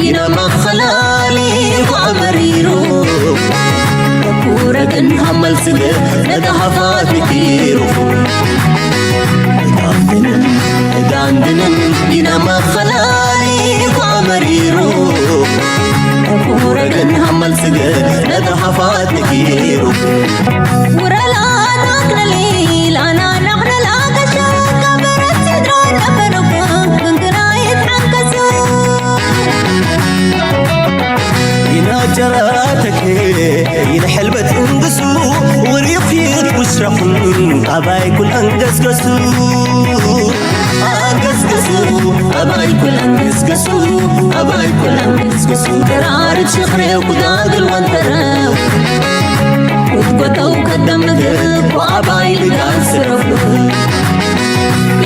ኢና መኸላሊ ጓመሪሩ ኩረግን ሃመልስግ ነጋሃፋት ሚኪሩ ጋንድንን ኢና መኸላሊ ጓመሪሩ ኩረግን ሃመልስግ ነጋሃፋት ሚኪሩ ውረላ ናክነሊ ላና ናክነላ ገሻ ከበረት ሲድራ ነበረኩ ክንግና ይትሓንከሱ ይናጀራተክ ይንሕልበት እንግሱ ውሪኺት ውስረኹን ኣባይ ኩል ኣንገስገሱ ኣንገስገሱ ኣባይ ኩል ኣንገስገሱ ኣባይ ኩል ኣንገስገሱ ተራርድ ሽኽሬው ኩዳግል ወንተረው ውትጎተው ከደምግ ኳ ኣባይ ልጋል ስረፉ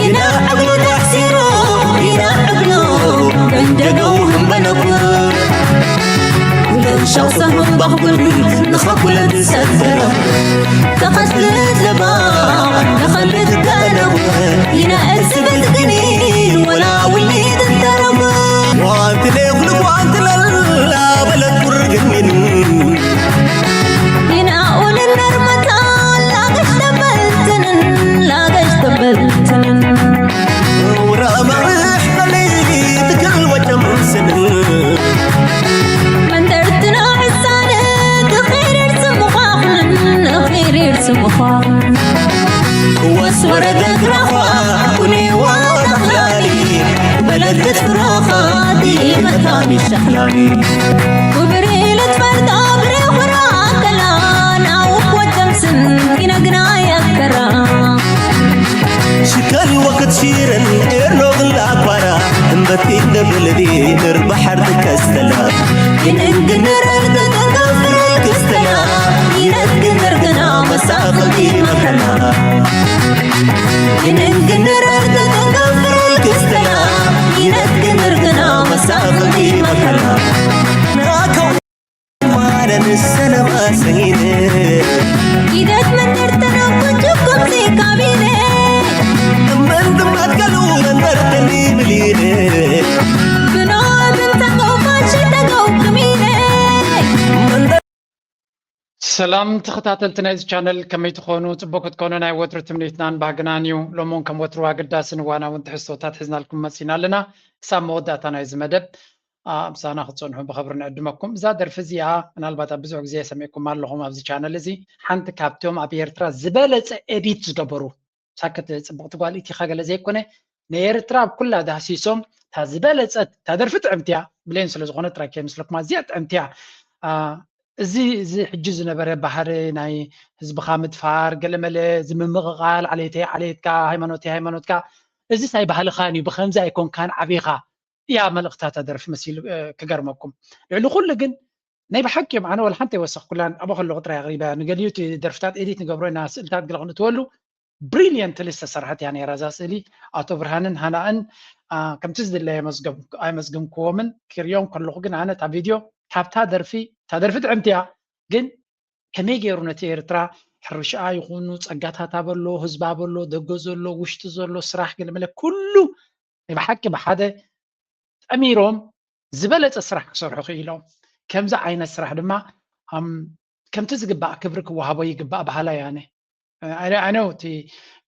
ኢና ዕብሉ ታሕሲሮ ኢና ዕብሉ መንደገው ህንበነኩ ውለሻው ሰህም ባኽጉል ንኸኩለ ዝሰተረ ተኸትልት ለባ ንኸልት ገነቡ ኢና እዝብል ግኒን ወላ ውሊድ እንተረቡ ጓንትለ ኩሉ ጓንትለላ በለት ቁርግኒን ይናኡልን ነርመታን ላገሽ ተበልትንን ላገሽ ተበልትንን ውራማርሕ ለሊት ክል ወጀምስንን መንደርትና ሕሳነ ክኺሪር ስምዃኽንን ኺሪር ስምዃኽንን ክወስ ወረደት ራኻ ኩኔዋ ተኽላሊ በለደት ፍራኻ ዲመታኒ ሸኽላኒ ክብሪ ልትፈርዳ ብሬኹራ ከላ ናውክ ወጀምስን ይነግና ያከራ ሽከል ወክት ሺረን ኤርኖግን ላኳራ እምበቲ እንደብልዲ ንር ባሕር ትከስተላ ይንግንረር ተተጋፍረል ክስተላ ይነግንር ግና መሳኽል ይመከላ ይንግንረር ተተጋፍረል ክስተላ ይነግንር ግና መሳኽል ይመከላ ኢደት መንደርተና ኩንቱ ከምዚ ካቢነ መንድማት ገሉ መንደርተኒ ብሊነ ብኖብን ተቀውፋን ሽተገው ክሚነ ሰላም ተኸታተልቲ ናይዚ ቻነል ከመይ ትኾኑ? ፅቡቅ ክትኮኑ ናይ ወትሩ ትምኒትናን ባህግናን እዩ። ሎሚ እውን ከም ወትሩ ኣገዳስን እዋናውን ትሕዝቶታት ሒዝናልኩም መፂና ኣለና። ክሳብ መወዳእታ ናይዚ መደብ ምሳና ክትፀንሑ ብኽብሪ ንዕድመኩም። እዛ ደርፊ እዚኣ ምናልባት ኣብ ብዙሕ ግዜ ሰሚዕኩም ኣለኹም ኣብዚ ቻነል እዚ። ሓንቲ ካብቶም ኣብ ኤርትራ ዝበለፀ ኤዲት ዝገበሩ ሳክት ፅብቕቲ ጓል ኢቲኻ ገለ ዘይኮነ ንኤርትራ ኣብ ኩላ ዳህሲሶም እታ ዝበለፀት እታ ደርፊ ጥዕምቲ እያ። ብሌን ስለ ዝኾነ ጥራይ ከይመስለኩም ኣዝያ ጥዕምቲ እያ። እዚ እዚ ሕጂ ዝነበረ ባህሪ ናይ ህዝብኻ ምድፋር ገለመለ ዝምምቕቓል ዓሌተይ ዓሌትካ ሃይማኖተይ ሃይማኖትካ እዚስ ኣይባህልኻን እዩ ብኸምዚ ኣይኮንካን ዓቢኻ እያ መልእኽታ እታ ደርፊ መሲሉ ክገርመኩም። ልዕሊ ኩሉ ግን ናይ ብሓቂ እዮም ኣነ ወላ ሓንቲ ኣይወሰኽኩላን ኣብኡ ከለኹ ጥራይ ኣቕሪበያ ንገሊኡ እቲ ደርፍታት ኤዲት ንገብሮ ኢና ስእልታት ገለ ክንእትወሉ ብሪልየንትሊ ዝተሰርሐት እያ ነይራ እዛ ስእሊ ኣቶ ብርሃንን ሃናእን ከምቲ ዝድለ ኣይመዝግምክዎምን ክሪኦም ከለኹ ግን ኣነ እታ ቪድዮ ካብታ ደርፊ እታ ደርፊ ጥዕምቲ እያ ግን ከመይ ገይሩ ነቲ ኤርትራ ሕርሻኣ ይኹኑ ጸጋታታ በሎ ህዝባ በሎ ደገ ዘሎ ውሽጢ ዘሎ ስራሕ ገለመለ ኩሉ ናይ ብሓቂ ብሓደ ጠሚሮም ዝበለጸ ስራሕ ክሰርሑ ክኢሎም ከምዚ ዓይነት ስራሕ ድማ ከምቲ ዝግባእ ክብሪ ክወሃቦ ይግባእ በሃላይ ኣነ ኣነ እቲ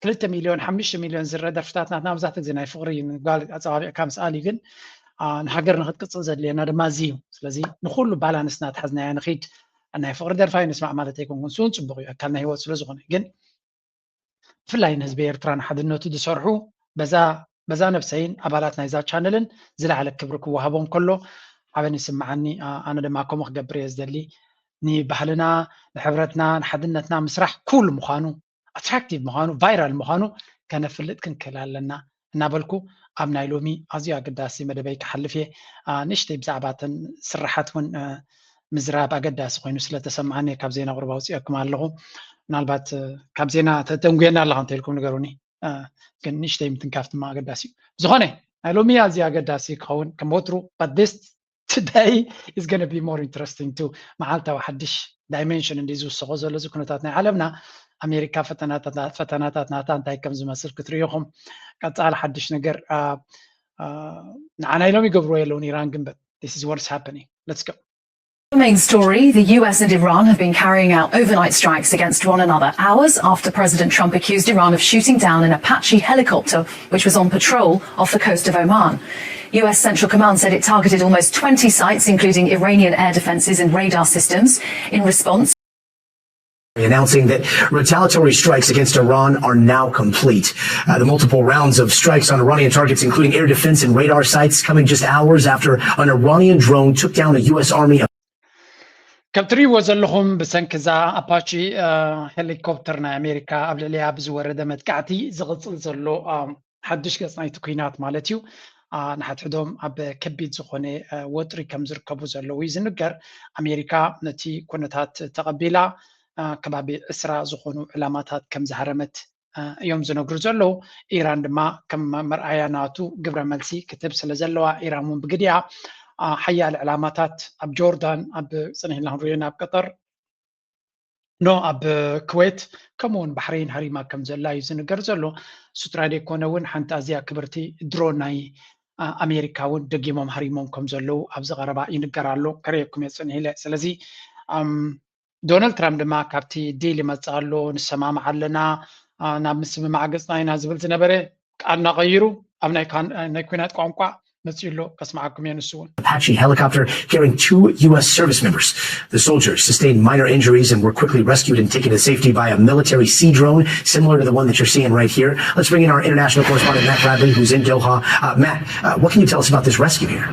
ክልተ ሚልዮን ሓሙሽተ ሚልዮን ዝረ ደርፍታት ናትና መብዛሕትኡ ግዜ ናይ ፍቕሪ እዩ ንጓል ኣፀባቢቕካ ምስኣል እዩ ግን ንሃገር ንክትቅፅል ዘድልየና ድማ እዚ እዩ ስለዚ ንኩሉ ባላንስ እናተሓዝናዮ ንኺድ ናይ ፍቕሪ ደርፋ እዩ ንስማዕ ማለት ኣይኮንኩን ስውን ፅቡቕ እዩ ኣካል ናይ ህይወት ስለዝኾነ ግን ብፍላይ ንህዝቢ ኤርትራ ንሓድነቱ ዝሰርሑ በዛ በዛ ነብሰይን ኣባላት ናይዛ ቻነልን ዝለዓለ ክብሪ ክወሃቦም ከሎ ሓበን ይስምዓኒ ኣነ ድማ ከምኡ ክገብር እየ ዝደሊ ንባህልና ንሕብረትና ንሓድነትና ምስራሕ ኩል ምዃኑ ኣትራክቲቭ ምዃኑ ቫይራል ምዃኑ ከነፍልጥ ክንክእል ኣለና እናበልኩ ኣብ ናይ ሎሚ ኣዝዩ ኣገዳሲ መደበይ ክሓልፍ እየ ንእሽተይ ብዛዕባ ተን ስራሓት እውን ምዝራብ ኣገዳሲ ኮይኑ ስለተሰምዓኒ ካብ ዜና ቁርባ ኣውፅኦኩም ኣለኹ ምናልባት ካብ ዜና ተደንጉየና ኣለኻ እንተኢልኩም ንገሩኒ ግን ንእሽተይ ምትንካፍ ድማ ኣገዳሲ እዩ ዝኾነ ናይ ሎሚ ኣዝዩ ኣገዳሲ ክኸውን ከም ወትሩ but this today is gonna be more interesting too መዓልታዊ ሓድሽ ዳይሜንሽን እንዲ ዝውስኾ ዘሎ እዚ ኩነታት ናይ ዓለምና ኣሜሪካ ፈተናታት ናታ እንታይ ከም ዝመስል ክትርእኹም ቀፃሊ ሓድሽ ነገር ንዓና ኢሎም ይገብርዎ የለውን ኢራን ግን but this is what's happening. Let's go. The main story: the U S and Iran have been carrying out overnight strikes against one another hours after President Trump accused Iran of shooting down an Apache helicopter which was on patrol off the coast of Oman. U S Central Command said it targeted almost twenty sites, including Iranian air defenses and radar systems, in response. Announcing that retaliatory strikes against Iran are now complete. Uh, the multiple rounds of strikes on Iranian targets, including air defense and radar sites, coming just hours after an Iranian drone took down a U S Army. ከም ትሪእዎ ዘለኹም ብሰንኪ እዛ ኣፓቺ ሄሊኮፕተር ናይ ኣሜሪካ ኣብ ልዕሊያ ብዝወረደ መጥቃዕቲ ዝቕፅል ዘሎ ሓዱሽ ገፅ ናይቲ ኩናት ማለት እዩ። ንሓድሕዶም ኣብ ከቢድ ዝኾነ ወጥሪ ከም ዝርከቡ ዘለዉ እዩ ዝንገር። ኣሜሪካ ነቲ ኩነታት ተቐቢላ ከባቢ ዕስራ ዝኾኑ ዕላማታት ከም ዝሃረመት እዮም ዝነግሩ ዘለዉ። ኢራን ድማ ከም መርኣያ ናቱ ግብረ መልሲ ክትህብ ስለ ዘለዋ ኢራን እውን ብግዲያ ሓያለ ዕላማታት ኣብ ጆርዳን ኣብ ፅንሕ ኢልና ክንሪኦ ናብ ቀጠር ኖ ኣብ ኩዌት ከምኡ እውን ባሕሬን ሃሪማ ከም ዘላ እዩ ዝንገር ዘሎ። እሱ ጥራይ ዘይኮነ እውን ሓንቲ ኣዝያ ክብርቲ ድሮን ናይ ኣሜሪካ እውን ደጊሞም ሃሪሞም ከም ዘለዉ ኣብዚ ቀረባ ይንገር ኣሎ። ከርእየኩም እየ ፅንሕ ኢለ። ስለዚ ዶናልድ ትራምፕ ድማ ካብቲ ዲል ይመፅእ ኣሎ፣ ንሰማማዕ ኣለና፣ ናብ ምስምማዕ ገፅና ኢና ዝብል ዝነበረ ቃል እናቐይሩ ኣብ ናይ ኩናት ቋንቋ መፅኡ ኣሎ። ከስምዓኩም እየ ንሱ እውን። Apache helicopter carrying two U S service members. The soldiers sustained minor injuries and were quickly rescued and taken to safety by a military sea drone similar to the one that you're seeing right here. Let's bring in our international correspondent, Matt Bradley, who's in Doha. Uh, Matt, uh, what can you tell us about this rescue here?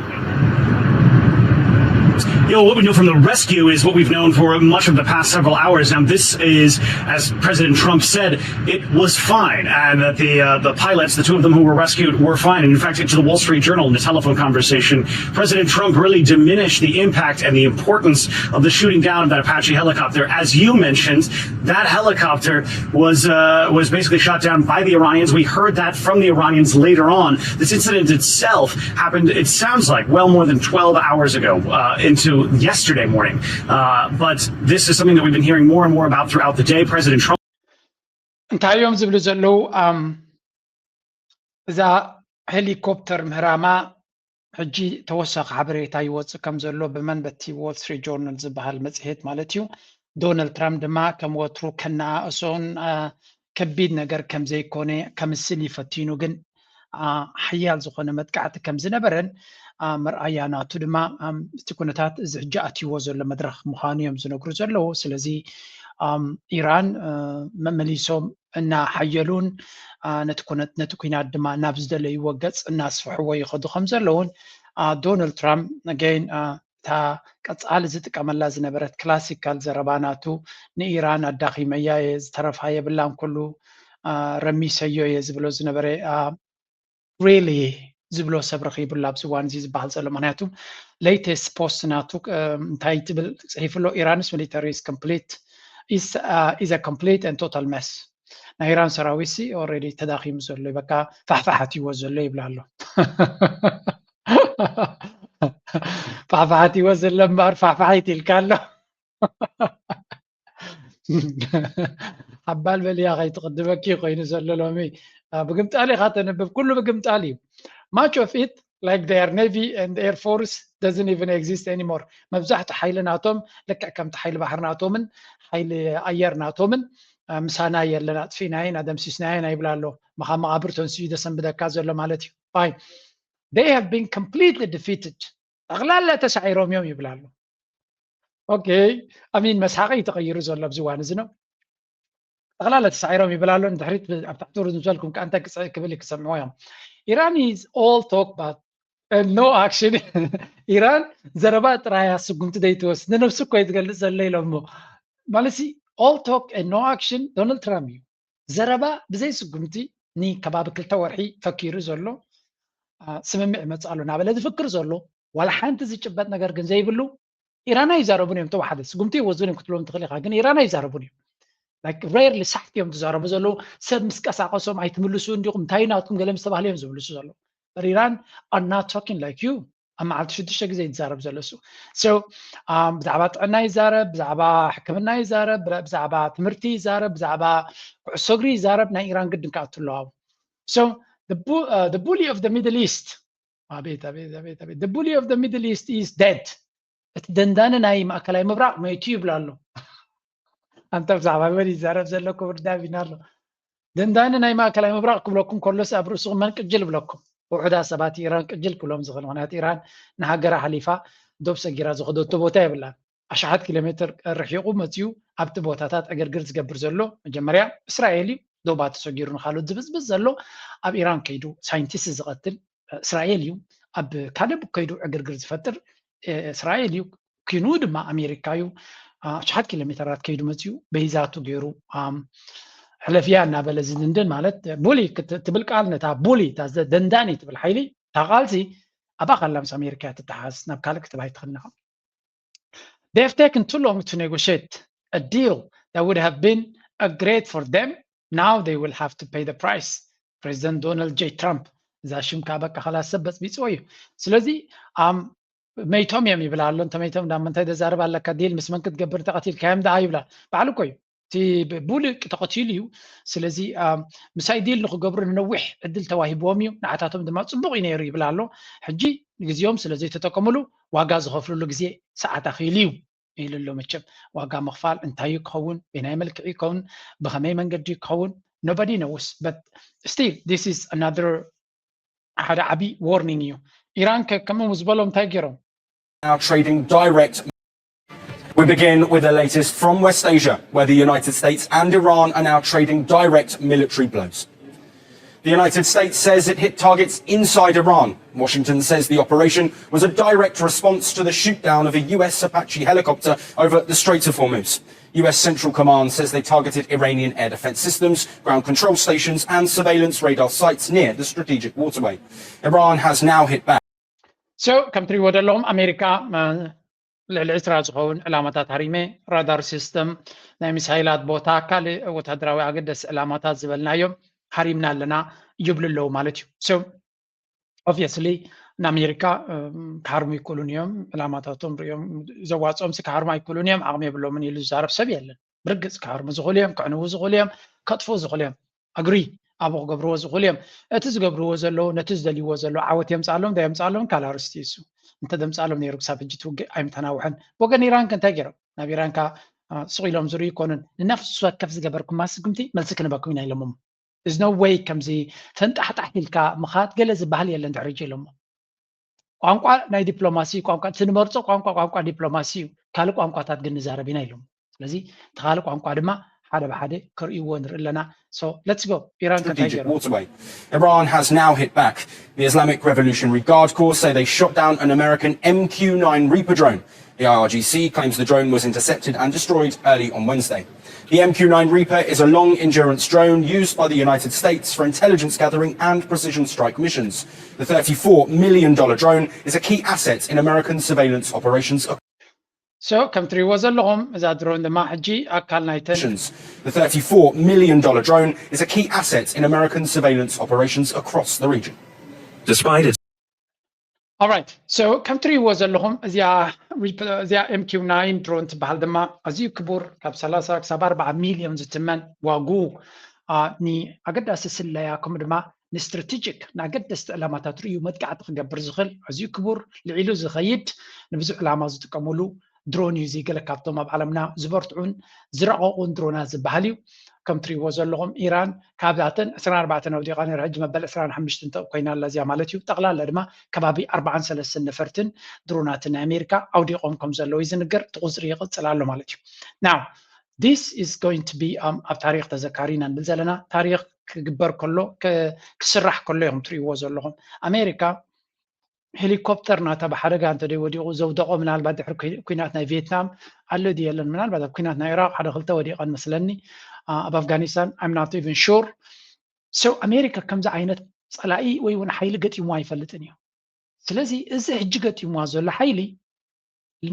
You know, what we know from the rescue is what we've known for much of the past several hours. Now, this is, as President Trump said, it was fine, and that the uh, the pilots, the two of them who were rescued, were fine. And in fact, to the Wall Street Journal, in the telephone conversation, President Trump really diminished the impact and the importance of the shooting down of that Apache helicopter. As you mentioned, that helicopter was uh, was basically shot down by the Iranians. We heard that from the Iranians later on. This incident itself happened, it sounds like, well more than twelve hours ago, uh, into yesterday morning. Uh, but this is something that we've been hearing more and more about throughout the day. President Trump. እንታይ እዮም ዝብሉ ዘለዉ? እዛ ሄሊኮፕተር ምህራማ ሕጂ ተወሳኺ ሓበሬታ ይወፅእ ከም ዘሎ ብመን በቲ ዎል ስትሪት ጆርናል ዝበሃል መፅሄት ማለት እዩ። ዶናልድ ትራምፕ ድማ ከም ወትሩ ከነኣእሶን ከቢድ ነገር ከም ዘይኮነ ከምስል ይፈቲኑ ግን ሓያል ዝኾነ መጥቃዕቲ ከም ዝነበረን መርኣያ ናቱ ድማ እቲ ኩነታት እዚ ሕጂ ኣትይዎ ዘሎ መድረኽ ምዃኑ እዮም ዝነግሩ ዘለዉ። ስለዚ ኢራን መመሊሶም እናሓየሉን ነቲ ኩነት ነቲ ኩናት ድማ ናብ ዝደለይዎ ገፅ እናስፍሕዎ ይኸዱ ከም ዘለውን ዶናልድ ትራምፕ ገይን እታ ቀፃሊ ዝጥቀመላ ዝነበረት ክላሲካል ዘረባ ናቱ ንኢራን ኣዳኺመያ እየ ዝተረፋ የብላን ኩሉ ረሚሰዮ እየ ዝብሎ ዝነበረ really ዝብሎ ሰብ ረኺቡላ ኣብዚ እዋን እዚ ዝበሃል ዘሎ ምክንያቱ latest post ናቱ እንታይ ትብል ፅሒፍሎ ኢራንስ military is complete is a complete and total mess ናይ ኢራን ሰራዊት ሲ already ተዳኺሙ ዘሎ በቃ ፋሕፋሕ ኣትይዎ ዘሎ ይብላ ኣሎ ፋሕፋሕ ኣትይዎ ዘሎ እምበኣር ፋሕፋሕ ይትልካ ኣሎ ሓባል በልያ ከይትቕድመኪ ኮይኑ ዘሎ ሎሚ ብግምጣል ኢኻ ተንብብ ኩሉ ብግምጣል እዩ much of it like their navy and air force doesn't even exist anymore መብዛሕቱ ሓይሊ ናቶም ልክዕ ከምቲ ሓይሊ ባሕሪ ናቶምን ሓይሊ ኣየር ናቶምን ምሳና የለን ኣጥፊእናየን ኣደምሲስናየን ኣይብላ ኣሎ መኻ መቓብር ተንስኡ ደሰንብደካ ዘሎ ማለት እዩ they have been completely defeated ጠቕላላ ተሳዒሮም እዮም ይብላ ኣሎ okay I mean መስሓቂ እዩ ተቐይሩ ዘሎ ኣብዚ እዋን እዚ ነው ጠቕላላ ተሳዒሮም ይብል ኣሎ ንድሕሪት ኣብ ታሕቲ ርዝምዘልኩም ከኣ እንታይ ክስዕር ክብል ክሰምዕዎ እዮም ኢራን is all talk but no action ኢራን ዘረባ ጥራያ ስጉምቲ ዘይትወስድ ንነብሱ እኮ እዩ ትገልፅ ዘሎ ኢሎሞ ማለት all talk no action ዶናልድ ትራምፕ እዩ ዘረባ ብዘይ ስጉምቲ ንከባቢ ክልተ ወርሒ ፈኪሩ ዘሎ ስምምዕ ይመፅእ ኣሎ እናበለ ዝፍክር ዘሎ ዋላ ሓንቲ ዝጭበጥ ነገር ግን ዘይብሉ ኢራን ኣይዛረቡን እዮም ተወሓደ ስጉምቲ ይወስዱን እዮም ክትብሎም ትኽእል ኢኻ ግን ኢራን ኣይዛረቡን እዮም rarely ሳሕቲ እዮም ዝዛረቡ ዘለዉ ሰብ ምስ ቀሳቀሶም ኣይትምልሱ እንዲኹም እንታይ ናትኩም ገለ ምስ ተባህለ እዮም ዝምልሱ ዘለዉ ኢራን are not talking like you ኣብ መዓልቲ ሽዱሽተ ግዜ እዩ ዝዛረብ ዘሎ እሱ ብዛዕባ ጥዕና ይዛረብ ብዛዕባ ሕክምና ይዛረብ ብዛዕባ ትምህርቲ ይዛረብ ብዛዕባ ኩዕሶ እግሪ ይዛረብ ናይ ኢራን ግድን ክኣቱ ኣለዋ so the bully of the middle east ኣቤት ኣቤት ኣቤት ኣቤት። The bully of the Middle East is dead። እቲ ደንዳኒ ናይ ማእከላይ ምብራቕ መይቱ ይብላ ኣሎ። ኣንተ ብዛዕባ መን ይዛረብ ዘሎ ክቡር ዳቪን ኣሎ። ደንዳኒ ናይ ማእከላይ ምብራቕ ክብለኩም ከሎስ ኣብ ርእስኹም መን ቅጅል ይብለኩም? ውሑዳት ሰባት ኢራን ቅጅል ክብሎም ዝኽእል፣ ምኽንያቱ ኢራን ንሃገራ ሓሊፋ ዶብ ሰጊራ ዝኸደቶ ቦታ የብላን። ኣሽሓት ኪሎ ሜትር ርሒቑ መፂኡ ኣብቲ ቦታታት ዕግርግር ዝገብር ዘሎ መጀመርያ እስራኤል እዩ። ዶባ ተሰጊሩ ንካልኦት ዝብዝብዝ ዘሎ ኣብ ኢራን ከይዱ ሳይንቲስት ዝቐትል እስራኤል እዩ። ኣብ ካልእ ከይዱ ዕግርግር ዝፈጥር እስራኤል እዩ። ኪኑ ድማ ኣሜሪካ እዩ። ኣሽሓት ኪሎ ሜተራት ከይዱ መፂኡ በይዛቱ ገይሩ ሕለፍያ እናበለ ዝድንድን ማለት ቡሊ ትብል ቃል ነታ ቡሊ ደንዳኒ ትብል ሓይሊ እታ ቃልሲ ኣብኣ ካላ ምስ ኣሜሪካ ትተሓዝ ናብ ካልእ ክትብ ኣይትኽንኻ። They've taken too long to negotiate a deal that would have been a great for them. Now they will have to pay the price. ፕሬዚደንት ዶናልድ ጄ ትራምፕ እዛ ሽም ከዓ በቃ ከላ ሰብ በፅቢፅዎ እዩ። ስለዚ መይቶም እዮም ይብላ ኣሎ። እንተ መይቶም ዳ ምንታይ ዘዛርብ ኣለካ? ዲል ምስ መን ክትገብር ተቐቲልካዮም ደኣ ይብላ። ባዕሉ እኮ እዩ እቲ ቡልቅ ተቐቲሉ እዩ። ስለዚ ምሳይ ዲል ንክገብሩ ንነዊሕ ዕድል ተዋሂብዎም እዩ፣ ንዓታቶም ድማ ፅቡቕ እዩ ነይሩ ይብል ኣሎ። ሕጂ ንግዜኦም ስለ ዘይተጠቀምሉ ዋጋ ዝኸፍልሉ ግዜ ሰዓት ኣኺሉ እዩ ኢሉ ኣሎ። መቸም ዋጋ ምኽፋል እንታይ እዩ ክኸውን፣ በናይ መልክዕ ይከውን፣ ብኸመይ መንገዲ ክኸውን nobody knows, but still this is another ሓደ ዓቢ warning እዩ። ኢራን ከምኡ ዝበሎም እንታይ ገይሮም? Now trading direct. We begin with the latest from West Asia, where the United States and Iran are now trading direct military blows. The United States says it hit targets inside Iran. Washington says the operation was a direct response to the shoot down of a U S Apache helicopter over the Strait of Hormuz. U S Central Command says they targeted Iranian air defense systems, ground control stations, and surveillance radar sites near the strategic waterway. Iran has now hit back. So ከም ትሪእዎ ዘለኹም ኣሜሪካ ልዕሊ ዕስራ ዝኸውን ዕላማታት ሃሪመ፣ ራዳር ሲስተም፣ ናይ ሚሳይላት ቦታ፣ ካልእ ወታደራዊ ኣገደሲ ዕላማታት ዝበልናዮም ሃሪምና ኣለና ይብሉ ኣለዉ ማለት እዩ። So obviously ንኣሜሪካ ክሃርሙ ይክእሉን እዮም። ዕላማታቶም ሪኦም ዘዋፅኦም ክሃርሙ ኣይክእሉን እዮም፣ ዓቕሚ የብሎምን ኢሉ ዝዛረብ ሰብ የለን። ብርግፅ ክሃርሙ ዝኽእሉ እዮም፣ ክዕንዉ ዝኽእሉ እዮም፣ ከጥፍኡ ዝኽእሉ እዮም። ኣግሪ ኣብኡ ክገብርዎ ዝኽእሉ እዮም። እቲ ዝገብርዎ ዘለዉ ነቲ ዝደልይዎ ዘለዉ ዓወት የምፅኣሎም ዶ የምፅኣሎም ካልእ ኣርእስቲ እዩ። እሱ እንተደምፅኣሎም ነይሩ ክሳብ ሕጂ እቲ ውግእ ኣይምተናውሐን። ብወገን ኢራን ከ እንታይ ገይሮም? ናብ ኢራን ከ ስቕ ኢሎም ዝርእዩ ኣይኮኑን። ንነፍሲ ወከፍ ዝገበርኩማ ስጉምቲ መልሲ ክንበኩም ኢና ኢሎሞም። There's no way ከምዚ ተንጣሕጣሕ ኢልካ ምኻድ ገለ ዝበሃል የለን ድሕሪ ሕጂ ኢሎሞ። ቋንቋ ናይ ዲፕሎማሲ ቋንቋ እቲ ንመርፆ ቋንቋ ቋንቋ ዲፕሎማሲ እዩ። ካልእ ቋንቋታት ግን ንዛረብ ኢና ኢሎም። ስለዚ እቲ ካልእ ቋንቋ ድማ ሓደ ብሓደ ክርእይዎ ንርኢ ኣለና። So let's go. ኢራን ከ እንታይ Strategic ገይሮም? Waterway. Iran has now hit back. The Islamic Revolutionary Guard Corps say they shot down an American M Q nine Reaper drone. The I R G C claims the drone was intercepted and destroyed early on Wednesday. The M Q nine Reaper is a long endurance drone used by the United States for intelligence gathering and precision strike missions. The thirty-four million dollar drone is a key asset in American surveillance operations. So ከም ትሪእዎ ዘለኹም እዛ ድሮን ድማ ሕጂ ኣካል ናይተን The thirty-four million dollar drone is a key asset in American surveillance operations across the region. Despite its Alright, so ከም ትሪእዎ ዘለኹም እዚኣ ሪፕ- እዚኣ M Q nine ድሮን ትበሃል ድማ ኣዝዩ ክቡር ካብ ሰላሳ ክሳብ ኣርባዓ ሚልዮን ዝትመን ዋጉ ንኣገዳሲ ስለያ ከምኡ ድማ ንስትራቴጂክ ንኣገደስቲ ዕላማታት ርእዩ መጥቃዕቲ ክገብር ዝኽእል ኣዝዩ ክቡር ልዒሉ ዝኸይድ ንብዙሕ ዕላማ ዝጥቀሙሉ ድሮን እዩ። እዚ ገለ ካብቶም ኣብ ዓለምና ዝበርትዑን ዝረቐቑን ድሮናት ዝበሃል እዩ። ከም ትሪእዎ ዘለኹም ኢራን ካብዛተን ዕስራን ኣርባዕተን ኣውዲቓ ነይራ፣ ሕጂ መበል ዕስራን ሓሙሽተን ኮይና ኣላ እዚኣ ማለት እዩ። ጠቕላላ ድማ ከባቢ ኣርባዓን ሰለስተን ነፈርትን ድሮናትን ናይ ኣሜሪካ ኣውዲቖም ከም ዘለዉ እዩ ዝንገር። እቲ ቁፅሪ ይቕፅል ኣሎ ማለት እዩ። Now this is going to be ኣብ ታሪክ ተዘካሪ ኢና ንብል ዘለና። ታሪክ ክግበር ከሎ ክስራሕ ከሎ ኢኹም ትሪእዎ ዘለኹም። ኣሜሪካ ሄሊኮፕተር ናታ ብሓደጋ እንተ ደይ ወዲቑ ዘውደቖ ምናልባት ድሕሪ ኩናት ናይ ቪየትናም ኣሎ ድዩ የለን፣ ምናልባት ኣብ ኩናት ናይ ኢራቅ ሓደ ክልተ ወዲቐን መስለኒ፣ ኣብ ኣፍጋኒስታን I'm not even sure። So ኣሜሪካ ከምዚ ዓይነት ፀላኢ ወይ እውን ሓይሊ ገጢሙ ኣይፈልጥን እዩ። ስለዚ እዚ ሕጂ ገጢምዋ ዘሎ ሓይሊ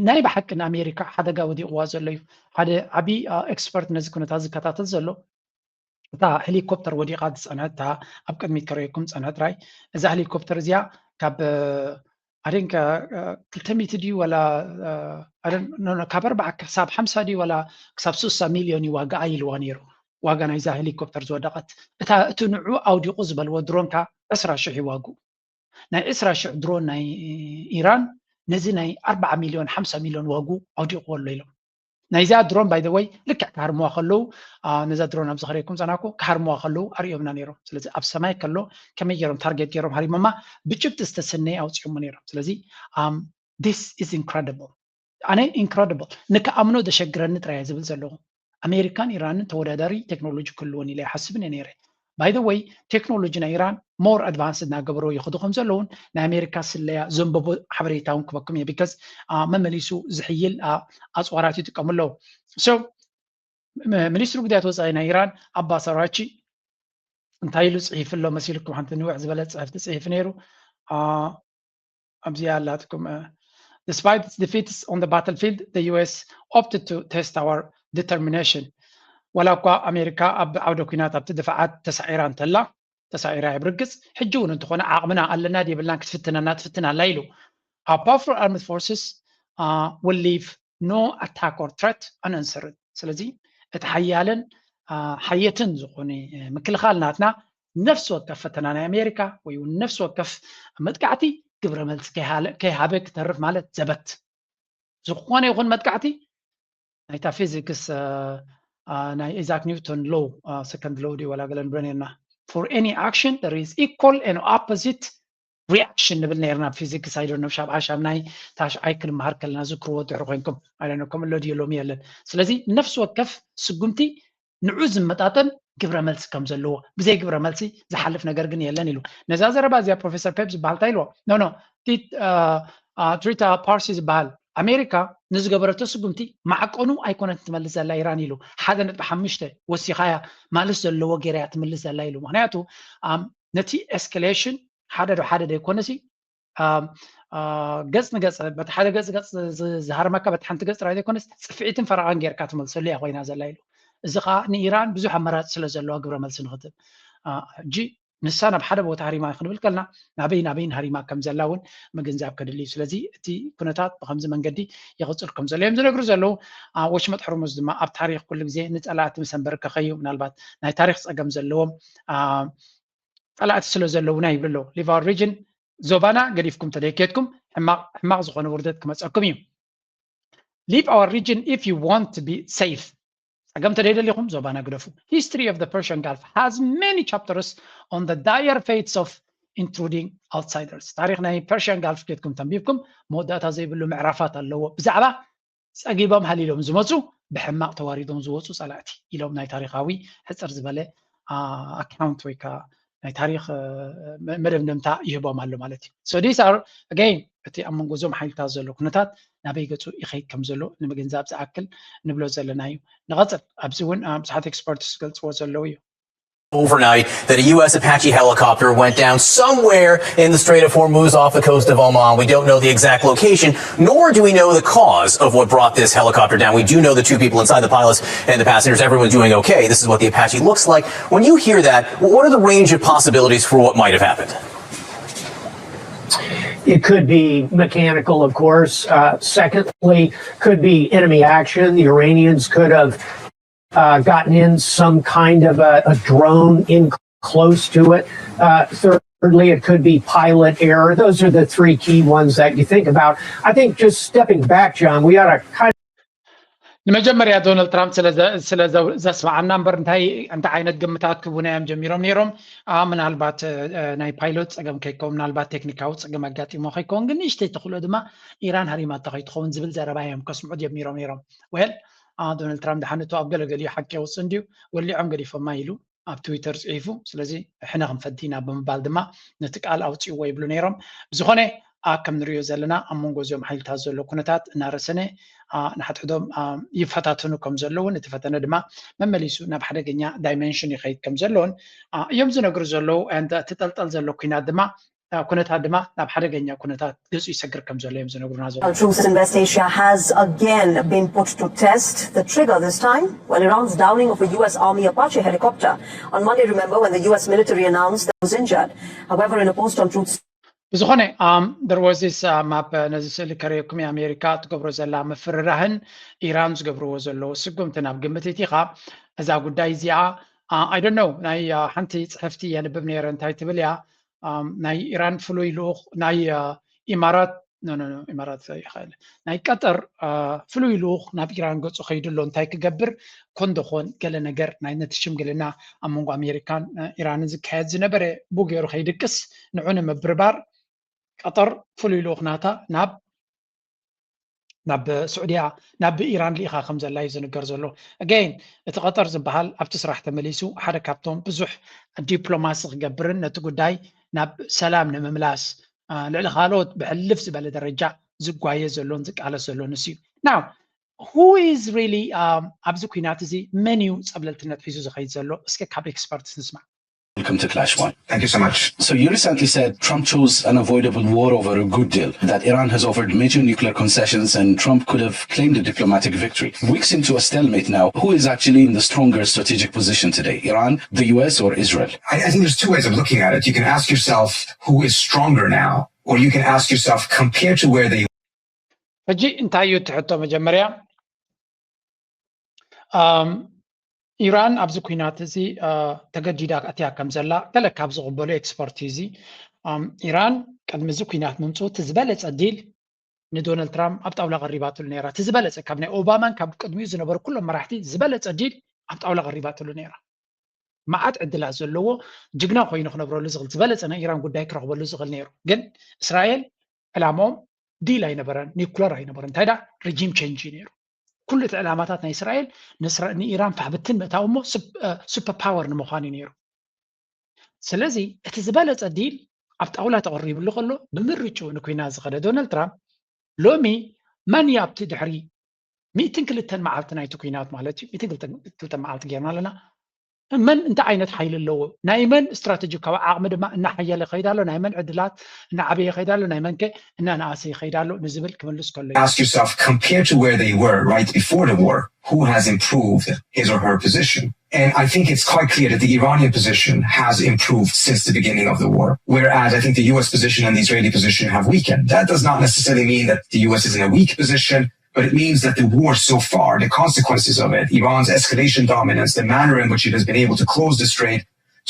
ናይ ብሓቂ ንኣሜሪካ ሓደጋ ወዲቕዋ ዘሎ እዩ። ሓደ ዓብዪ ኤክስፐርት ነዚ ኩነታት ዝከታተል ዘሎ እታ ሄሊኮፕተር ወዲቓ ዝፀንሐት እታ ኣብ ቅድሚት ከርእየኩም ዝፀንሐት ራይ እዛ ሄሊኮፕተር እዚኣ ካብ ኣደንከ ክልተ ሚእቲ ድዩ ወላ ካብ ኣርባዓ ክሳብ ሓምሳ ድዩ ወላ ክሳብ ስሳ ሚልዮን እዩ ዋጋኣ ኢልዋ ነይሩ። ዋጋ ናይዛ ሄሊኮፕተር ዝወደቐት እታ እቲ ንዑ ኣውዲቑ ዝበልዎ ድሮን ከ ዕስራ ሽሕ እዩ ዋግኡ። ናይ ዕስራ ሽሕ ድሮን ናይ ኢራን ነዚ ናይ ኣርባዓ ሚልዮን ሓምሳ ሚልዮን ዋጉ ኣውዲቕዎ ኣሎ ኢሎም። ናይዚኣ ድሮን ባይ ወይ ልክዕ ክሃርምዋ ከለዉ ነዛ ድሮን ኣብ ዝኸረይኩም ፀናኩ ክሃርምዋ ከለዉ ኣርእዮምና ነይሮም። ስለዚ ኣብ ሰማይ ከሎ ከመይ ገይሮም ታርጌት ገይሮም ሃሪሞማ ብጭብጢ ዝተሰነየ ኣውፅኦሞ ነይሮም። ስለዚ this is incredible። ኣነ incredible ንክኣምኖ ዘሸግረኒ ጥራይ ዝብል ዘለኹ። ኣሜሪካን ኢራንን ተወዳዳሪ ቴክኖሎጂ ክህልወን ኢለ ይሓስብን እየ ነይረ። ባይ ወይ ቴክኖሎጂ ናይ ኢራን ሞር ኣድቫንስድ እናገበሮ ይኸዱ ከም ዘለውን ናይ ኣሜሪካ ስለያ ዘንበቦ ሓበሬታ እውን ክበኩም እየ። ቢካዝ መመሊሱ ዝሕይል ኣፅዋራት ይጥቀሙ ኣለዉ። ሚኒስትሪ ጉዳያት ወፃኢ ናይ ኢራን ኣባስ ኣራግቺ እንታይ ኢሉ ፅሒፉ ኣሎ መሲልኩም? ሓንቲ ንውሕ ዝበለ ፅሕፍቲ ፅሒፉ ነይሩ። ኣብዚኣ ኣላትኩም። Despite its defeats on the battlefield, the U S opted to test our determination. ዋላ እኳ ኣሜሪካ ኣብ ዓውደ ኲናት ኣብቲ ድፋዓት ተሳዒራ እንተላ ተሳዒራ እያ ብርግፅ፣ ሕጂ እውን እንተኾነ ዓቕምና ኣለና ድየብልናን ክትፍትነና ትፍትን ኣላ ኢሉ። Our powerful armed forces will leave no attack or threat unanswered። ስለዚ እቲ ሓያልን ሓየትን ዝኾነ ምክልኻል ናትና ነፍሲ ወከፍ ፈተና ናይ ኣሜሪካ ወይ እውን ነፍሲ ወከፍ መጥቃዕቲ ግብረ መልሲ ከይሃበ ክተርፍ ማለት ዘበት። ዝኾነ ይኹን መጥቃዕቲ ናይታ ፊዚክስ ናይ ኢዛክ ኒውቶን ሎው ሰከንድ ሎው ድዩ ወላ ገለ ንብሎ ነርና። For any action there is equal and opposite reaction ንብል ነርና ኣብ ፊዚክስ። ኣይዶኖ ሻብ ዓሻብ ናይ ታሽዓይ ክንመሃር ከለና ዝክርዎ ድሕሪ ኮይንኩም ኣይዶኖ ከም ኣሎ ድዩ ሎሚ የለን። ስለዚ ነፍሲ ወከፍ ስጉምቲ ንዑ ዝመጣጠን ግብረ መልሲ ከም ዘለዎ፣ ብዘይ ግብረ መልሲ ዝሓልፍ ነገር ግን የለን ኢሉ። ነዛ ዘረባ እዚኣ ፕሮፌሰር ፔፕ ዝበሃል እንታይ ኢልዎ? ኖ ኖ ትሪታ ፓርሲ ዝበሃል ኣሜሪካ ንዝገበረቶ ስጉምቲ ማዕቀኑ ኣይኮነትን ትመልስ ዘላ ኢራን ኢሉ። ሓደ ነጥቢ ሓሙሽተ ወሲኻያ ማልስ ዘለዎ ገይራያ ትምልስ ዘላ ኢሉ። ምክንያቱ ነቲ ኤስካሌሽን ሓደ ዶ ሓደ ዘይኮነሲ ገፅ ንገፅ በቲ ሓደ ገፅ ገፅ ዝሃርመካ በቲ ሓንቲ ገፅ ጥራይ ዘይኮነስ ፅፍዒትን ፈረቓን ጌርካ ትመልሰሉ እያ ኮይና ዘላ ኢሉ። እዚ ከዓ ንኢራን ብዙሕ ኣማራፂ ስለ ዘለዋ ግብረ መልሲ ንክትብ ሕጂ ንሳ ናብ ሓደ ቦታ ሃሪማ ክንብል ከልና ናበይ ናበይን ሃሪማ ከም ዘላ እውን ምግንዛብ ከድሊ እዩ። ስለዚ እቲ ኩነታት ብከምዚ መንገዲ ይቕፅል ከም ዘሎ እዮም ዝነግሩ ዘለዉ። ወሽመጥ ሕርሙዝ ድማ ኣብ ታሪክ ኩሉ ግዜ ንፀላእቲ ምስ ኣንበርከኸ እዩ። ምናልባት ናይ ታሪክ ፀገም ዘለዎም ፀላእቲ ስለ ዘለዉና ይብሉ ኣለዉ። Leave our region፣ ዞባና ገዲፍኩም ተደይኬድኩም ሕማቕ ዝኾነ ውርደት ክመፀኩም እዩ። Leave our region if you want to be safe። ፀገም ተደይደሊኹም ዞባና ግደፉ። History of the Persian Gulf has many chapters on the dire fates of intruding outsiders። ታሪክ ናይ ፐርሽያን ጋልፍ ኬድኩም ተንቢብኩም መወዳእታ ዘይብሉ ምዕራፋት ኣለዎ ብዛዕባ ፀጊቦም ሃሊሎም ዝመፁ ብሕማቕ ተዋሪዶም ዝወፁ ፀላእቲ ኢሎም ናይ ታሪካዊ ሕፅር ዝበለ ኣካውንት ወይ ከዓ ናይ ታሪክ መደምደምታ ይህቦም ኣሎ ማለት እዩ። So these are again እቲ ኣብ መንጎ እዞም ሓይልታት ዘሎ ኩነታት ናበይ ገፁ ይኸይድ ከም ዘሎ ንምግንዛብ ዝኣክል ንብሎ ዘለና እዩ። ንቐፅል። ኣብዚ እውን ብዙሓት ኤክስፐርትስ ዝገልፅዎ ዘለዉ እዩ። Overnight that a U S Apache helicopter went down somewhere in the Strait of Hormuz off the coast of Oman. We don't know the exact location, nor do we know the cause of what brought this helicopter down. We do know the two people inside, the pilots and the passengers, everyone doing okay. This is what the Apache looks like. When you hear that, what are the range of possibilities for what might have happened? It could be mechanical, of course. Uh, secondly, could be enemy action. The Iranians could have uh, gotten in some kind of a, a drone in close to it. Uh, thirdly, it could be pilot error. Those are the three key ones that you think about. I think just stepping back, John, we ought to kind of ንመጀመርያ ዶናልድ ትራምፕ ስለ ዘስማዓና እምበር እንታይ እንታይ ዓይነት ግምታት ክቡና እዮም ጀሚሮም ነይሮም። ምናልባት ናይ ፓይሎት ፀገም ከይከውን ምናልባት ቴክኒካዊ ፀገም ኣጋጢሞ ከይከውን ግን ንእሽተይ ተኽእሎ ድማ ኢራን ሃሪማቶ ከይትኸውን ዝብል ዘረባ እዮም ከስምዑ ጀሚሮም ነይሮም። ወል ዶናልድ ትራምፕ ድሓን እቶ ኣብ ገለገሊኡ ሓቂ የውፅእ እንድዩ ወሊዖም ገዲፎማ ኢሉ ኣብ ትዊተር ፅሒፉ። ስለዚ ሕነ ክንፈዲ ኢና ብምባል ድማ ነቲ ቃል ኣውፅእዎ ይብሉ ነይሮም። ብዝኾነ ከም ንሪኦ ዘለና ኣብ መንጎ እዚኦም ሓይልታት ዘሎ ኩነታት እናረሰነ ንሓድሕዶም ይፈታተኑ ከም ዘለውን እቲ ፈተነ ድማ መመሊሱ ናብ ሓደገኛ ዳይመንሽን ይኸይድ ከም ዘለውን እዮም ዝነግሩ ዘለዉ። እቲ ጠልጠል ዘሎ ኩናት ድማ ኩነታት ድማ ናብ ሓደገኛ ኩነታት ገፁ ይሰግር ከም ዘሎ እዮም ዝነግሩና ዘለዉ። Truth in West Asia has again been put to test. The trigger this time, well, Iran's downing of a U S Army Apache helicopter. On Monday, remember, when the U S military announced that was injured. However, in a post on Truth ብዝኾነ there was this map ነዚ ስእሊ ከርእየኩም የኣሜሪካ ትገብሮ ዘላ ምፍርራህን ኢራን ዝገብርዎ ዘለዉ ስጉምቲ ናብ ግምት እቲኻ እዛ ጉዳይ እዚኣ I don't know ናይ ሓንቲ ፅሕፍቲ የንብብ ነይረ እንታይ ትብል እያ ናይ ኢራን ፍሉይ ልኡኽ ናይ ኢማራት ኢማራት ይኽእል ናይ ቀጠር ፍሉይ ልኡኽ ናብ ኢራን ገፁ ከይዱ ኣሎ። እንታይ ክገብር ኮን ደኾን ገለ ነገር ናይ ነቲ ሽምግልና ኣብ መንጎ ኣሜሪካን ኢራንን ዝካየድ ዝነበረ ቡ ገይሩ ከይድቅስ ንዑ ንምብርባር ቀጠር ፍሉይ ልኡኽ ናታ ናብ ናብ ስዑድያ ናብ ኢራን ልኢኻ ከም ዘላ እዩ ዝንገር ዘሎ። ኣገይን እቲ ቀጠር ዝበሃል ኣብቲ ስራሕ ተመሊሱ ሓደ ካብቶም ብዙሕ ዲፕሎማሲ ክገብርን ነቲ ጉዳይ ናብ ሰላም ንምምላስ ልዕሊ ካልኦት ብሕልፍ ዝበለ ደረጃ ዝጓየ ዘሎን ዝቃለስ ዘሎን ንሱ እዩ። ናው who is really ኣብዚ ኩናት እዚ መን እዩ ፀብለልትነት ሒዙ ዝኸይድ ዘሎ? እስከ ካብ ኤክስፐርትስ ንስማዕ። Welcome to Clash One. Thank you so much. So you recently said Trump chose an avoidable war over a good deal, that Iran has offered major nuclear concessions and Trump could have claimed a diplomatic victory. Weeks into a stalemate now, who is actually in the stronger strategic position today, Iran, the U S, or Israel? I, I think there's two ways of looking at it. You can ask yourself who is stronger now, or you can ask yourself compared to where they ሕጂ እንታይ እዩ እቲ ሕቶ? መጀመርያ ኢራን ኣብዚ ኩናት እዚ ተገዲዳ ኣትያ ከም ዘላ ገለ ካብ ዝቕበሉ ኤክስፐርት እዚ ኢራን ቅድሚ እዚ ኩናት ምምፅኡ እቲ ዝበለፀ ዲል ንዶናልድ ትራምፕ ኣብ ጣውላ ቀሪባትሉ ነይራ። እቲ ዝበለፀ ካብ ናይ ኦባማን ካብ ቅድሚኡ ዝነበሩ ኩሎም መራሕቲ ዝበለፀ ዲል ኣብ ጣውላ ቀሪባትሉ ነይራ። መዓት ዕድላት ዘለዎ ጅግና ኮይኑ ክነብረሉ ዝኽእል ዝበለፀ ናይ ኢራን ጉዳይ ክረኽበሉ ዝኽእል ነይሩ። ግን እስራኤል ዕላምኦም ዲል ኣይነበረን፣ ኒኩለር ኣይነበረን። እንታይ ዳ ሪጂም ቸንጅ እዩ ነይሩ። ኩሉ እቲ ዕላማታት ናይ እስራኤል ንኢራን ፋሕብትን ምእታው እሞ ሱፐር ፓወር ንምዃን እዩ ነይሩ። ስለዚ እቲ ዝበለፀ ዲል ኣብ ጣውላ ተቐሪብሉ ከሎ ብምርጭኡ ንኩናት ዝኸደ ዶናልድ ትራምፕ ሎሚ መን እዩ ኣብቲ ድሕሪ ሚእትን ክልተን መዓልቲ ናይቲ ኩናት ማለት እዩ። ሚእትን ክልተን መዓልቲ ጌርና ኣለና። መን እንታይ ዓይነት ሓይሊ ኣለዎ? ናይ መን ስትራቴጂካዊ ዓቕሚ ድማ እናሓየለ ይኸይድ ኣሎ፣ ናይ መን ዕድላት እናዓበየ ይኸይድ ኣሎ፣ ናይ መንከ እናነኣሰ ይኸይድ ኣሎ ንዝብል ክምልስ ከሎ እዩ። Ask yourself, compared to where they were right before the war, who has improved his or her position? And I think it's quite clear that the Iranian position has improved since the beginning of the war, whereas I think the U S position and the Israeli position have weakened. That does not necessarily mean that the U S is in a weak position, but it means that the war so far, the consequences of it, Iran's escalation dominance, the manner in which it has been able to close the strait,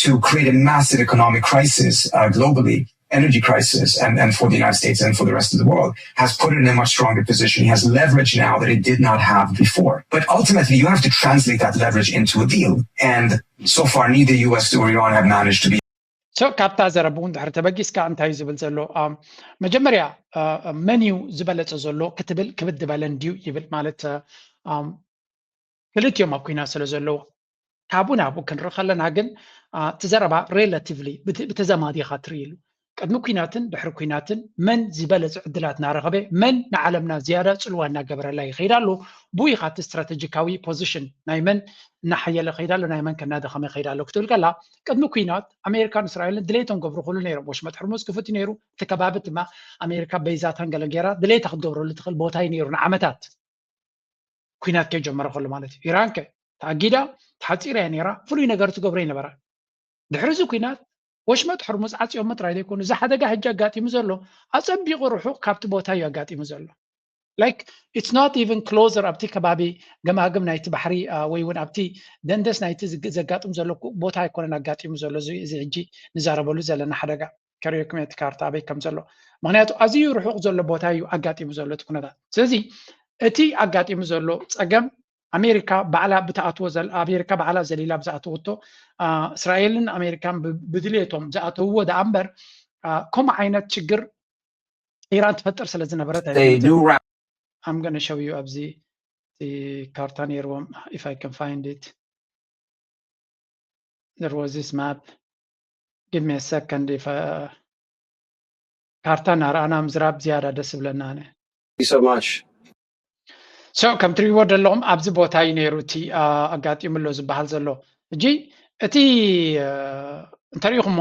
to create a massive economic crisis uh, globally, energy crisis, and, and for the United States and for the rest of the world, has put it in a much stronger position. He has leverage now that it did not have before. But ultimately, you have to translate that leverage into a deal. And so far, neither U S or Iran have managed to be so ካብታ ዘረብኡ እንድሕር ተበጊስካ እንታይ እዩ ዝብል ዘሎ? መጀመርያ መን እዩ ዝበለፀ ዘሎ ክትብል ክብድ በለን ድዩ ይብል ማለት ክልቲኦም ኣብ ኩናት ስለ ዘለዎ ካብኡ ናብኡ ክንርኢ ከለና ግን እቲ ዘረባ ሬላቲቭሊ ብተዘማዲ ኢኻ ትርኢ ኢሉ። ቅድሚ ኩናትን ድሕሪ ኩናትን መን ዝበለፀ ዕድላት እናረኸበ መን ንዓለምና ዝያዳ ፅልዋ እናገበረላ ይኸይድ ኣሎ። ብኡ ኢኻ እቲ ስትራተጂካዊ ፖዚሽን ናይ መን እናሓየለ ይኸይድ ኣሎ፣ ናይ መን ከ እናደኸመ ይኸይድ ኣሎ ክትብል ከላ ቅድሚ ኩናት ኣሜሪካን እስራኤልን ድሌቶም ገብሩ ክእሉ ነይሮም። ወሽመጥ ሕርሙዝ ክፉት እዩ ነይሩ። እቲ ከባቢ ድማ ኣሜሪካ በይዛታን ገለን ገይራ ድሌታ ክትገብረሉ ትኽእል ቦታ እዩ ነይሩ ንዓመታት። ኩናት ከይጀመረ ከሎ ማለት እዩ። ኢራን ከ ተኣጊዳ ተሓፂራ እያ ነይራ። ፍሉይ ነገር ትገብሮ ይነበራ። ድሕሪ እዚ ኩናት ወሽመጥ ሕርሙዝ ዓፂዮም ጥራይ ዘይኮኑ እዚ ሓደጋ ሕጂ ኣጋጢሙ ዘሎ ኣፀቢቑ ርሑቕ ካብቲ ቦታ እዩ ኣጋጢሙ ዘሎ። Like it's not even closer ኣብቲ ከባቢ ገማግም ናይቲ ባሕሪ ወይ እውን ኣብቲ ደንደስ ናይቲ ዘጋጥም ዘሎ ቦታ ኣይኮነን ኣጋጢሙ ዘሎ እዚ ሕጂ ንዛረበሉ ዘለና ሓደጋ። ከርእየኩም እቲ ካርታ ኣበይ ከም ዘሎ። ምክንያቱ ኣዝዩ ርሑቕ ዘሎ ቦታ እዩ ኣጋጢሙ ዘሎ እቲ ኩነታት። ስለዚ እቲ ኣጋጢሙ ዘሎ ፀገም ኣሜሪካ ባዕላ ብትኣትዎ ኣሜሪካ ባዕላ ዘሊላ ብዝኣተወቶ እስራኤልን ኣሜሪካን ብድሌቶም ዝኣተውዎ ደኣ እምበር ከምኡ ዓይነት ችግር ኢራን ትፈጥር ስለ ዝነበረት I'm gonna show you ኣብዚ ካርታ ነይርዎም if I can find it there was this map give me a second if ካርታ እናረኣና ምዝራብ ዝያዳ ደስ ይብለና። Thank you so much. So ከም ትሪእዎ ዘለኹም ኣብዚ ቦታ እዩ ነይሩ እቲ ኣጋጢሙ ኣሎ ዝበሃል ዘሎ። ሕጂ እቲ እንተሪኢኹሞ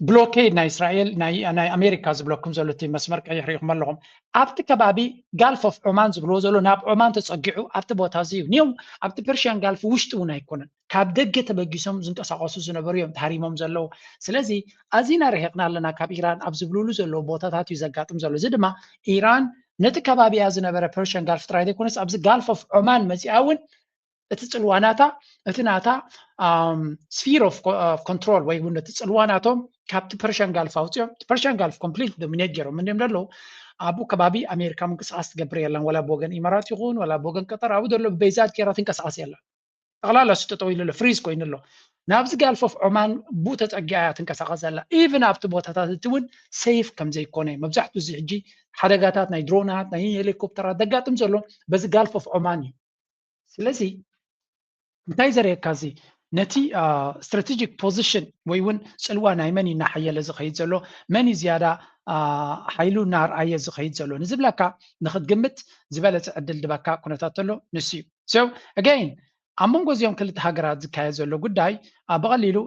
ብሎኬድ ናይ እስራኤል ናይ ኣሜሪካ ዝብለኩም ዘሎ እቲ መስመር ቀይሕ ሪኢኹም ኣለኹም። ኣብቲ ከባቢ ጋልፍ ኦፍ ዖማን ዝብልዎ ዘሎ ናብ ዖማን ተፀጊዑ ኣብቲ ቦታ እዚ እዩ። ኒው ኣብቲ ፐርሽያን ጋልፍ ውሽጢ እውን ኣይኮነን። ካብ ደገ ተበጊሶም ዝንቀሳቐሱ ዝነበሩ እዮም ተሃሪሞም ዘለዉ። ስለዚ ኣዚና ርሒቕና ኣለና ካብ ኢራን ኣብ ዝብልሉ ዘለዉ ቦታታት እዩ ዘጋጥም ዘሎ። እዚ ድማ ኢራን ነቲ ከባቢኣ ዝነበረ ፐርሽያን ጋልፍ ጥራይ ዘይኮነስ ኣብዚ ጋልፍ ኦፍ ዖማን መፂኣ እውን እቲ ፅልዋ ናታ እቲ ናታ sphere of control ወይ እውን እቲ ፅልዋ ናቶም ካብቲ ፐርሽያን ጋልፍ ኣውፅኦም፣ ፐርሽያን ጋልፍ ኮምፕሊት ዶሚኔት ገይሮም እንዲም ዘለዉ። ኣብኡ ከባቢ ኣሜሪካ ምንቅስቃስ ትገብር የላን፣ ወላ ብወገን ኢማራት ይኹን ወላ ብወገን ቀጠር፣ ኣብኡ ዘሎ ብበይዛት ገይራ ትንቀሳቀስ የላን። ጠቕላላ እሱ ጠጠው ኢሉ ኣሎ፣ ፍሪዝ ኮይኑ ኣሎ። ናብዚ ጋልፍ ኦፍ ዖማን ብኡ ተፀጊዓ እያ ትንቀሳቀስ ዘላ። ኢቭን ኣብቲ ቦታታት እቲ እውን ሴፍ ከም ዘይኮነ፣ መብዛሕትኡ እዚ ሕጂ ሓደጋታት ናይ ድሮናት፣ ናይ ሄሊኮፕተራት ዘጋጥም ዘሎ በዚ ጋልፍ ኦፍ ዖማን እዩ። ስለዚ እንታይ ዘርእየካ እዚ፣ ነቲ ስትራቴጂክ ፖዚሽን ወይ እውን ፅልዋ ናይ መን እዩ እናሓየለ ዝኸይድ ዘሎ፣ መን እዩ ዝያዳ ሓይሉ እናርኣየ ዝኸይድ ዘሎ ንዝብለካ ንክትግምት ዝበለፀ ዕድል ድበካ ኩነታት ተሎ ንሱ እዩ። So again፣ ኣብ መንጎ እዚኦም ክልተ ሃገራት ዝካየድ ዘሎ ጉዳይ ብቐሊሉ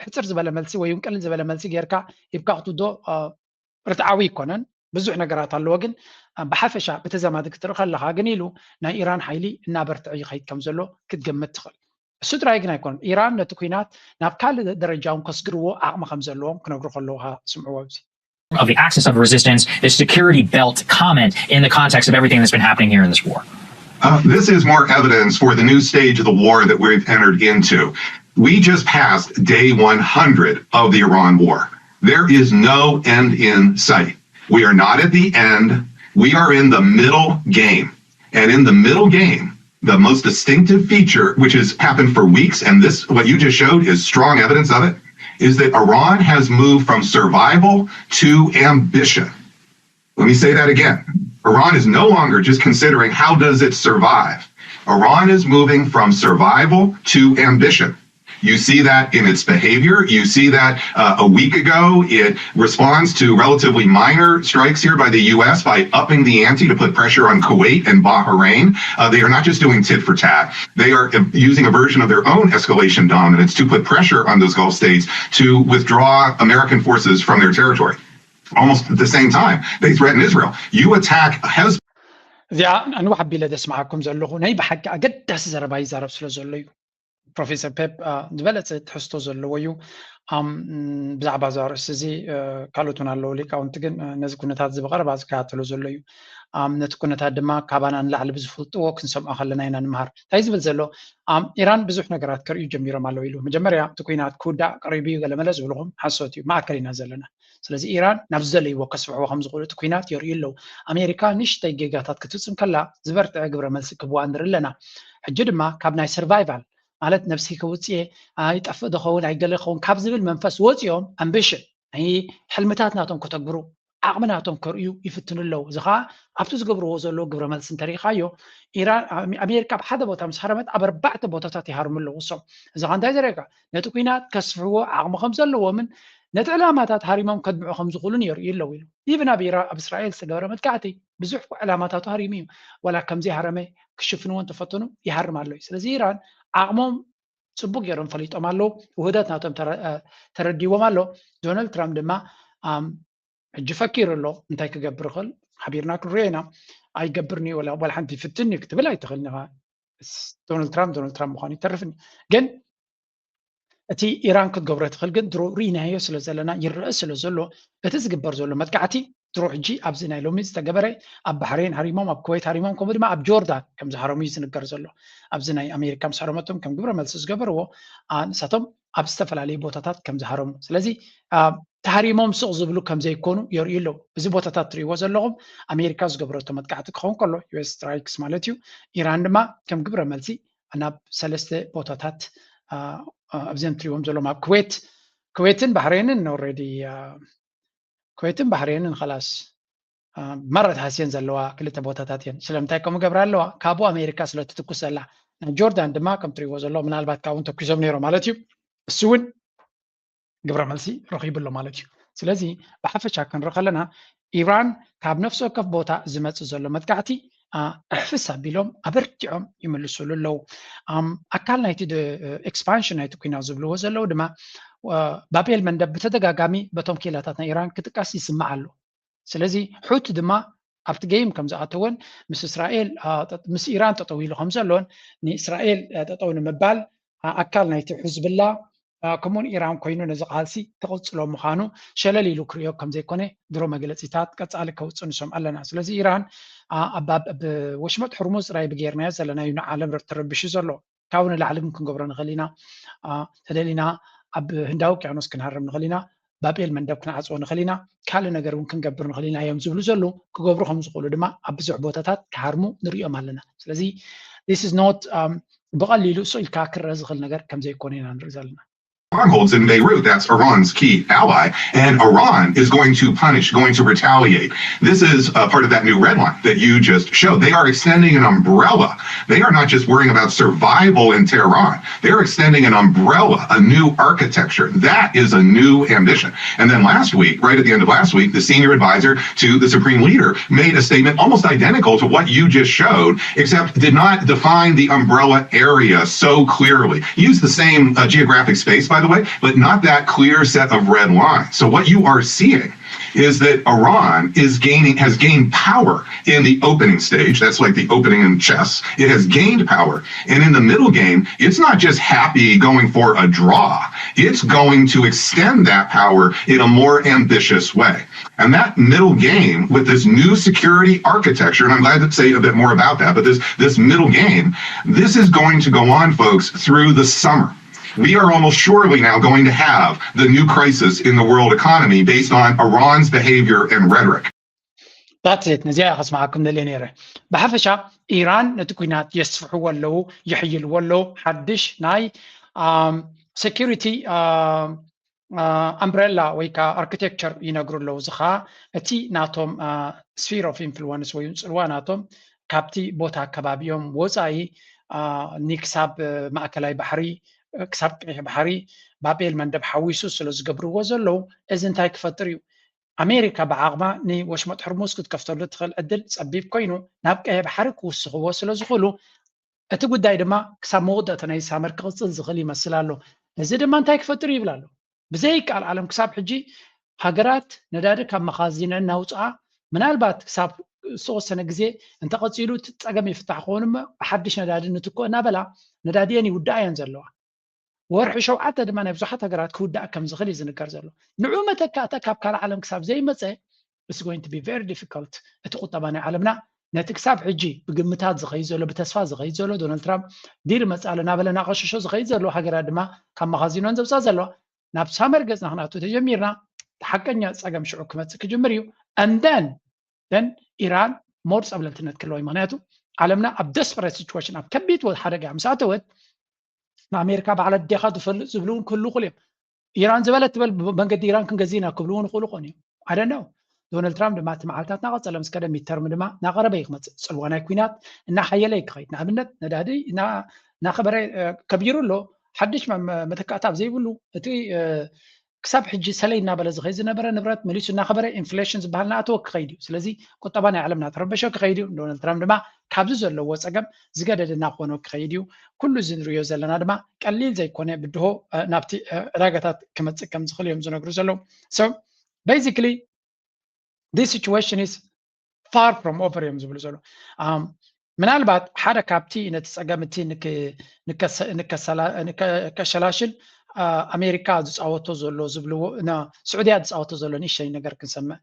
ሕፅር ዝበለ መልሲ ወይ እውን ቅልል ዝበለ መልሲ ጌርካ ይብቃቕቱ ዶ ርትዓዊ ይኮነን። ብዙሕ ነገራት ኣለዎ፣ ግን ብሓፈሻ ብተዛማዲ ክትርኢ ከለካ ግን ኢሉ ናይ ኢራን ሓይሊ እናበርትዐ ይኸይድ ከም ዘሎ ክትገምት ትኽእል። እሱ ጥራይ ግን ኣይኮነን፣ ኢራን ነቲ ኩናት ናብ ካልእ ደረጃ እውን ከስግርዎ ዓቕሚ ከም ዘለዎም ክነግሩ ከለዉ ስምዕዎ። ኣብዚ of the axis of resistance, the security belt comment in the context of everything that's been happening here in this war. Uh, this is more evidence for the new stage of the war that we've entered into. We just passed day one hundred of the Iran war. There is no end in sight. We are not at the end. We are in the middle game. And in the middle game, the most distinctive feature, which has happened for weeks, and this, what you just showed, is strong evidence of it, is that Iran has moved from survival to ambition. Let me say that again. Iran is no longer just considering how does it survive. Iran is moving from survival to ambition. You see that in its behavior. You see that uh, a week ago, it responds to relatively minor strikes here by the U S by upping the ante to put pressure on Kuwait and Bahrain. Uh, they are not just doing tit for tat. They are using a version of their own escalation dominance to put pressure on those Gulf states to withdraw American forces from their territory. Almost at the same time, they threaten Israel. You attack Hezbollah. እዚኣ ኣንዋሕ ኣቢለ ዘስምዓኩም ዘለኹ ናይ ብሓቂ ኣገዳሲ ዘረባ ይዛረብ ስለ ዘሎ እዩ። ፕሮፌሰር ፔፕ ዝበለፀ ትሕዝቶ ዘለዎ እዩ። ብዛዕባ እዚ ኣርእስቲ እዚ ካልኦት እውን ኣለዉ ሊቃውንቲ፣ ግን ነዚ ኩነታት እዚ ብቐረባ ዝከታተሎ ዘሎ እዩ። ነቲ ኩነታት ድማ ካባና ንላዕሊ ብዝፈልጥዎ ክንሰምዖ ከለና ኢና ንምሃር። እንታይ ዝብል ዘሎ፣ ኢራን ብዙሕ ነገራት ከርእዩ ጀሚሮም ኣለዉ ኢሉ። መጀመርያ እቲ ኩናት ክውዳእ ቀሪቡ እዩ ገለመለ ዝብልኹም ሓሶት እዩ፣ ማእከል ኢና ዘለና። ስለዚ ኢራን ናብ ዝደለይዎ ከስፍሕዎ ከም ዝኽእሉ እቲ ኩናት የርእዩ ኣለዉ። ኣሜሪካ ንእሽተይ ጌጋታት ክትፍፅም ከላ ዝበርትዐ ግብረ መልሲ ክህብዋ ንርኢ ኣለና። ሕጂ ድማ ካብ ናይ ሰርቫይቫል ማለት ነብሲ ከውፅኤ ይጠፍእ ዝኸውን ኣይገለ ይኸውን ካብ ዝብል መንፈስ ወፂኦም ኣምቢሽን ናይ ሕልምታት ናቶም ከተግብሩ ዓቕሚ ናቶም ከርእዩ ይፍትኑ ኣለዉ። እዚ ከዓ ኣብቲ ዝገብርዎ ዘለዉ ግብረ መልሲ እንተሪኢኻዮ ኢራን ኣሜሪካ ኣብ ሓደ ቦታ ምስ ሃረመት ኣብ ኣርባዕተ ቦታታት ይሃርሙ ኣለዉ እሶም። እዚ ከዓ እንታይ ዘርእየካ ነቲ ኩናት ከስፍሕዎ ዓቕሚ ከም ዘለዎምን ነቲ ዕላማታት ሃሪሞም ከድምዑ ከም ዝኽእሉን የርእዩ ኣለዉ ኢሉ። ኢቭን ኣብ ኢራን ኣብ እስራኤል ዝተገበረ መጥቃዕቲ ብዙሕ ዕላማታቱ ሃሪሙ እዩ። ዋላ ከምዘይሃረመ ክሽፍንዎ እንተፈተኑ ይሃርም ኣሎ እዩ። ስለዚ ኢራን ዓቕሞም ፅቡቅ ገይሮም ፈሊጦም ኣለዉ። ውህደት ናቶም ተረዲዎም ኣሎ። ዶናልድ ትራምፕ ድማ ሕጂ ፈኪሩ ኣሎ። እንታይ ክገብር ይኽእል ሓቢርና ክንሪኦ ኢና። ኣይገብርን እዩ ዋላ ሓንቲ ይፍትን እዩ ክትብል ኣይትኽእልን ኢኻ። ዶናልድ ትራምፕ ዶናልድ ትራምፕ ምዃኑ ይተርፍን እዩ። ግን እቲ ኢራን ክትገብሮ ትኽእል ግን ድሮ ርኢናዮ ስለ ዘለና ይረአ ስለ ዘሎ እቲ ዝግበር ዘሎ መጥቃዕቲ ድሮ ሕጂ ኣብዚ ናይ ሎሚ ዝተገበረ ኣብ ባሕሬን ሃሪሞም ኣብ ኩዌት ሃሪሞም ከምኡ ድማ ኣብ ጆርዳን ከም ዝሃረሙ እዩ ዝንገር ዘሎ። ኣብዚ ናይ ኣሜሪካ ምስ ሃረመቶም ከም ግብረ መልሲ ዝገበርዎ ንሳቶም ኣብ ዝተፈላለዩ ቦታታት ከም ዝሃረሙ ስለዚ ተሃሪሞም ስቕ ዝብሉ ከም ዘይኮኑ የርእዩ ኣለዉ። እዚ ቦታታት ትርእይዎ ዘለኹም ኣሜሪካ ዝገበረቶ መጥቃዕቲ ክኸውን ከሎ ዩኤስ ስትራይክስ ማለት እዩ። ኢራን ድማ ከም ግብረ መልሲ ናብ ሰለስተ ቦታታት ኣብዘን ትሪእዎም ዘለዎም ኣብ ኩዌት ኩዌትን ባሕሬንን ኦልሬዲ ኩዌትን ባሕሬንን ኸላስ መረት ሃስየን ዘለዋ ክልተ ቦታታት እየን። ስለምንታይ ከምኡ ገብራ ኣለዋ? ካብኡ ኣሜሪካ ስለ ትትኩስ ዘላ። ናይ ጆርዳን ድማ ከም ትሪእዎ ዘሎ ምናልባት ካብኡ ተኩሶም ነይሮም ማለት እዩ። እሱ እውን ግብረ መልሲ ረኺቡ ኣሎ ማለት እዩ። ስለዚ ብሓፈሻ ክንርኢ ከለና ኢራን ካብ ነፍሲ ወከፍ ቦታ ዝመፅእ ዘሎ መጥቃዕቲ ኣሕፍስ ኣቢሎም ኣበርቲዖም ይምልስሉ ኣለዉ። ኣካል ናይቲ ኤክስፓንሽን ናይቲ ኩናት ዝብልዎ ዘለዉ ድማ ባቤል መንደብ ብተደጋጋሚ በቶም ኬላታት ናይ ኢራን ክጥቀስ ይስማዕ ኣሎ። ስለዚ ሑቲ ድማ ኣብቲ ገይም ከም ዝኣተወን ምስ እስራኤል ምስ ኢራን ጠጠው ኢሉ ከም ዘሎን ንእስራኤል ጠጠው ንምባል ኣካል ናይቲ ሕዝብላ ከምኡውን ኢራን ኮይኑ ነዚ ቃልሲ ክቕፅሎ ምዃኑ ሸለል ኢሉ ክርእዮ ከም ዘይኮነ ድሮ መግለፂታት ቀፃሊ ከውፅእ ንሰምዖ ኣለና። ስለዚ ኢራን ኣብ ወሽመጥ ሕርሙዝ ጥራይ ብጌርናዮ ዘለና እዩ ንዓለም ተረቢሹ ዘሎ። ካብኡ ንላዕሊ ግን ክንገብሮ ንኽእል ኢና። ተደሊና ኣብ ህንዳዊ ውቅያኖስ ክንሃርም ንኽእል ኢና፣ ባቤል መንደብ ክንዓፅዎ ንኽእል ኢና፣ ካልእ ነገር እውን ክንገብር ንኽእል ኢና እዮም ዝብሉ ዘለዉ። ክገብሩ ከም ዝኽእሉ ድማ ኣብ ብዙሕ ቦታታት ክሃርሙ ንሪኦም ኣለና። ስለዚ this is not ብቐሊሉ ስቕ ኢልካ ክረአ ዝኽእል ነገር ከም ዘይኮነ ኢና ንርኢ ዘለና። strongholds in Beirut. That's Iran's key ally. And Iran is going to punish, going to retaliate. This is uh, part of that new red line that you just showed. They are extending an umbrella. They are not just worrying about survival in Tehran. They're extending an umbrella, a new architecture. That is a new ambition. And then last week, right at the end of last week, the senior advisor to the supreme leader made a statement almost identical to what you just showed, except did not define the umbrella area so clearly. Use the same uh, geographic space, by the way, but not that clear set of red lines. So what you are seeing is that Iran is gaining has gained power in the opening stage. That's like the opening in chess. It has gained power. And in the middle game, it's not just happy going for a draw. It's going to extend that power in a more ambitious way. And that middle game with this new security architecture, and I'm glad to say a bit more about that, but this this middle game, this is going to go on, folks, through the summer. We are almost surely now going to have the new crisis in the world economy based on Iran's behavior and rhetoric. That's it. ነዚኣ ከስማዓኩም ደልየ ነይረ። ብሓፈሻ ኢራን ነቲ ኩናት የስፍሕዎ ኣለዉ፣ ይሕይልዎ ኣለዉ። ሓድሽ ናይ security umbrella ወይ ከዓ architecture ይነግሩ ኣለዉ። እዚ ከዓ እቲ ናቶም sphere of influence ወይ ፅልዋ ናቶም ካብቲ ቦታ ከባቢኦም ወፃኢ ንክሳብ ማእከላይ ባሕሪ ክሳብ ቀይሕ ባሕሪ ባቤል መንደብ ሓዊሱ ስለ ዝገብርዎ ዘለዉ እዚ እንታይ ክፈጥር እዩ? ኣሜሪካ ብዓቕማ ንወሽመጥ ሕርሙዝ ክትከፍተሉ ትኽእል ዕድል ጸቢብ ኮይኑ ናብ ቀይሕ ባሕሪ ክውስኽዎ ስለ ዝኽእሉ እቲ ጉዳይ ድማ ክሳብ መወዳእታ ናይ ሳመር ክቕጽል ዝኽእል ይመስል ኣሎ። እዚ ድማ እንታይ ክፈጥር ይብል ኣሎ። ብዘይ ቃል ዓለም ክሳብ ሕጂ ሃገራት ነዳዲ ካብ መኻዚነን እናውፅኣ ምናልባት ክሳብ ዝተወሰነ ግዜ እንተቐፂሉ እቲ ፀገም ይፍታሕ ክኸውን እሞ ብሓድሽ ነዳዲ ንትኮ እናበላ ነዳዲየን ይውድኣ እየን ዘለዋ። ወርሒ ሸውዓተ ድማ ናይ ብዙሓት ሃገራት ክውዳእ ከም ዝኽእል እዩ ዝንገር ዘሎ። ንዑ መተካእታ ካብ ካልእ ዓለም ክሳብ ዘይመፀ it's going to be very difficult። እቲ ቁጠባ ናይ ዓለምና ነቲ ክሳብ ሕጂ ብግምታት ዝኸይድ ዘሎ ብተስፋ ዝኸይድ ዘሎ ዶናልድ ትራምፕ ዲል መፅእ ኣሎ እናበለ እናቐሸሾ ዝኸይድ ዘሎ ሃገራት ድማ ካብ መኻዚኖን ዘውፅኣ ዘለዋ ናብ ሳመር ገፅና ክንኣቱ ተጀሚርና ሓቀኛ ፀገም ሽዑ ክመፅእ ክጅምር እዩ። And then then ኢራን more ፀብለልትነት ክለዋ እዩ። ምክንያቱ ዓለምና ኣብ desperate situation ኣብ ከቢድ ሓደጋ ምስ ኣተወት ንኣሜሪካ ባዕላ ዴኻ ትፈልጥ ዝብሉ እውን ክህሉ ይኽእሉ እዮም። ኢራን ዝበለት ትበል መንገዲ ኢራን ክንገዝእ ኢና ክብሉ እውን ይኽእሉ ይኾኑ እዮም። I don't know። ዶናልድ ትራምፕ ድማ እቲ መዓልታት እናቐፀለ ምስ ከደ midterm ድማ እናቐረበ እዩ ክመፅእ። ፅልዋ ናይ ኲናት እናሓየለ እዩ ክኸይድ። ንኣብነት ነዳዲ እናኸበረ ከቢሩ ኣሎ። ሓድሽ መተካእታ ኣብ ዘይብሉ እቲ ክሳብ ሕጂ ሰለይ እናበለ ዝኸይድ ዝነበረ ንብረት መሊሱ እናኸበረ inflation ዝበሃል እናኣተወ ክኸይድ እዩ። ስለዚ ቁጠባ ናይ ዓለምና ተረበሸ ክኸይድ እዩ። ዶናልድ ትራምፕ ድማ ካብዚ ዘለዎ ፀገም ዝገደደ እናኾነ ክኸይድ እዩ። ኩሉ እዚ ንሪኦ ዘለና ድማ ቀሊል ዘይኮነ ብድሆ ናብቲ ዕዳጋታት ክመፅእ ከም ዝኽእል እዮም ዝነግሩ ዘለዉ። So basically this situation is far from over እዮም ዝብሉ ዘለዉ። ምናልባት ሓደ ካብቲ ነቲ ፀገም እቲ ከሸላሽል ኣሜሪካ ዝፃወቶ ዘሎ ዝብልዎ ስዑድያ ዝፃወቶ ዘሎ ንእሽተይ ነገር ክንሰምዕ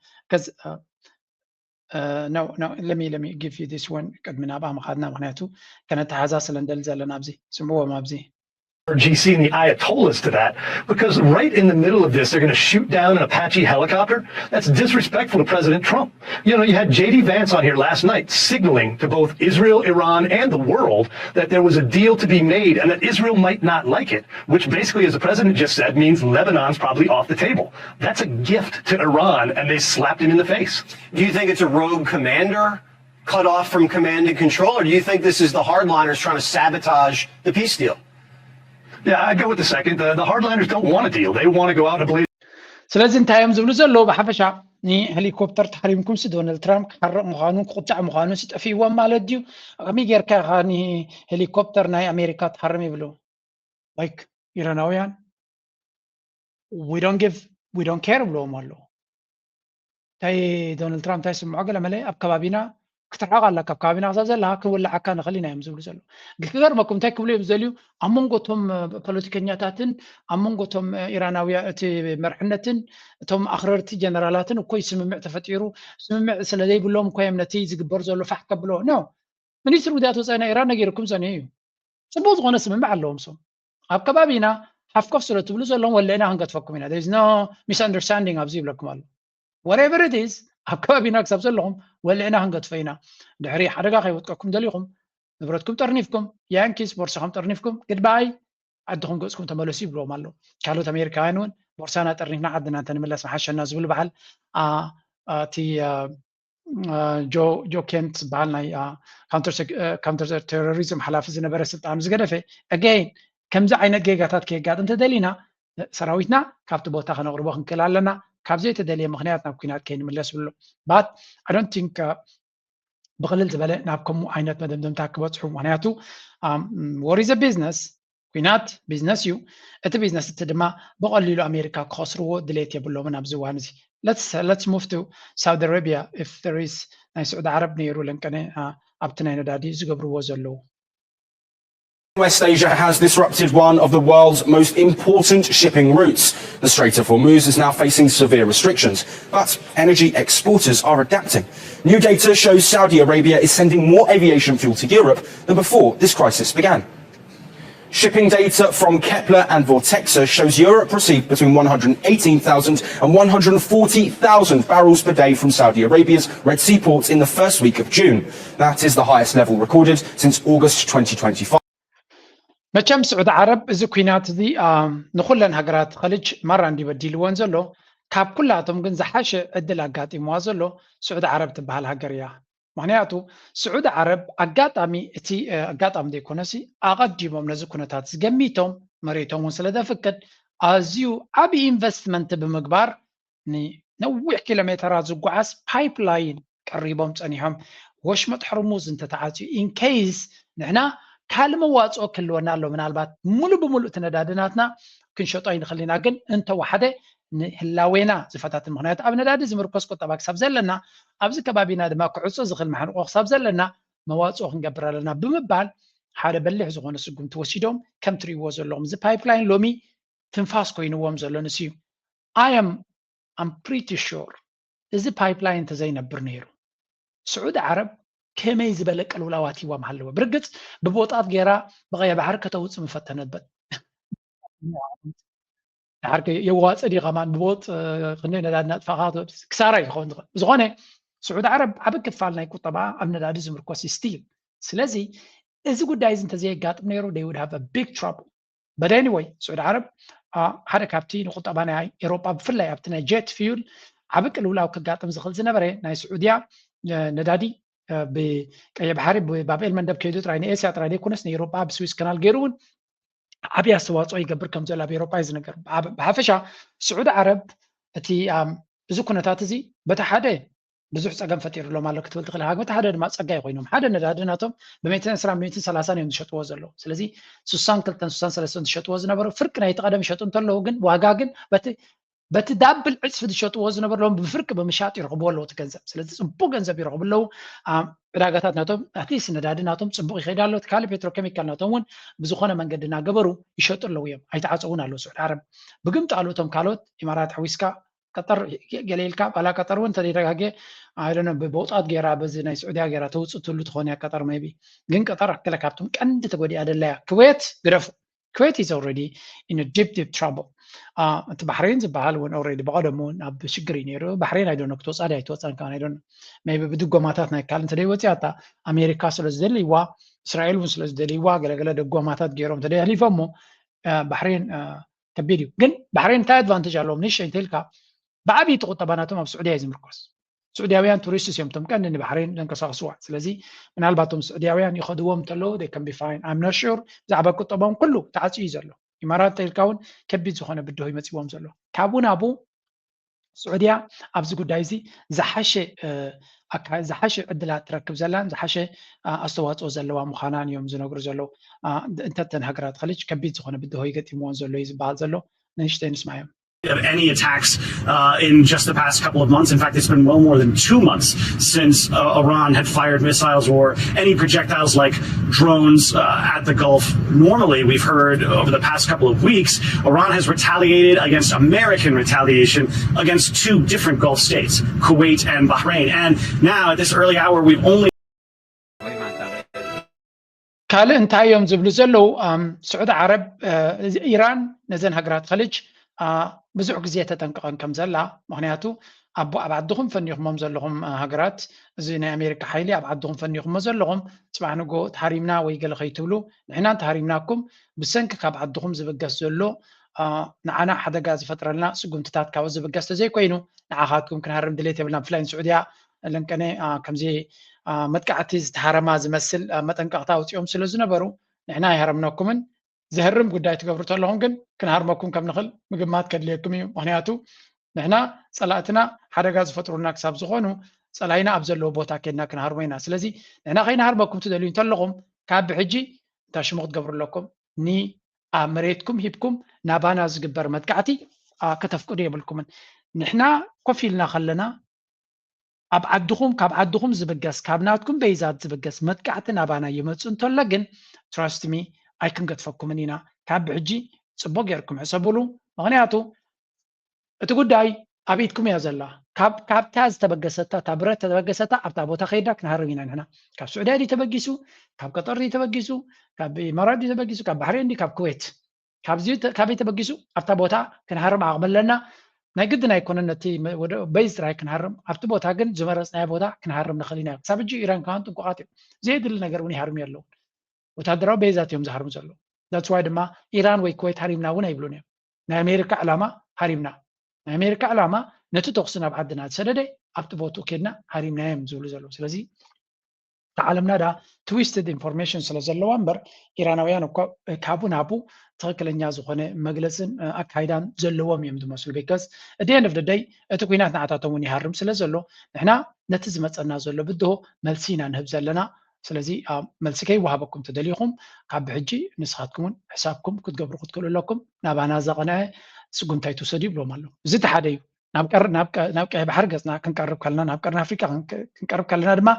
let me let me give you this one ቅድሚ ናብኣ ምኻድና ምክንያቱ ከነተሓዛስለ እንደሊ ዘለና ኣብዚ ስምዕዎም ኣብዚ G C and the Ayatollahs to that because right in the middle of this, they're going to shoot down an Apache helicopter. That's disrespectful to President Trump. You know, you had J D Vance on here last night signaling to both Israel, Iran, and the world that there was a deal to be made and that Israel might not like it, which basically, as the president just said, means Lebanon's probably off the table. That's a gift to Iran, and they slapped him in the face. Do you think it's a rogue commander cut off from command and control, or do you think this is the hardliners trying to sabotage the peace deal? Yeah, I go with the second. The, the hardliners don't want a deal. They want to go out and play. ስለዚ እንታይ እዮም ዝብሉ ዘለዉ? ብሓፈሻ ንሄሊኮፕተር ተሓሪምኩምሲ ዶናልድ ትራምፕ ክሓርቕ ምዃኑ ክቁጣዕ ምዃኑ ስጠፊዎም ማለት ድዩ? ከመይ ጌርካ ኢኻ ንሄሊኮፕተር ናይ ኣሜሪካ ትሓርም ይብሉ? Like ኢራናውያን we don't give we don't care ይብልዎም ኣለዉ። እንታይ ዶናልድ ትራምፕ እንታይ ስምዖ ገለ መለ ኣብ ከባቢና ክትርሕቕ ኣለካ ካብ ከባቢና ክሳብ ዘለኻ ክንውልዓካ ንኽእል ኢና እዮም ዝብሉ ዘለዉ። ግን ክገርመኩም እንታይ ክብሉ እዮም ዝደልዩ ኣብ መንጎ እቶም ፖለቲከኛታትን ኣብ መንጎ እቶም ኢራናውያ እቲ መርሕነትን እቶም ኣኽረርቲ ጀነራላትን እኮይ ስምምዕ ተፈጢሩ ስምምዕ ስለ ዘይብሎም እኮ እዮም ነቲ ዝግበር ዘሎ ፋሕ ከብሎ no ሚኒስትሪ ጉዳያት ወፃኢ ናይ ኢራን ነጊርኩም ፀኒሑ እዩ። ፅቡቅ ዝኾነ ስምምዕ ኣለዎም ሶም ኣብ ከባቢና ሓፍኮፍ ስለ ትብሉ ዘለኹም ወልዕና ክንገድፈኩም ኢና። There is no misunderstanding ኣብዚ ይብለኩም ኣሎ። Whatever it is ኣብ ከባቢና ክሳብ ዘለኹም ወልዕና ክንገድፎ ኢና። ድሕሪ ሓደጋ ከይወድቀኩም ደሊኹም ንብረትኩም ጠርኒፍኩም፣ ያንኪስ ቦርሳኹም ጠርኒፍኩም፣ ግድባይ ዓድኹም ገጽኩም ተመለሱ ይብልዎም ኣለዉ። ካልኦት ኣሜሪካውያን እውን ቦርሳና ጠርኒፍና ዓድና እንተንምለስ ምሓሸና ዝብል በዓል እቲ ጆ ኬንት ዝበሃል ናይ ካውንተር ቴሮሪዝም ሓላፊ ዝነበረ ስልጣኑ ዝገደፈ። ኣገይን ከምዚ ዓይነት ጌጋታት ከየጋጥም እንተደሊና ሰራዊትና ካብቲ ቦታ ከነቕርቦ ክንክእል ኣለና። ካብ ዘይተደልየ ምክንያት ናብ ኩናት ከይንምለስ ብሎ ባት ኣዶንቲንክ ብቕልል ዝበለ ናብ ከምኡ ዓይነት መደምደምታ ክበፅሑ። ምክንያቱ ወር ኢዝ ቢዝነስ፣ ኩናት ቢዝነስ እዩ። እቲ ቢዝነስ እቲ ድማ ብቐሊሉ ኣሜሪካ ክኸስርዎ ድሌት የብሎምን ኣብዚ እዋን እዚ። Let's move to Saudi Arabia, if there is ናይ ስዑዲ ዓረብ ነይሩ ለንቀነ ኣብቲ ናይ ነዳዲ ዝገብርዎ ዘለዉ West Asia has disrupted one of the world's most important shipping routes. The Strait of Hormuz is now facing severe restrictions, but energy exporters are adapting. New data shows Saudi Arabia is sending more aviation fuel to Europe than before this crisis began. Shipping data from Kpler and Vortexa shows Europe received between one hundred eighteen thousand and one hundred forty thousand barrels per day from Saudi Arabia's Red Sea ports in the first week of June. That is the highest level recorded since August twenty twenty-five. መቸም ስዑዲ ዓረብ እዚ ኩናት እዚ ንኩለን ሃገራት ኸልጅ ማራ እንዲ በዲልወን ዘሎ፣ ካብ ኩላቶም ግን ዝሓሸ ዕድል ኣጋጢምዋ ዘሎ ስዑዲ ዓረብ ትበሃል ሃገር እያ። ምክንያቱ ስዑዲ ዓረብ ኣጋጣሚ እቲ ኣጋጣሚ ዘይኮነሲ ኣቐዲሞም ነዚ ኩነታት ዝገሚቶም መሬቶም እውን ስለ ዘፍቅድ ኣዝዩ ዓብዪ ኢንቨስትመንት ብምግባር ንነዊሕ ኪሎ ሜተራት ዝጓዓዝ ፓይፕላይን ቀሪቦም ጸኒሖም። ወሽመጥ ሕርሙዝ እንተተዓፅዩ ኢንኬይስ ንሕና ካልእ መዋፅኦ ክህልወና ኣሎ። ምናልባት ሙሉ ብሙሉ እቲ ነዳዲ ናትና ክንሸጦ ኣይንኽእል ኢና፣ ግን እንተወሓደ ንህላዌና ዝፈታትን ምክንያቱ ኣብ ነዳዲ ዝምርኮስ ቁጠባ ክሳብ ዘለና ኣብዚ ከባቢና ድማ ክዕፆ ዝኽእል ማሕንቆ ክሳብ ዘለና መዋፅኦ ክንገብር ኣለና ብምባል ሓደ በሊሕ ዝኾነ ስጉምቲ ወሲዶም ከም ትርእይዎ ዘለኹም እዚ ፓይፕላይን ሎሚ ትንፋስ ኮይንዎም ዘሎ ንሱ እዩ። I am I'm pretty sure እዚ ፓይፕላይን እንተዘይነብር ነይሩ ስዑዲ ዓረብ ከመይ ዝበለ ቅልውላዋት ሂዋ ምሃለወ። ብርግፅ ብቦጣት ገይራ ብቐየ ባሕሪ ከተውፅእ ምፈተነበት ድሓር የዋፅእ ድዩ ከማን ብቦጥ ክንደይ ነዳዲ ናጥፋኻ ክሳራ ይኸውን ዝኽእል። ብዝኾነ ስዑዲ ዓረብ ዓብ ክፋል ናይ ቁጠባ ኣብ ነዳዲ ዝምርኮስ ስቲል። ስለዚ እዚ ጉዳይ እዚ እንተዘየጋጥም ነይሩ they would have a big trouble። But anyway ስዑዲ ዓረብ ሓደ ካብቲ ንቁጠባ ናይ ኤሮጳ ብፍላይ ኣብቲ ናይ ጀት ፊዩል ዓብ ቅልውላው ክጋጥም ዝኽእል ዝነበረ ናይ ስዑድያ ነዳዲ ብቀይ ባሕሪ ብባብኤል መንደብ ከይዱ ጥራይ ንኤስያ ጥራይ ዘይኮነስ ንኤሮጳ ብስዊስ ከናል ገይሩ እውን ዓብዪ ኣስተዋፅኦ ይገብር ከም ዘሎ ኣብ ኤሮጳ እዩ ዝነገር። ብሓፈሻ ስዑዲ ዓረብ እቲ እዚ ኩነታት እዚ በቲ ሓደ ብዙሕ ፀገም ፈጢሩሎም ኣሎ ክትብል ትኽእል። በቲ ሓደ ድማ ፀጋ ይኮይኖም ሓደ ነዳዲ ናቶም ብሜትን ዕስራን ብሜትን ሰላሳን እዮም ዝሸጥዎ ዘለዉ። ስለዚ ስሳን ክልተን ስሳን ሰለስተን ዝሸጥዎ ዝነበሩ ፍርቂ ናይቲ ቀደም ይሸጡ እንተለዉ ግን ዋጋ ግን በቲ በቲ ዳብል ዕፅፊ ዝሸጥዎ ዝነበሩ ሎም ብፍርቂ ብምሻጥ ይረኽብዎ ኣለዉ እቲ ገንዘብ። ስለዚ ፅቡቅ ገንዘብ ይረኽቡ ኣለዉ። ዕዳጋታት ናቶም ኣትሊስት ነዳዲ ናቶም ፅቡቅ ይኸይድ ኣሎ። እቲ ካልእ ፔትሮኬሚካል ናቶም እውን ብዝኾነ መንገዲ እናገበሩ ይሸጡ ኣለዉ እዮም። ኣይተዓፀውን ኣለዉ ስዑዲ ዓረብ ብግምጣሉ እቶም ካልኦት ኢማራት ሓዊስካ ቀጠር ገለ ኢልካ ባላ ቀጠር እውን ተደጋገ ኣይደነ ብቦጣት ገይራ በዚ ናይ ስዑድያ ገይራ ተውፅእ ትህሉ ትኾን እያ ቀጠር maybe ግን ቀጠር ኣክለ ካብቶም ቀንዲ ተጎዲኣ ደለያ ክዌት ግደፉ። Kuwait is already in a deep deep trouble። እቲ ባሕሬን ዝበሃል እውን already ብቐደሙ እውን ኣብ ሽግር እዩ ነይሩ። ባሕሬን ኣይደነ ክትወፃ ድያ ኣይትወፃን ከማን ኣይደነ maybe ብድጎማታት ናይ ካል እንተደይ ወፂኣ እታ ኣሜሪካ ስለ ዝደልይዋ እስራኤል እውን ስለ ዝደልይዋ ገለገለ ደጎማታት ገይሮም እንተደይ ኣሕሊፎሞ ባሕሬን ከቢድ እዩ። ግን ባሕሬን እንታይ ኣድቫንቴጅ ኣለዎም ንእሽተይ እንተኢልካ ብዓብይቲ ቁጠባ ናቶም ኣብ ስዑድያ እዩ ዝምርኮስ። ስዑድያውያን ቱሪስትስ እዮም እቶም ቀንዲ ንባሕሬን ዘንቀሳቕስዋ። ስለዚ ምናልባት እቶም ስዑድያውያን ይኸድዎም እንተለዉ they can be fine I'm not sure። ብዛዕባ ቁጠባኦም ኩሉ ተዓፅዩ እዩ ዘሎ። ኢማራት እንተኢልካ እውን ከቢድ ዝኾነ ብድሆ ይመፅዎም ዘሎ። ካብኡ ናብኡ ስዑድያ ኣብዚ ጉዳይ እዚ ዝሓሸ ዝሓሸ ዕድላት ትረክብ ዘላን ዝሓሸ ኣስተዋፅኦ ዘለዋ ምዃናን እዮም ዝነግሩ ዘለዉ። እንተተን ሃገራት ኸሊጅ ከቢድ ዝኾነ ብድሆ ይገጢምዎን ዘሎ እዩ ዝበሃል ዘሎ። ንእሽተይ ንስማዮም። of any attacks uh, in just the past couple of months. In fact, it's been well more than two months since uh, Iran had fired missiles or any projectiles like drones uh, at the Gulf. Normally, we've heard over the past couple of weeks, Iran has retaliated against American retaliation against two different Gulf states, Kuwait and Bahrain. And now, at this early hour, we've only ካልእ እንታይ እዮም ዝብሉ ዘለዉ? ስዑዲ ዓረብ፣ ኢራን ነዘን ሃገራት ኸልጅ ብዙሕ ግዜ ተጠንቅቐን ከም ዘላ፣ ምኽንያቱ ኣብ ዓድኹም ፈኒኹሞም ዘለኹም ሃገራት፣ እዚ ናይ ኣሜሪካ ሓይሊ ኣብ ዓድኹም ፈኒኹሞ ዘለኹም፣ ፅባሕ ንጎ ተሃሪምና ወይ ገለ ከይትብሉ፣ ንሕና እንተሃሪምናኩም ብሰንኪ ካብ ዓድኹም ዝብገስ ዘሎ ንዓና ሓደጋ ዝፈጥረልና ስጉምትታት ካብኡ ዝብገስ ተዘይኮይኑ ንዓኻትኩም ክንሃርም ድሌት የብልና። ብፍላይ ንስዑድያ ለንቀነ ከምዚ መጥቃዕቲ ዝተሃረማ ዝመስል መጠንቀቕታ ኣውፂኦም ስለ ዝነበሩ ንሕና ኣይሃረምነኩምን። ዘህርም ጉዳይ ትገብሩ ተለኹም ግን ክንሃርመኩም ከም ንኽእል ምግማት ከድልየኩም እዩ። ምኽንያቱ ንሕና ፀላእትና ሓደጋ ዝፈጥሩልና ክሳብ ዝኾኑ ፀላይና ኣብ ዘለዎ ቦታ ኬድና ክንሃርሞ ኢና። ስለዚ ንሕና ከይንሃርመኩም ትደልዩ እንተለኹም ካብ ብሕጂ እንታይ ሽሙ ክትገብሩ ኣለኩም? ኒ ኣብ መሬትኩም ሂብኩም ናባና ዝግበር መጥቃዕቲ ከተፍቅዱ የብልኩምን። ንሕና ኮፍ ኢልና ከለና ኣብ ዓድኹም ካብ ዓድኹም ዝብገስ ካብ ናትኩም በይዛት ዝብገስ መጥቃዕቲ ናባና ይመፁ እንተሎ ግን trust me ኣይክንገድፈኩምን ኢና። ካብ ብሕጂ ፅቡቅ ጌርኩም ሕሰብሉ። ምኽንያቱ እቲ ጉዳይ ኣብ ኢድኩም እያ ዘላ። ካብ ካብታ ዝተበገሰታ እታ ብረት ተበገሰታ ኣብታ ቦታ ከይዳ ክንሃርም ኢና ንሕና። ካብ ስዑድያ ድዩ ተበጊሱ፣ ካብ ቀጠር ድዩ ተበጊሱ፣ ካብ ኢማራት ድዩ ተበጊሱ፣ ካብ ባሕሬን ድዩ ካብ ኩዌት፣ ካብዚ ካበይ ተበጊሱ ኣብታ ቦታ ክንሃርም ዓቕሚ ኣለና። ናይ ግድን ኣይኮነን ነቲ በይዝ ጥራይ ክንሃርም፣ ኣብቲ ቦታ ግን ዝመረፅናዮ ቦታ ክንሃርም ንኽእል ኢና። ክሳብ ሕጂ ኢራን ከማን ጥንቁቓት እዮም። ዘየድሊ ነገር እውን ይሃርሙ ኣለዉ። ወታደራዊ በይዛት እዮም ዝሃርሙ ዘለዉ። That's why ድማ ኢራን ወይ ኩዌት ሃሪምና እውን ኣይብሉን እዮም። ናይ ኣሜሪካ ዕላማ ሃሪምና፣ ናይ ኣሜሪካ ዕላማ ነቲ ተኩሲ ናብ ዓድና ዝሰደደ ኣብቲ ቦትኡ ኬድና ሃሪምናዮም ዝብሉ ዘለዉ። ስለዚ እታ ዓለምና ዳ twisted information ስለ ዘለዋ እምበር ኢራናውያን እኳ ካብኡ ናብኡ ትኽክለኛ ዝኾነ መግለፅን ኣካይዳን ዘለዎም እዮም ዝመስሉ። Because at the end of the day እቲ ኩናት ንዓታቶም እውን ይሃርም ስለ ዘሎ ንሕና ነቲ ዝመፀና ዘሎ ብድሆ መልሲ ኢና ንህብ ዘለና። ስለዚ መልሲ ከይወሃበኩም ተደሊኹም ካብ ብሕጂ ንስኻትኩም እውን ሕሳብኩም ክትገብሩ ክትክእሉ ኣለኩም። ናባና ዘቐንዐ ስጉምታይ ትውሰዱ ይብሎም ኣለዉ። እዚ እቲ ሓደ እዩ። ናብ ቀር ናብ ቀ- ናብ ቀይ ባሕሪ ገፅና ክንቀርብ ከለና ናብ ቀርኒ ኣፍሪቃ ክንቀርብ ከለና ድማ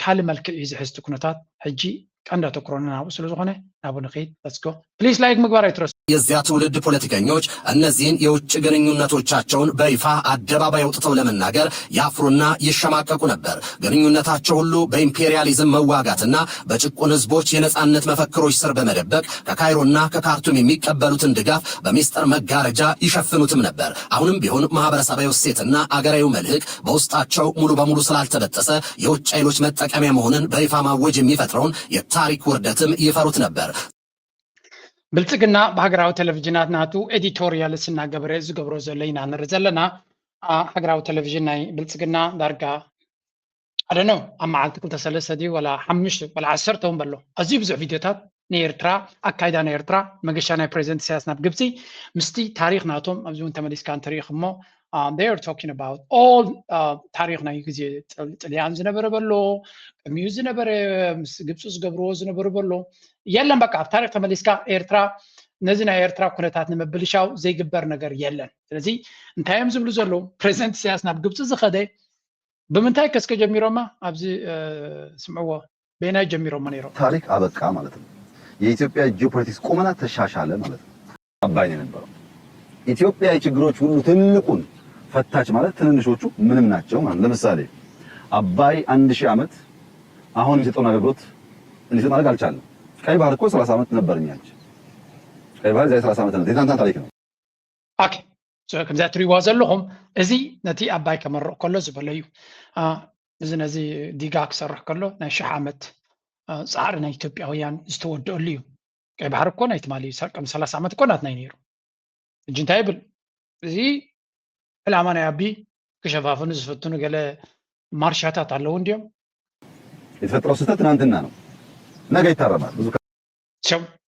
ካልእ መልክዕ እዩ ዝሕዝ እቲ ኩነታት። ሕጂ ቀንዲ ኣተኩሮና ናብኡ ስለ ዝኾነ ናብኡ ንኸይድ። Let's go please like ምግባር ኣይትረሱ። የዚያ ትውልድ ፖለቲከኞች እነዚህን የውጭ ግንኙነቶቻቸውን በይፋ አደባባይ አውጥተው ለመናገር ያፍሩና ይሸማቀቁ ነበር። ግንኙነታቸው ሁሉ በኢምፔሪያሊዝም መዋጋትና በጭቁን ህዝቦች የነጻነት መፈክሮች ስር በመደበቅ ከካይሮና ከካርቱም የሚቀበሉትን ድጋፍ በሚስጥር መጋረጃ ይሸፍኑትም ነበር። አሁንም ቢሆን ማህበረሰባዊ እሴትና አገራዊ መልህቅ በውስጣቸው ሙሉ በሙሉ ስላልተበጠሰ የውጭ ኃይሎች መጠቀሚያ መሆንን በይፋ ማወጅ የሚፈጥረውን የታሪክ ውርደትም ይፈሩት ነበር። ብልጽግና ብሃገራዊ ቴሌቪዥናት ናቱ ኤዲቶሪያልስ እናገበረ ዝገብሮ ዘሎ ኢና ንርኢ ዘለና። ሃገራዊ ቴሌቪዥን ናይ ብልጽግና ዳርጋ ኣደነው ኣብ መዓልቲ ክልተ ሰለስተ ድዩ ወላ ሓሙሽተ ወላ ዓሰርተ እውን በሎ ኣዝዩ ብዙሕ ቪድዮታት ንኤርትራ ኣካይዳ ናይ ኤርትራ መገሻ ናይ ፕሬዚደንት ኢሳያስ ናብ ግብፂ ምስቲ ታሪኽ ናቶም ኣብዚ እውን ተመሊስካ እንተሪኢኹሞ they are talking about all ታሪኽ ናይ ግዜ ጥልያን ዝነበረ በሎ ቅድሚኡ ዝነበረ ምስ ግብፂ ዝገብርዎ ዝነበሩ በሎ የለን። በቃ ኣብ ታሪኽ ተመሊስካ ኤርትራ ነዚ ናይ ኤርትራ ኩነታት ንምብልሻው ዘይግበር ነገር የለን። ስለዚ እንታይ እዮም ዝብሉ ዘለዉ? ፕሬዚደንት ኢሳያስ ናብ ግብፂ ዝኸደ ብምንታይ ከስከ ጀሚሮማ ኣብዚ ስምዕዎ በየናይ ጀሚሮማ ነይሮም? ታሪክ አበቃ ማለት ነው። የኢትዮጵያ ጂኦፖለቲክስ ቁመና ተሻሻለ ማለት ነው። አባይ ነው የነበረው። ኢትዮጵያ የችግሮች ሁሉ ትልቁን ፈታች ማለት ትንንሾቹ ምንም ናቸው ማለት። ለምሳሌ አባይ አንድ ሺህ ዓመት አሁን የሚሰጠውን አገልግሎት እንዲሰጥ ማድረግ አልቻለም። ቀይ ባህር እኮ ሰላሳ ዓመት ነበር እኛ እጅ። ቀይ ባህር የዛሬ ሰላሳ ዓመት ነው። የትናንትና ታሪክ ነው። ኦኬ ከምዚኣ ትሪእዋ ዘለኹም እዚ ነቲ ኣባይ ከመርቕ ከሎ ዝበሎ እዩ። እዚ ነዚ ዲጋ ክሰርሕ ከሎ ናይ ሽሕ ዓመት ፃዕሪ ናይ ኢትዮጵያውያን ዝተወደአሉ እዩ። ቀይ ባሕሪ እኮ ናይ ትማሊ ቅድሚ ሰላሳ ዓመት እኮ ናትና እዩ ነይሩ። ሕጂ እንታይ ይብል? እዚ ዕላማ ናይ ኣቢ ክሸፋፍኑ ዝፍትኑ ገለ ማርሻታት ኣለዉ እንዲዮም። የተፈጠረው ስህተት ትናንትና ነው፣ ነገ ይታረማል። ብዙ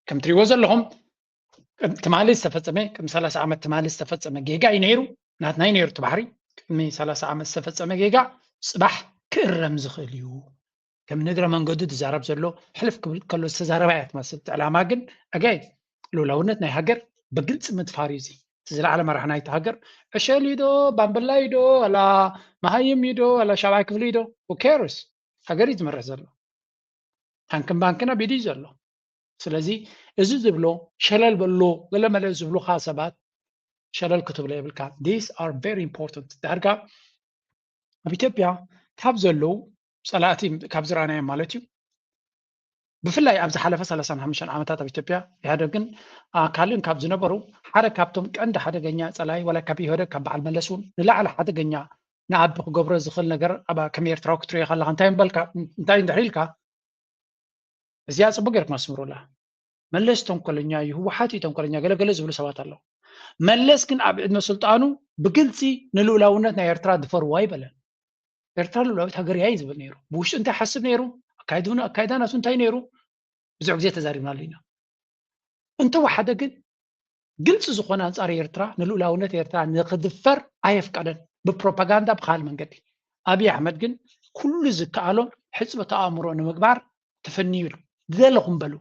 ከም ትሪእዎ ዘለኹም ትማሊ ዝተፈፀመ ቅድሚ ሰላሳ ዓመት ትማሊ ዝተፈፀመ ጌጋ እዩ ነይሩ፣ ናትና እዩ ነይሩ እቲ ባሕሪ። ቅድሚ ሰላሳ ዓመት ዝተፈፀመ ጌጋ ፅባሕ ክእረም ዝኽእል እዩ። ከም ንእግረ መንገዱ ዝዛረብ ዘሎ ሕልፍ ክብል ከሎ ዝተዛረባ እያ ትመስል። እቲ ዕላማ ግን ኣጋይ ልኡላውነት ናይ ሃገር ብግልፂ ምድፋር እዩ። እዚ እቲ ዝለዓለ መራሒ ናይቲ ሃገር ዕሸል እዩ ዶ ባምበላ እዩ ዶ ዋላ መሃይም እዩ ዶ ዋላ ሻብዓይ ክፍሊ እዩ ዶ who cares? ሃገር እዩ ዝመርሕ ዘሎ። ታንክን ባንክን ኣብ ኢዱ እዩ ዘሎ። ስለዚ እዚ ዝብሎ ሸለል በሎ ገለመለ ዝብሉኻ ሰባት ሸለል ክትብሎ የብልካ። These are very important። ዳርጋ ኣብ ኢትዮጵያ ካብ ዘለዉ ፀላእቲ ካብ ዝረኣናዮም ማለት እዩ ብፍላይ ኣብ ዝሓለፈ ሰላሳን ሓሙሽተን ዓመታት ኣብ ኢትዮጵያ ኢህወደግን ካልእን ካብ ዝነበሩ ሓደ ካብቶም ቀንዲ ሓደገኛ ፀላኢ ዋላ ካብ ኢህወደግ ካብ በዓል መለስ እውን ንላዕሊ ሓደገኛ ንኣቢ ክገብሮ ዝኽእል ነገር ኣብ ከም ኤርትራዊ ክትሪኦ ከለካ እንታይ ምበልካ እንታይ እንድሕር ኢልካ እዚኣ ፅቡቅ ጌርኩም ኣስምሩላ። መለስ ተንኮለኛ እዩ፣ ህወሓት እዩ ተንኮለኛ ገለገለ ዝብሉ ሰባት ኣለዉ። መለስ ግን ኣብ ዕድመ ስልጣኑ ብግልፂ ንልኡላውነት ናይ ኤርትራ ድፈርዋ ኣይበለን። ኤርትራ ልኡላዊት ሃገር እያ እዩ ዝብል ነይሩ። ብውሽጡ እንታይ ሓስብ ነይሩ? ኣካይዳ ናቱ እንታይ ነይሩ? ብዙሕ ግዜ ተዛሪብናሉ ኢና። እንተወሓደ ግን ግልፂ ዝኾነ ኣንፃር ኤርትራ ንልኡላውነት ኤርትራ ንክድፈር ኣየፍቀደን። ብፕሮፓጋንዳ ብካል መንገዲ ኣብይ ኣሕመድ ግን ኩሉ ዝከኣሎ ሕፅበተ ኣእምሮ ንምግባር ተፈንዩ ኢሉ ዝደለኹም በሉ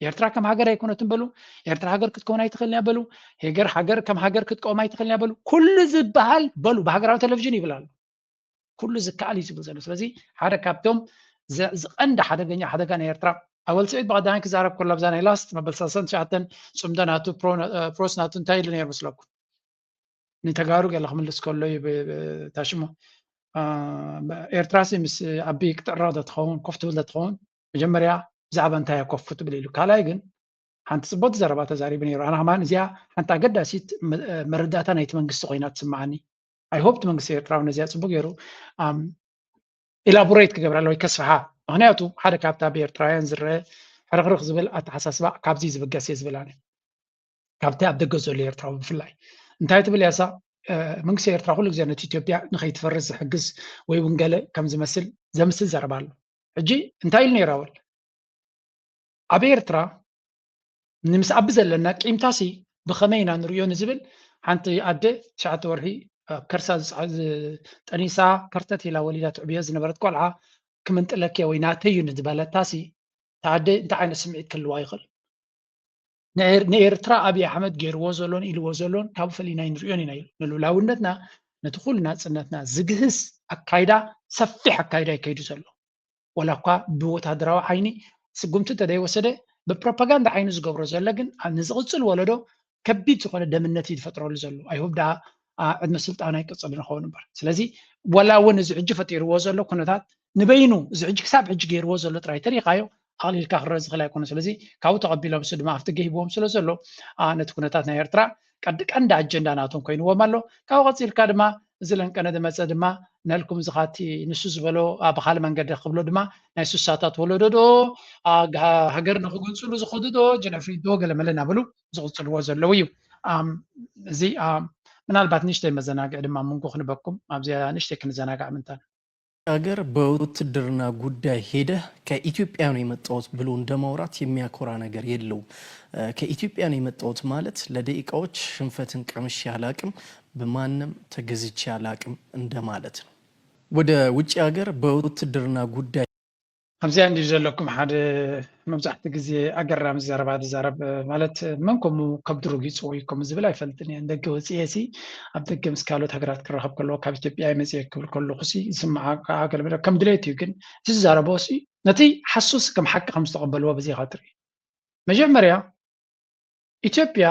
ኤርትራ ከም ሃገር ኣይኮነትን በሉ ኤርትራ ሃገር ክትከውን ኣይትኽእልን እያ በሉ ሄገር ሃገር ከም ሃገር ክትቀውም ኣይትኽእልን እያ በሉ ኩሉ ዝበሃል በሉ ብሃገራዊ ቴሌቪዥን ይብል ኣሎ ኩሉ ዝከኣል እዩ ዝብል ዘሎ ስለዚ ሓደ ካብቶም ዝቐንዲ ሓደገኛ ሓደጋ ናይ ኤርትራ ኣወል ስዒድ ብቐዳማይ ክዛረብ ከሎ ኣብዛ ናይ ላስት መበል ሰላሳን ትሽዓተን ፅምዶ ናቱ ፕሮስ ናቱ እንታይ ኢሉ ነይሩ መስለኩም ንተጋሩ ገለ ክምልስ ከሎ እዩ ታሽሞ ኤርትራሲ ምስ ኣቢ ክትዕረቕ ዶ ትኸውን ኮፍ ትብል ዶ ትኸውን መጀመርያ ብዛዕባ እንታይ ኮፍ ትብል ኢሉ ካልኣይ ግን ሓንቲ ፅቡቅ ዘረባ ተዛሪቡ ነይሩ ኣነ ከማን እዚኣ ሓንቲ ኣገዳሲት መረዳእታ ናይቲ መንግስቲ ኮይና ትስምዓኒ ኣይሆፕ መንግስቲ ኤርትራ እውን ነዚኣ ፅቡቅ ገይሩ ኢላቦሬት ክገብረላ ወይ ከስፍሓ ምክንያቱ ሓደ ካብታ ብኤርትራውያን ዝረአ ሕርክርክ ዝብል ኣተሓሳስባ ካብዚ ዝብገስ እየ ዝብል ኣነ ካብቲ ኣብ ደገ ዘሎ ኤርትራዊ ብፍላይ እንታይ ትብል ያሳ መንግስቲ ኤርትራ ኩሉ ግዜ ነቲ ኢትዮጵያ ንከይትፈርስ ዝሕግዝ ወይ እውን ገለ ከም ዝመስል ዘምስል ዘረባ ኣሎ ሕጂ እንታይ ኢሉ ነይሩ ኣወል ኣብ ኤርትራ ንምስ ኣቢ ዘለና ቂምታሲ ብኸመይ ኢና ንሪኦ ንዝብል ሓንቲ ኣደ ትሽዓተ ወርሒ ኣብ ከርሳ ጠኒሳ ከርተት ኢላ ወሊዳ ትዕብዮ ዝነበረት ቆልዓ ክምንጥለኪ ወይ ናተይ እዩ ንዝበለታሲ ተኣደ እንታይ ዓይነት ስምዒት ክህልዋ ይኽእል ንኤርትራ ኣብይ ኣሕመድ ገይርዎ ዘሎን ኢልዎ ዘሎን ካብ ፈሊና ንሪኦን ኢና ኢሉ ንልውላውነትና ነቲ ኩሉ ናፅነትና ዝግህስ ኣካይዳ ሰፊሕ ኣካይዳ ይከይዱ ዘሎ ወላ እኳ ብወታደራዊ ዓይኒ ስጉምቲ እንተደይወሰደ ብፕሮፓጋንዳ ዓይኒ ዝገብሮ ዘሎ ግን ንዝቕፅል ወለዶ ከቢድ ዝኾነ ደምነት እዩ ዝፈጥረሉ ዘሎ ኣይሁብ ደኣ ዕድመ ስልጣኑ ኣይቅፅል ንኸውን እምበር ስለዚ ወላ እውን እዚ ሕጂ ፈጢርዎ ዘሎ ኩነታት ንበይኑ እዚ ሕጂ ክሳብ ሕጂ ገይርዎ ዘሎ ጥራይ ተሪኻዮ ኣቕሊልካ ክረአ ዝኽእል ኣይኮነ ስለዚ ካብኡ ተቐቢሎም እሱ ድማ ኣፍትገ ሂብዎም ስለ ዘሎ ነቲ ኩነታት ናይ ኤርትራ ቀንዲ ኣጀንዳ ናቶም ኮይንዎም ኣሎ ካብኡ ቀፂልካ ድማ እዚ ለንቀነ ዝመፀ ድማ ነልኩም ዝኻቲ ንሱ ዝበሎ ብካል መንገዲ ክብሎ ድማ ናይ ሱሳታት ወለዶ ዶ ሃገር ንክግንፅሉ ዝኸዱ ዶ ጀነፍሪ ዶ ገለመለ እናበሉ ዝቕፅልዎ ዘለዉ እዩ እዚ ምናልባት ንሽተይ መዘናግዒ ድማ መንጎ ክንበኩም ኣብዚኣ ንሽተይ ክንዘናጋዕ ምንታን ሀገር በውትድርና ጉዳይ ሄደህ ከኢትዮጵያ ነው የመጣሁት ብሎ እንደማውራት የሚያኮራ ነገር የለውም። ከኢትዮጵያ ነው የመጣሁት ማለት ለደቂቃዎች ሽንፈትን ቀምሼ አላቅም፣ በማንም ተገዝቼ አላቅም እንደማለት ነው። ወደ ውጭ ሀገር በውትድርና ጉዳይ ኣብዚኣ እንዲ ዘለኩም ሓደ መብዛሕትኡ ግዜ ኣገራሚ ዘረባ ዝዛረብ ማለት መን ከምኡ ከብዱ ረጊፅዎ እዩ ከምኡ ዝብል ኣይፈልጥን እየ ደገ ወፅኤ ሲ ኣብ ደገ ምስ ካልኦት ሃገራት ክራኸብ ከለዎ ካብ ኢትዮጵያ እየ መፅኤ ክብል ከለኹ ሲ ዝስምዓ ከዓ ገለመለ ከም ድሌት እዩ ግን እቲ ዝዛረቦ ሲ ነቲ ሓሱስ ከም ሓቂ ከም ዝተቐበልዎ በዚ ኢኻ ትርኢ መጀመርያ ኢትዮጵያ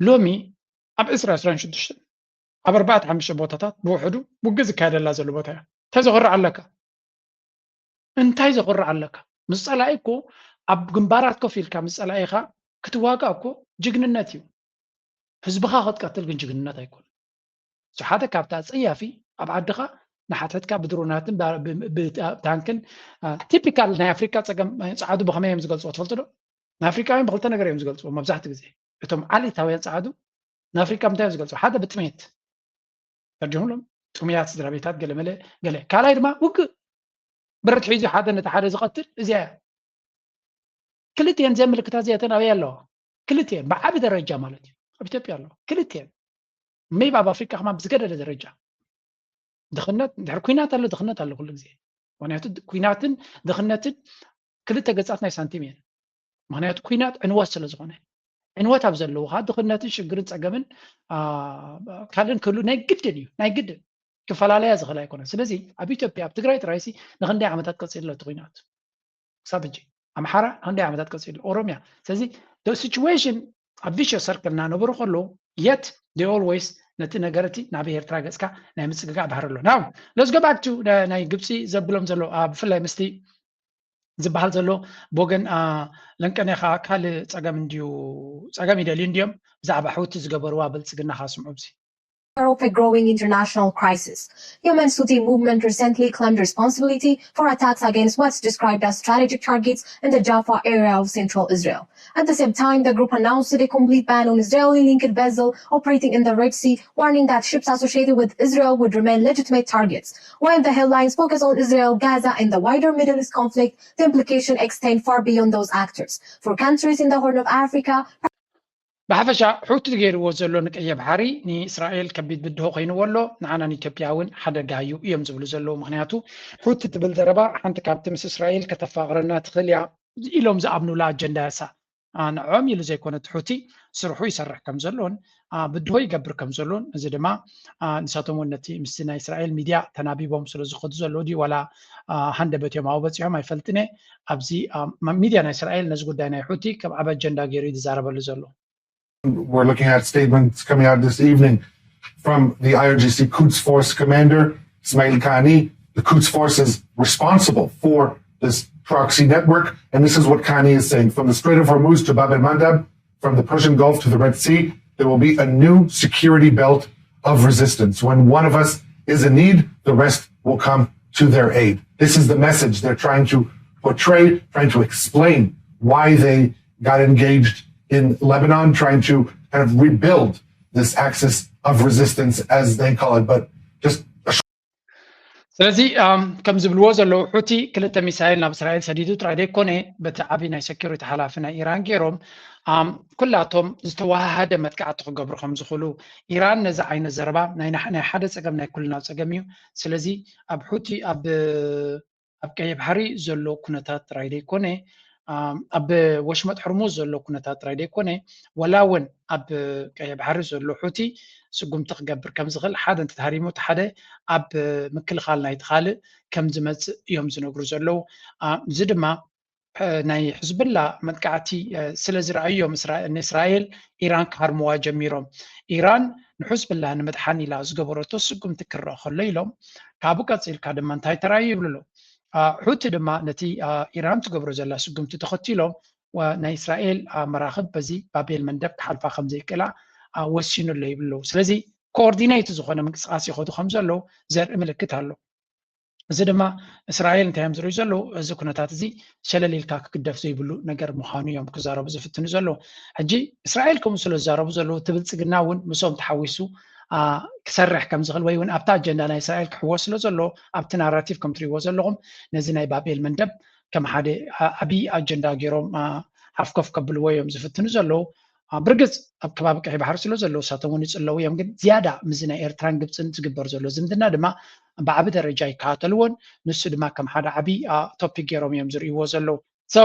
ሎሚ ኣብ ዕስራ ዕስራን ሽዱሽተን ኣብ ኣርባዕተ ሓሙሽተ ቦታታት ብውሕዱ ውግእ ዝካየደላ ዘሎ ቦታ እያ እንታይ ዘኾርዕ ኣለካ እንታይ ዘኾርዕ ኣለካ ምስ ፀላኢ እኮ ኣብ ግንባራት ኮፍ ኢልካ ምስ ፀላኢኻ ክትዋጋእ እኮ ጅግንነት እዩ ህዝብኻ ክትቀትል ግን ጅግንነት ኣይኮነ ሓደ ካብቲ ኣፀያፊ ኣብ ዓድኻ ንሓተትካ ብድሮናትን ብታንክን ቲፒካል ናይ ኣፍሪካ ፀገም ፀዓዱ ብኸመይ እዮም ዝገልፅዎ ትፈልጡ ዶ ንኣፍሪካውያን ብክልተ ነገር እዮም ዝገልፅዎ መብዛሕትኡ ግዜ እቶም ዓሌታውያን ፀዓዱ ንኣፍሪካ ምንታይ እዮም ዝገልፅዎ ሓደ ብጥሜት ተርጅሙሎም ጥሙያት ስድራ ቤታት ገለመለ ገለ ካልኣይ ድማ ውግእ ብረት ሒዙ ሓደ ነቲ ሓደ ዝቐትል እዚኣ እያ ክልቲኤን እዚኣ ምልክታት እዚኣተን ኣበይ ኣለዋ ክልቲኤን ብዓቢ ደረጃ ማለት እዩ ኣብ ኢትዮጵያ ኣለዋ ክልቲኤን ሜይብ ኣብ ኣፍሪካ ከማ ብዝገደደ ደረጃ ድኽነት ድሕሪ ኩናት ኣሎ ድኽነት ኣሎ ኩሉ ግዜ ምክንያቱ ኩናትን ድኽነትን ክልተ ገፃት ናይ ሳንቲም እየን ምክንያቱ ኩናት ዕንወት ስለ ዝኾነ ዕንወት ኣብ ዘለዉ ከዓ ድኽነትን ሽግርን ፀገምን ካልእን ክህሉ ናይ ግድን እዩ ናይ ግድን ክፈላለያ ዝኽእል ኣይኮነን ስለዚ ኣብ ኢትዮጵያ ኣብ ትግራይ ጥራይሲ ንክንደይ ዓመታት ቀፂሉ እቲ ኩናት ክሳብ ሕጂ ኣምሓራ ንክንደይ ዓመታት ቀፂሉ ኦሮሚያ ስለዚ situation ኣብ vicious circle እናነበሩ ከለዉ yet they always ነቲ ነገር እቲ ናብ ኤርትራ ገፅካ ናይ ምፅግጋዕ ባህሪ ኣሎ now let's go back to ናይ ግብፂ ዘብሎም ዘሎ ብፍላይ ምስቲ ዝበሃል ዘሎ ብወገን ለንቀኔ ከዓ ካልእ ፀገም እንድዩ፣ ፀገም ይደልዩ እንድዮም። ብዛዕባ ሕውቲ ዝገበርዋ ብልፅግና ከዓ ስምዑ። እዚ of a growing international crisis. Yemen's Houthi movement recently claimed responsibility for attacks against what's described as strategic targets in the Jaffa area of central Israel. At the same time, the group announced a complete ban on Israeli-linked vessels operating in the Red Sea, warning that ships associated with Israel would remain legitimate targets. While the headlines focus on Israel, Gaza, and the wider Middle East conflict, the implications extend far beyond those actors. For countries in the Horn of Africa, ብሓፈሻ ሕውቲ ገይርዎ ዘሎ ንቀይሕ ባሕሪ ንእስራኤል ከቢድ ብድሆ ኮይንዎ ኣሎ። ንዓና ንኢትዮጵያ እውን ሓደጋ እዩ እዮም ዝብሉ ዘለዉ። ምክንያቱ ሕውቲ ትብል ዘረባ ሓንቲ ካብቲ ምስ እስራኤል ከተፋቕረና ትኽእል እያ ኢሎም ዝኣምኑላ ኣጀንዳ እያ። ንዕኦም ኢሉ ዘይኮነ እቲ ሕውቲ ስርሑ ይሰርሕ ከም ዘሎን ብድሆ ይገብር ከም ዘሎን፣ እዚ ድማ ንሳቶም እውን ነቲ ምስቲ ናይ እስራኤል ሚድያ ተናቢቦም ስለ ዝኸዱ ዘለዉ ድዩ ዋላ ሃንደበት እዮም ኣብኡ በፂሖም ኣይፈልጥን እየ። ኣብዚ ሚድያ ናይ እስራኤል ነዚ ጉዳይ ናይ ሕውቲ ከም ዓብ ኣጀንዳ ገይሩ እዩ ዝዛረበሉ ዘሎ። We're looking at statements coming out this evening from the I R G C Quds Force commander, Ismail Kani. The Quds Force is responsible for this proxy network. And this is what Kani is saying. From the Strait of Hormuz to Bab el Mandab, from the Persian Gulf to the Red Sea, there will be a new security belt of resistance. When one of us is in need, the rest will come to their aid. This is the message they're trying to portray, trying to explain why they got engaged in Lebanon, trying to kind of rebuild this axis of resistance, as they call it. But just a ስለዚ ከም ዝብልዎ ዘለዉ፣ ሑቲ ክልተ ሚሳይል ናብ እስራኤል ሰዲዱ ጥራይ ዘይኮነ፣ በቲ ዓብዪ ናይ ሰኪሪቲ ሓላፊ ናይ ኢራን ገይሮም ኩላቶም ዝተወሃሃደ መጥቃዕቲ ክገብሩ ከም ዝኽእሉ፣ ኢራን ነዚ ዓይነት ዘረባ ናይ ሓደ ጸገም ናይ ኩልና ጸገም እዩ። ስለዚ ኣብ ሑቲ ኣብ ኣብ ቀይሕ ባሕሪ ዘሎ ኩነታት ጥራይ ዘይኮነ፣ ኣብ ወሽመጥ ሕርሙዝ ዘሎ ኩነታት ጥራይ ዘይኮነ፣ ወላ እውን ኣብ ቀይሕ ባሕሪ ዘሎ ሑቲ ስጉምቲ ክገብር ከም ዝኽእል፣ ሓደ እንተተሃሪሙ እቲ ሓደ ኣብ ምክልኻል ናይቲ ካልእ ከም ዝመጽእ እዮም ዝነግሩ ዘለዉ። እዚ ድማ ናይ ሕዝብላ መጥቃዕቲ ስለ ዝረኣዩ እዮም ንእስራኤል ኢራን ክሃርምዋ ጀሚሮም። ኢራን ንሕዝብላ ንምድሓን ኢላ ዝገበረቶ ስጉምቲ ክረአ ከሎ ኢሎም፣ ካብኡ ቀጺልካ ድማ እንታይ ተራእዩ ይብሉ ኣለዉ። ሑቲ ድማ ነቲ ኢራን ትገብሮ ዘላ ስጉምቲ ተኸቲሎም ናይ እስራኤል መራኽብ በዚ ባቤል መንደብ ክሓልፋ ከም ዘይክእላ ወሲኑ ኣሎ ይብሉ ኣለዉ። ስለዚ ኮኦርዲኔት ዝኾነ ምንቅስቃስ ይኸዱ ከም ዘለዉ ዘርኢ ምልክት ኣሎ። እዚ ድማ እስራኤል እንታይ እዮም ዝርእዩ ዘለዉ፣ እዚ ኩነታት እዚ ሸለል ኢልካ ክግደፍ ዘይብሉ ነገር ምዃኑ እዮም ክዛረቡ ዝፍትኑ ዘለዉ። ሕጂ እስራኤል ከምኡ ስለ ዝዛረቡ ዘለዉ፣ እቲ ብልጽግና እውን ምስኦም ተሓዊሱ ክሰርሕ ከም ዝኽእል ወይ እውን ኣብቲ ኣጀንዳ ናይ እስራኤል ክሕወስ ስለ ዘሎ ኣብቲ ናራቲቭ ከም ትርእይዎ ዘለኹም ነዚ ናይ ባቤል መንደብ ከም ሓደ ዓብዪ ኣጀንዳ ገይሮም ሓፍኮፍ ከብልዎ እዮም ዝፍትኑ ዘለዉ። ብርግጽ ኣብ ከባቢ ቀይሕ ባሕሪ ስለ ዘለዉ እሳቶም እውን ይጽለዉ እዮም። ግን ዝያዳ ምስዚ ናይ ኤርትራን ግብጽን ዝግበር ዘሎ ዝምድና ድማ ብዓቢ ደረጃ ይከታተልዎን ንሱ ድማ ከም ሓደ ዓብዪ ቶፒክ ገይሮም እዮም ዝርእይዎ ዘለዉ። So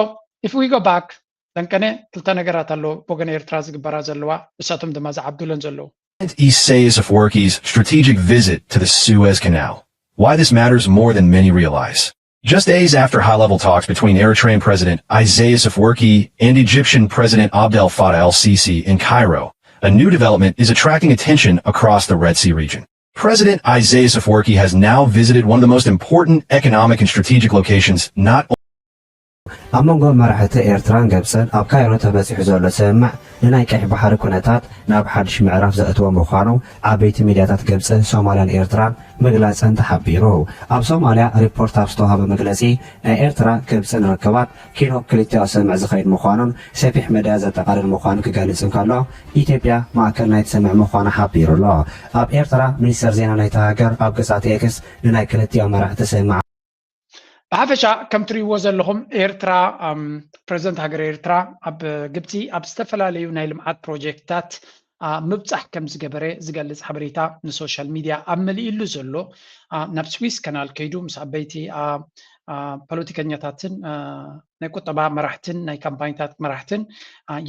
if we go back፣ ጠንቀነ ክልተ ነገራት ኣሎ ብወገን ኤርትራ ዝግበራ ዘለዋ፣ እሳቶም ድማ ዝዓብዱለን ዘለዉ። Isaias Afwerki's strategic visit to the Suez Canal. Why this matters more than many realize. Just days after high-level talks between Eritrean President Isaias Afwerki and Egyptian President Abdel Fattah el-Sisi in Cairo, a new development is attracting attention across the Red Sea region. President Isaias Afwerki has now visited one of the most important economic and strategic locations not ኣብ መንጎ መራሕቲ ኤርትራን ግብጽን ኣብ ካይሮ ተበጺሑ ዘሎ ስምምዕ ንናይ ቀይሕ ባሕሪ ኩነታት ናብ ሓድሽ ምዕራፍ ዘእትዎ ምዃኑ ዓበይቲ ሚድያታት ግብጽን ሶማልያን ኤርትራን ምግላጸን ተሓቢሩ። ኣብ ሶማልያ ሪፖርት ኣብ ዝተዋህበ መግለጺ ናይ ኤርትራ ግብጽን ርክባት ኪኖ ክልቲኦ ስምምዕ ዝኸይድ ምዃኑን ሰፊሕ መዳያ ዘጠቓልል ምዃኑ ክገልጽ እንከሎ ኢትዮጵያ ማእከል ናይቲ ስምምዕ ምዃና ሓቢሩ ኣሎ። ኣብ ኤርትራ ሚኒስተር ዜና ናይታ ሃገር ኣብ ገጻት ኤክስ ንናይ ክልቲኦ መራሕቲ ስምምዕ ብሓፈሻ ከም ትርእይዎ ዘለኹም ኤርትራ ፕረዚደንት ሃገር ኤርትራ ኣብ ግብፂ ኣብ ዝተፈላለዩ ናይ ልምዓት ፕሮጀክትታት ምብፃሕ ከም ዝገበረ ዝገልፅ ሓበሬታ ንሶሻል ሚድያ ኣብ መሊእሉ ዘሎ ናብ ስዊስ ከናል ከይዱ ምስ ዓበይቲ ፖለቲከኛታትን ናይ ቁጠባ መራሕትን ናይ ካምፓኒታት መራሕትን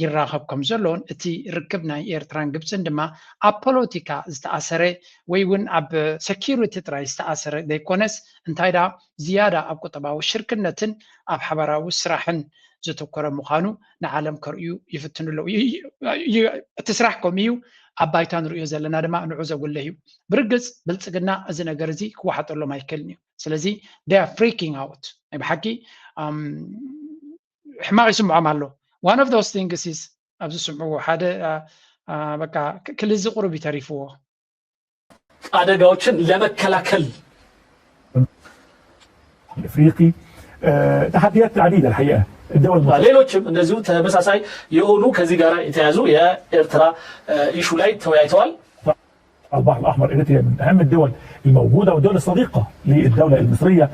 ይራኸብ ከም ዘሎን እቲ ርክብ ናይ ኤርትራን ግብፅን ድማ ኣብ ፖለቲካ ዝተኣሰረ ወይ እውን ኣብ ሰኪሪቲ ጥራይ ዝተኣሰረ ዘይኮነስ እንታይ ደኣ ዝያዳ ኣብ ቁጠባዊ ሽርክነትን ኣብ ሓበራዊ ስራሕን ዘተኮረ ምዃኑ ንዓለም ከርእዩ ይፍትኑ ኣለዉ። እቲ ስራሕ ከምኡ እዩ። ኣብ ባይታ ንርእዮ ዘለና ድማ ንዑ ዘጉልህ እዩ። ብርግጽ ብልጽግና እዚ ነገር እዚ ክወሓጠሎም ኣይክእልን እዩ። ስለዚ they are freaking out። ናይ ብሓቂ ሕማቕ ይስምዖም ኣሎ። One of those things is ኣብዚ ስምዕዎ ሓደ በቃ ክልዚ ቁሩብ ይተሪፍዎ። አደጋዎችን ለመከላከል الافريقي تحديات عديده الحقيقه. الدول ሌሎችም እንደዚሁ ተመሳሳይ የሆኑ ከዚህ ጋር የተያዙ የኤርትራ issue ላይ ተወያይተዋል። البحر الاحمر، اريتريا من اهم الدول الموجوده والدول الصديقه للدوله المصريه.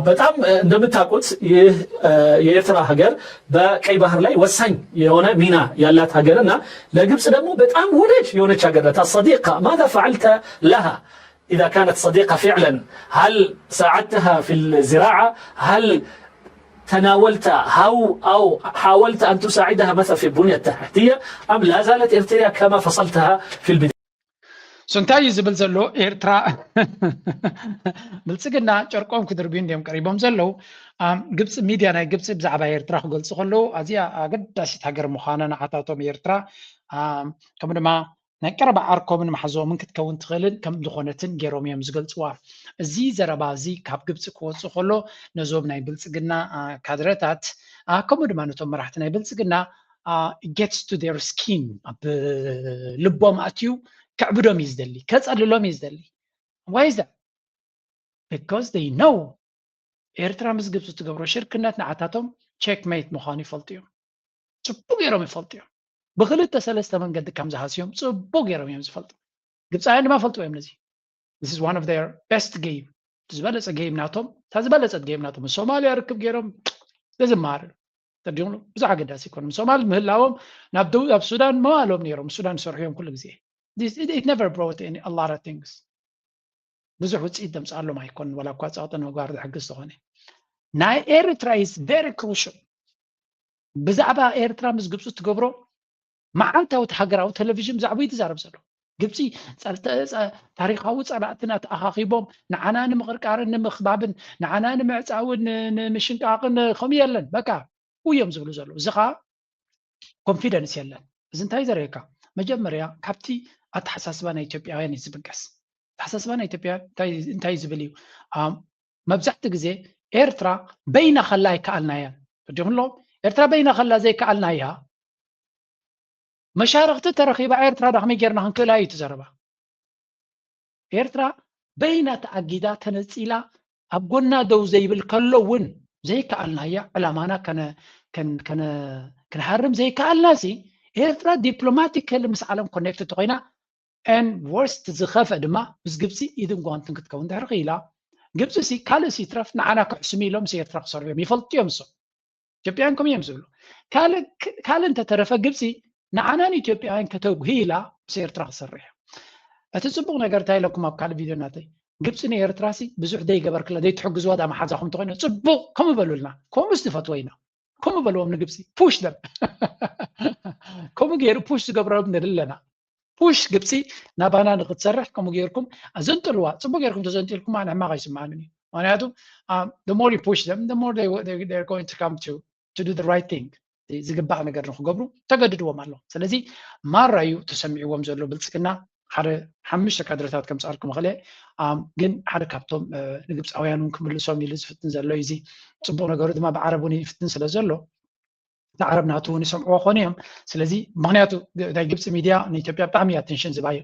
በጣም እንደምታውቁት ይህ የኤርትራ ሀገር በቀይ ባህር ላይ ወሳኝ የሆነ ሚና ያላት ሀገር እና ለግብጽ ደግሞ በጣም ወዳጅ የሆነች ሀገር ናት። الصديقه ماذا فعلت لها إذا كانت صديقة فعلا؟ هل ساعدتها في الزراعة؟ هل تناولت أو أو حاولت أن تساعدها مثلا في البنية التحتية أم لا زالت إريتريا كما فصلتها في البداية؟ እንታይ እዩ ዝብል ዘሎ? ኤርትራ ብልጽግና ጨርቆም ክድርብዩ እንዲዮም ቀሪቦም ዘለዉ። ግብፂ ሚድያ ናይ ግብፂ ብዛዕባ ኤርትራ ክገልፁ ከለዉ ኣዝያ ኣገዳሲት ሃገር ምዃና ንዓታቶም ኤርትራ ከምኡ ድማ ናይ ቀረባ ዓርኮምን ማሕዞምን ክትከውን ትኽእልን ከም ዝኾነትን ገይሮም እዮም ዝገልፅዋ። እዚ ዘረባ እዚ ካብ ግብፂ ክወፅእ ከሎ ነዞም ናይ ብልፅግና ካድረታት ከምኡ ድማ ነቶም መራሕቲ ናይ ብልፅግና gets to their skin ኣብ ልቦም ኣትዩ ከዕብዶም እዩ ዝደሊ፣ ከፀልሎም እዩ ዝደሊ። Why is that? Because they know ኤርትራ ምስ ግብፂ ትገብሮ ሽርክነት ንዓታቶም checkmate ምዃኑ ይፈልጡ እዮም። ፅቡቅ ገይሮም ይፈልጡ እዮም። ብክልተ ሰለስተ መንገዲ ከም ዝሃስዮም ፅቡቅ ገይሮም እዮም ዝፈልጡ። ግብፃውያን ድማ ፈልጥዎ እዮም ነዚ። This is one of their best game። ዝበለፀ game ናቶም፣ እታ ዝበለፀት game ናቶም ሶማሊያ ርክብ ገይሮም ተዝመሃር ተዲምሉ ብዙሕ ኣገዳሲ ይኮኑ። ሶማል ምህላዎም ናብ ደቡብ ኣብ ሱዳን መዋሎም ነይሮም። ሱዳን ዝሰርሑ እዮም ኩሉ ግዜ። It never brought any a lot of things። ብዙሕ ውፅኢት ደምፅኣሎም ኣይኮን፣ ወላ እኳ ፀቕጢ ንምግባር ዝሕግዝ ተኾነ። ናይ ኤርትራ is very crucial። ብዛዕባ ኤርትራ ምስ ግብፂ ትገብሮ መዓልታዊ ሃገራዊ ቴሌቪዥን ብዛዕባ እዩ ትዛረብ ዘሎ። ግብፂ ታሪካዊ ፀላእትና ተኣኻኺቦም ንዓና ንምቕርቃርን ንምኽባብን ንዓና ንምዕፃውን ንምሽንቃቕን ከምኡ የለን። በቃ እዮም ዝብሉ ዘለዉ። እዚ ከዓ ኮንፊደንስ የለን። እዚ እንታይ ዘርእየካ? መጀመርያ ካብቲ ኣተሓሳስባ ናይ ኢትዮጵያውያን እዩ ዝብገስ። ኣተሓሳስባ ናይ ኢትዮጵያ እንታይ ዝብል እዩ? መብዛሕቲ ግዜ ኤርትራ በይና ከላ ኣይከኣልናያን። ዲኹሎ ኤርትራ በይና ከላ ዘይከኣልናያ መሻርክቲ ተረኺባ ኤርትራ ዳኽመይ ጌርና ክንክእላ እዩ ትዘረባ። ኤርትራ በይና ተኣጊዳ ተነፂላ ኣብ ጎና ደው ዘይብል ከሎ እውን ዘይከኣልናያ ዕላማና ክንሃርም ዘይከኣልና ሲ ኤርትራ ዲፕሎማቲካሊ ምስ ዓለም ኮኔክት ተኮይና and worst ዝኸፈ ድማ ምስ ግብፂ ኢድን ጓንትን ክትከውን ድሕሪ ክኢላ ግብፂ ሲ ካልእ ሲ ትረፍ ንዓና ክሕስሙ ኢሎም ሲ ኤርትራ ክሰርሑ እዮም ይፈልጡ እዮም እሶም ኢትዮጵያን ከም እዮም ዝብሉ ካልእ እንተተረፈ ግብፂ ንዓናን ኢትዮጵያውያን ከተጉሂ ኢላ ምስ ኤርትራ ክሰርሕ እቲ ፅቡቅ ነገር እንታይ ኢለኩም ኣብ ካልእ ቪድዮ ናተይ ግብፂ ንኤርትራ ሲ ብዙሕ ደይገበርክላ ዘይትሕግዝዋ ዳ መሓዛኹም ተኮይነ ፅቡቅ ከምኡ በሉልና ከምኡ ዝፈትወ ኢና ከምኡ በልዎም ንግብፂ push them ከምኡ ገይሩ push ዝገብረሎም ንርኢ ኣለና push ግብፂ ናባና ንክትሰርሕ ከምኡ ገይርኩም ኣዘንጥልዋ ፅቡቅ ገይርኩም ተዘንጢልኩም ኣነ ሕማቅ ኣይስምዓንን እዩ ምክንያቱ the more you push them the more they, they, they're going to come to to do the right thing ዝግባእ ነገር ንክገብሩ ተገድድዎም ኣሎ ስለዚ ማራ እዩ ተሰሚዕዎም ዘሎ ብልፅግና ሓደ ሓሙሽተ ካድረታት ከምፅኣልኩም ክእለ ግን ሓደ ካብቶም ንግብፃውያን እውን ክምልሶም ኢሉ ዝፍትን ዘሎ እዩ ፅቡቅ ነገሩ ድማ ብዓረብ እውን ይፍትን ስለ ዘሎ እቲ ዓረብ ናቱ እውን ይሰምዕዎ ኮኑ እዮም ስለዚ ምክንያቱ ናይ ግብፂ ሚድያ ንኢትዮጵያ ብጣዕሚ ኣቴንሽን ዝባዮ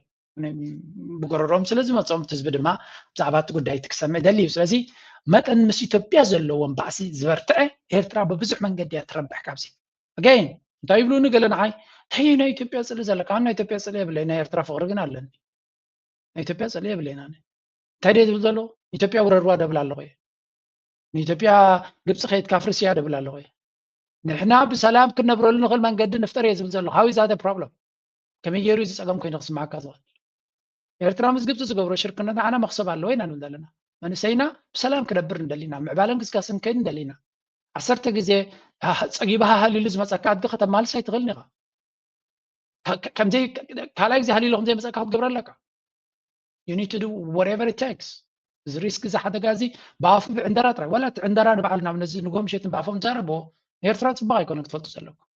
ብጎረሮም ስለ ዝመፆም ህዝቢ ድማ ብዛዕባ እቲ ጉዳይ እቲ ክሰምዕ ደሊ እዩ ስለዚ መጠን ምስ ኢትዮጵያ ዘለዎም ባእሲ ዝበርትዐ ኤርትራ ብብዙሕ መንገዲ እያ ትረብሕ ካብዚ ኣገይን እንታይ ይብሉኒ ገለ ንዓይ እንታይ ናይ ኢትዮጵያ ፅሊ ዘለካ ናይ ኢትዮጵያ ፅሊ የብለይ ናይ ኤርትራ ፍቅሪ ግን ኣለኒ ናይ ኢትዮጵያ ፅሊ የብለይና እንታይ ደ ዝብል ዘሎ ኢትዮጵያ ውረርዋ ደብል ኣለኹ እየ ንኢትዮጵያ ግብፂ ከይድካ ፍርስ እያ ደብል ኣለኹ እየ ንሕና ብሰላም ክንነብረሉ ንኽእል መንገዲ ንፍጠር እየ ዝብል ዘለኹ how is that problem ከመይ ገይሩ እዚ ፀገም ኮይኑ ክስማዓካ ዝኽእል ኤርትራ ምስ ግብፂ ዝገብሮ ሽርክነት ንዓና መክሰብ ኣለዎ ኢና ንብል ዘለና መንእሰይና ብሰላም ክነብር ንደሊና ምዕባለን ግስጋስን ከይድ ንደሊና ዓሰርተ ግዜ ፀጊባ ሃሊሉ ዝመፀካ ኣዲ ከተማልስ ኣይትኽእልን ኢኻ ከምዘይ ካልኣይ ግዜ ሃሊሉ ከምዘይመፀካ ክትገብረ ኣለካ you need to do whatever it takes እዚ ሪስክ እዚ ሓደጋ እዚ ብኣፉ ብዕንደራ ጥራይ ዋላ እቲ ዕንደራ ንባዕሉ ናብ ነዚ ንጎ ምሸትን ብኣፎም ዛረብዎ ኤርትራ ፅቡቅ ኣይኮነን ክትፈልጡ ዘለኩም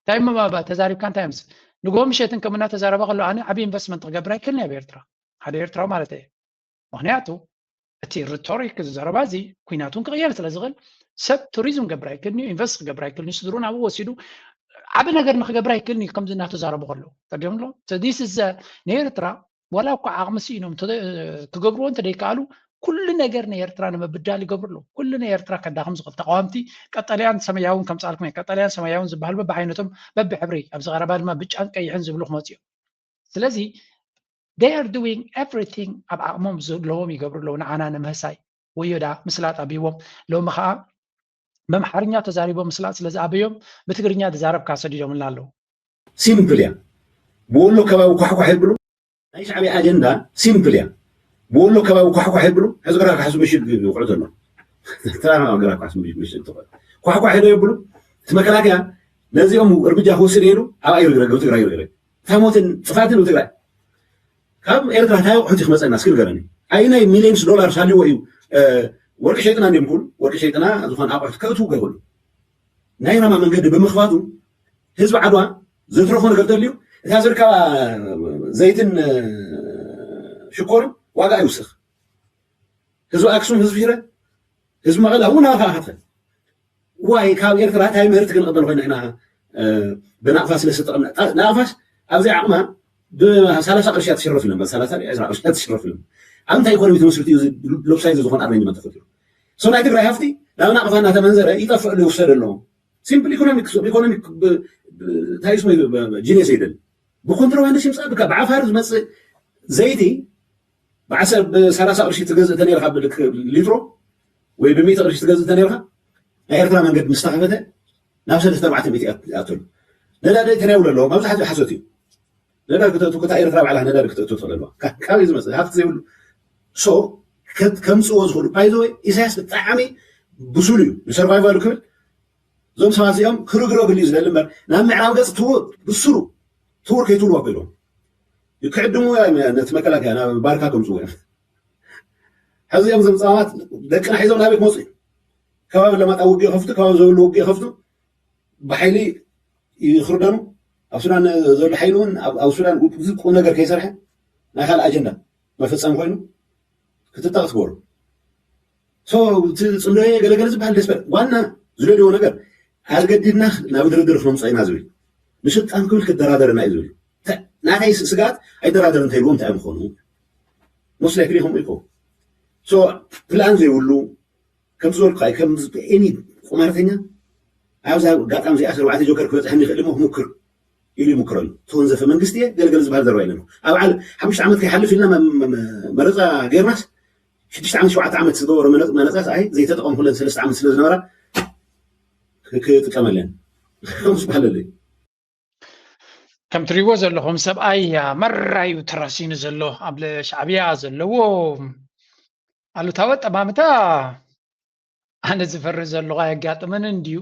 እንታይ መባባ ተዛሪብካ እንታይ ምስ ንግሆ ምሸትን ከም እናተዛረበ ከሎ ኣነ ዓብዪ ኢንቨስትመንት ክገብር ኣይክእልን ኣብ ኤርትራ፣ ሓደ ኤርትራዊ ማለት እየ። ምክንያቱ እቲ ሪቶሪክ፣ እዚ ዘረባ እዚ ኩናት እውን ክቕየር ስለ ዝኽእል፣ ሰብ ቱሪዝም ክገብር ኣይክእልን እዩ፣ ኢንቨስት ክገብር ኣይክእልን እዩ፣ ስድርኡ ናብኡ ወሲዱ ዓቢ ነገር ንክገብር ኣይክእልን እዩ። ከምዚ እናተዛረቡ ከለዉ ተርዲኦም ኣሎ። So this is ንኤርትራ ዋላ እኳ ዓቕሚ ስኢኖም ክገብርዎ እንተደይከኣሉ፣ ኩሉ ነገር ንኤርትራ ንምብዳል ይገብሩ ኣለዉ። ኩሉ ንኤርትራ ከዳኽም ዝኽእል ተቃወምቲ ቀጠልያን ሰማያውን ከምፅኣልኩም እየ። ቀጠልያን ሰማያውን ዝበሃሉ በብዓይነቶም በብሕብሪ፣ ኣብዚ ቀረባ ድማ ብጫን ቀይሕን ዝብሉ ክመፁ እዮም። ስለዚ they are doing everything፣ ኣብ ዓቕሞም ዘለዎም ይገብሩ ኣለዉ ንዓና ንምህሳይ። ወዮ ደኣ ምስላጥ ኣቢዎም። ሎሚ ከዓ በምሓርኛ ተዛሪቦም ምስላጥ ስለ ዝኣበዮም ብትግርኛ ዝዛረብካ ሰዲዶምልና ኣለዉ። ሲምፕል እያ። ብወሎ ከባቢ ኳሕኳሕ ይብሉ። ናይ ሻዕብያ ኣጀንዳ ሲምፕል እያ። ብወሎ ከባቢ ኳሕኳሕ ይብሉ። ሕዚ ግራ ካሕሱ ምሽግ ይውዕሉ ዘሎ። ተራ ግራ ካሕሱ ምሽግ ትውዕሉ። ኳሕኳሕ ዶ ይብሉ? እቲ መከላከያ ነዚኦም እርምጃ ክወስድ ኢሉ ኣብ ኣየር ይረግብ፣ ትግራይ ይረግብ። ታሞትን ጥፋትን ትግራይ ካብ ኤርትራ እንታይ ኣቑሑት ክመፀና እስኪ ንገረኒ። ኣይናይ ሚሊዮንስ ዶላር ሳልዎ እዩ። ወርቂ ሸይጥና እንዲም ኩሉ ወርቂ ሸይጥና ዝኾነ ኣቑሑት ከእትዉ ገይሩ ናይ ራማ መንገዲ ብምኽፋቱ ህዝቢ ዓድዋ ዘትረፎ ነገር ተልዩ እታ ዝርከባ ዘይትን ሽኮርን ዋጋ ይውስኽ። ህዝቢ ኣክሱም፣ ህዝቢ ሽረ፣ ህዝቢ መቐለ ኣብኡ ናባኻ ከፈል ዋይ ካብ ኤርትራ እንታይ ምህርቲ ክንቕበል ኮይና ኢና? ብናቕፋ ስለ ዝተጠቐምና፣ ናቕፋስ ኣብዚ ዓቕማ ብሰላሳ ቅርሺ ትሽረፍ ኢሎም፣ ሰላሳ ዕስራ ቅርሺ ትሽረፍ ኢሎም። ኣብ እንታይ ኢኮኖሚ ተመስሪቱ እዩ ሎፕሳይዝ ዝኾነ ኣሬንጅመንት ተፈጢሩ? ሶ ናይ ትግራይ ሃፍቲ ናብ ናቕፋ እናተመንዘረ ይጠፍእ ኣሎ፣ ይውሰድ ኣሎ። ሲምፕል ኢኮኖሚክ፣ ኢኮኖሚክ እንታይ ስሙ ጂኒየስ ይደል ብኮንትሮባንድ ሽምፃ ብዓፋር ዝመፅእ ዘይቲ ብዓሰርተ ብሰላሳ ቅርሺ ትገዝእ ተነርካ ሊትሮ ወይ ብሚእቲ ቅርሺ ትገዝእ ተነርካ ናይ ኤርትራ መንገዲ ምስ ተኸፈተ ናብ ሰለስተ ኣርባዕተ ሚእቲ ይኣትሉ። ነዳዲ ተናይብሉ ኣለዎ መብዛሕትኡ ሓሶት እዩ። ነዳዲ ክተእቱ ክታ ኤርትራ ባዕላ ነዳዲ ክተእቱ ትኽእል ኣለዋ። ካበይ ዝመፅእ ሃፍቲ ዘይብሉ ሶ ከምፅዎ ዝኽእሉ ባይዘወይ ኢሳያስ ብጣዕሚ ብሱል እዩ ንሰርቫይቫሉ ክብል እዞም ሰባት እዚኦም ክርግረግሉ እዩ ዝደሊ እምበር ናብ ምዕራብ ገፅ ትውር ብስሩ ትውር ከይትብሉ ኣቢሎም ይክዕድሙ ነቲ መከላከያ ናብ ባርካ ከምፅዎ እዮም። ሕዚ እዮም ዘምፃዋት ደቅና ሒዞም ናበይ ክመፁ እዩ? ከባቢ ለማጣ ውግእ ይኸፍቱ፣ ከባቢ ዘብሉ ውግእ ይኸፍቱ፣ ብሓይሊ ይኽርደኑ። ኣብ ሱዳን ዘሎ ሓይሊ እውን ኣብ ሱዳን ብዙ ቁም ነገር ከይሰርሐ ናይ ካልእ ኣጀንዳ መፈፀሚ ኮይኑ ክትጠቕስ ክበሩ እቲ ፅምዶ ገለገለ ዝበሃል ደስበር ዋና ዝደልዎ ነገር ኣገዲድና ናብ ድርድር ክነምፅኦ ኢና ዝብል ንስልጣን ክብል ክደራደረና እዩ ዝብል ናታይ ስጋት ኣይደራደር እንተይልዎ እንታይ ምኾኑ ሞስት ላይክሊ ከምኡ ይኮ ፕላን ዘይብሉ ከም ዝበልኩ ከም ኒ ቁማርተኛ ኣብዛ ኣጋጣሚ እዚኣ ሸውዓተ ጆከር ክበፅሐኒ ይኽእል ሞ ክሙክር ኢሉ ይሙክረሉ። ተወንዘፈ መንግስቲ እየ ገለገለ ዝበሃል ዘረባ የለን። ኣብ ዓል ሓሙሽተ ዓመት ከይሓልፍ ኢልና መረፃ ገይርናስ ሽዱሽተ ዓመት ሸውዓተ ዓመት ዝገበሮ መረፃስ ኣይ ዘይተጠቐምኩለን ሰለስተ ዓመት ስለ ዝነበራ ክጥቀመለን ከምስ በሃለለይ። ከም ትሪእዎ ዘለኹም ሰብኣይ መራዩ ተራሲኑ ዘሎ ኣብ ሻዕብያ ዘለዎ ኣሉታዊ ኣጠማምታ ኣነ ዝፈርህ ዘለኹ ኣየጋጥመንን ድዩ?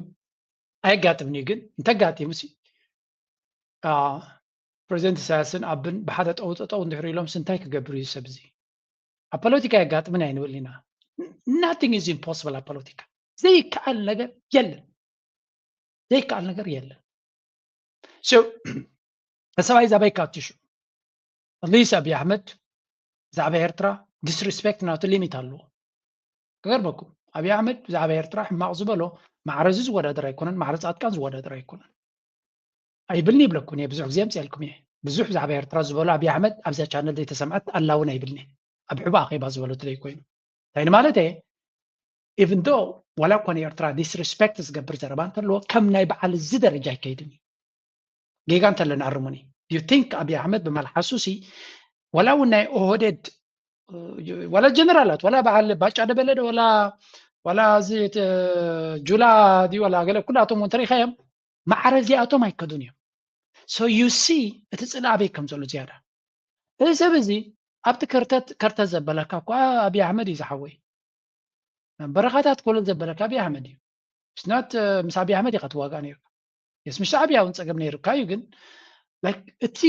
ኣየጋጥምን እዩ። ግን እንተጋጢሙ ሲ ፕሬዚደንት ኢሳያስን ኣብን ብሓደ ጠው ጠጠው እንድሕር ኢሎም እንታይ ክገብር እዩ ሰብ እዚ? ኣብ ፖለቲካ ኣየጋጥምን ኣይንብል ኢና። Nothing is impossible ኣብ ፖለቲካ ዘይከኣል ነገር የለን። ዘይከኣል ነገር የለን። So ሰብኣይ ዛባይ ካትሹ ኣትሊስ ኣብይ ኣሕመድ ብዛዕባ ኤርትራ ዲስሪስፔክት ናቱ ሊሚት ኣለዎ። ክገርመኩም ኣብይ ኣሕመድ ብዛዕባ ኤርትራ ሕማቕ ዝበሎ ማዕረ እዚ ዝወዳደር ኣይኮነን፣ ማዕረ ፃድቃን ዝወዳደር ኣይኮነን ኣይብልን ይብለኩም እየ። ብዙሕ ግዜ ኣምፅኣልኩም እየ። ብዙሕ ብዛዕባ ኤርትራ ዝበሎ ኣብይ ኣሕመድ ኣብዛ ቻነል ዘይተሰምዐት ኣላ እውን ኣይብልን እየ። ኣብ ሕቡእ ኣኼባ ዝበሎ ትለይ ኮይኑ እንታይ ንማለት እየ? Even though ዋላ እኳ ንኤርትራ ዲስሪስፔክት ዝገብር ዘረባ እንተለዎ ከም ናይ በዓል እዚ ደረጃ ኣይከይድን እዩ። ጌጋ እንተለና ኣርሙኒ። You think ኣብይ ኣሕመድ ብመልሓሱ ሲ ዋላ እውን ናይ ኦህዴድ ዋላ ጀነራላት ዋላ በዓል ባጫ ደበለ ዋላ ዋላ እዚ ጁላ ድዩ ዋላ ገለ ኩላቶም እውን ተሪኻዮም ማዕረ እዚኣቶም ኣይከዱን እዮም። So you see እቲ ፅልኢ ኣበይ ከም ዘሎ ዝያዳ እዚ ሰብ እዚ ኣብቲ ከርተት ከርተት ዘበለካ እኳ ኣብይ ኣሕመድ እዩ ዝሓወይ በረኻታት ኮለል ዘበለካ ኣብይ ኣሕመድ እዩ። ስናት ምስ ኣብይ ኣሕመድ ኢኻ ትዋጋእ ነይርካ የስ ምስ ሻዕብያ እውን ፀገም ነይርካ እዩ። ግን እቲ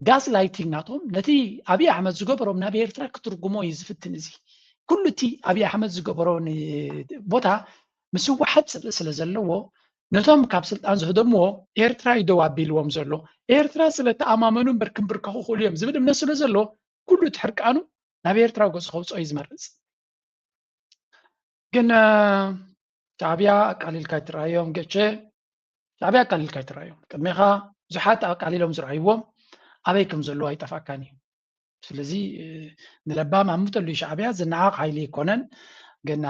ጋስ ላይቲንግ ናቶም ነቲ ኣብይ ኣሕመድ ዝገበሮም ናብ ኤርትራ ክትርጉሞ እዩ ዝፍትን። እዚ ኩሉ እቲ ኣብይ ኣሕመድ ዝገበሮ ቦታ ምስ ህወሓት ፅልኢ ስለ ዘለዎ ነቶም ካብ ስልጣን ዝህደምዎ ኤርትራ እዩ ደው ኣቢልዎም ዘሎ። ኤርትራ ስለ ተኣማመኑ እምበር ክንብርከኹ ክእሉ እዮም ዝብል እምነት ስለ ዘሎ፣ ኩሉ እቲ ሕርቃኑ ናብ ኤርትራ ገጹ ከውጽኦ እዩ ዝመርጽ። ግን ሻዕብያ ኣቃሊልካ ኣይትረኣዮም። ገቼ፣ ሻዕብያ ኣቃሊልካ ኣይትረኣዮም። ቅድሜኻ ብዙሓት ኣቃሊሎም ዝረኣይዎም ኣበይ ከም ዘለዉ ኣይጠፍኣካን እዩ። ስለዚ ንለባም ኣምተሉ ሻዕብያ ዝነዓቕ ሓይሊ ኣይኮነን። ግን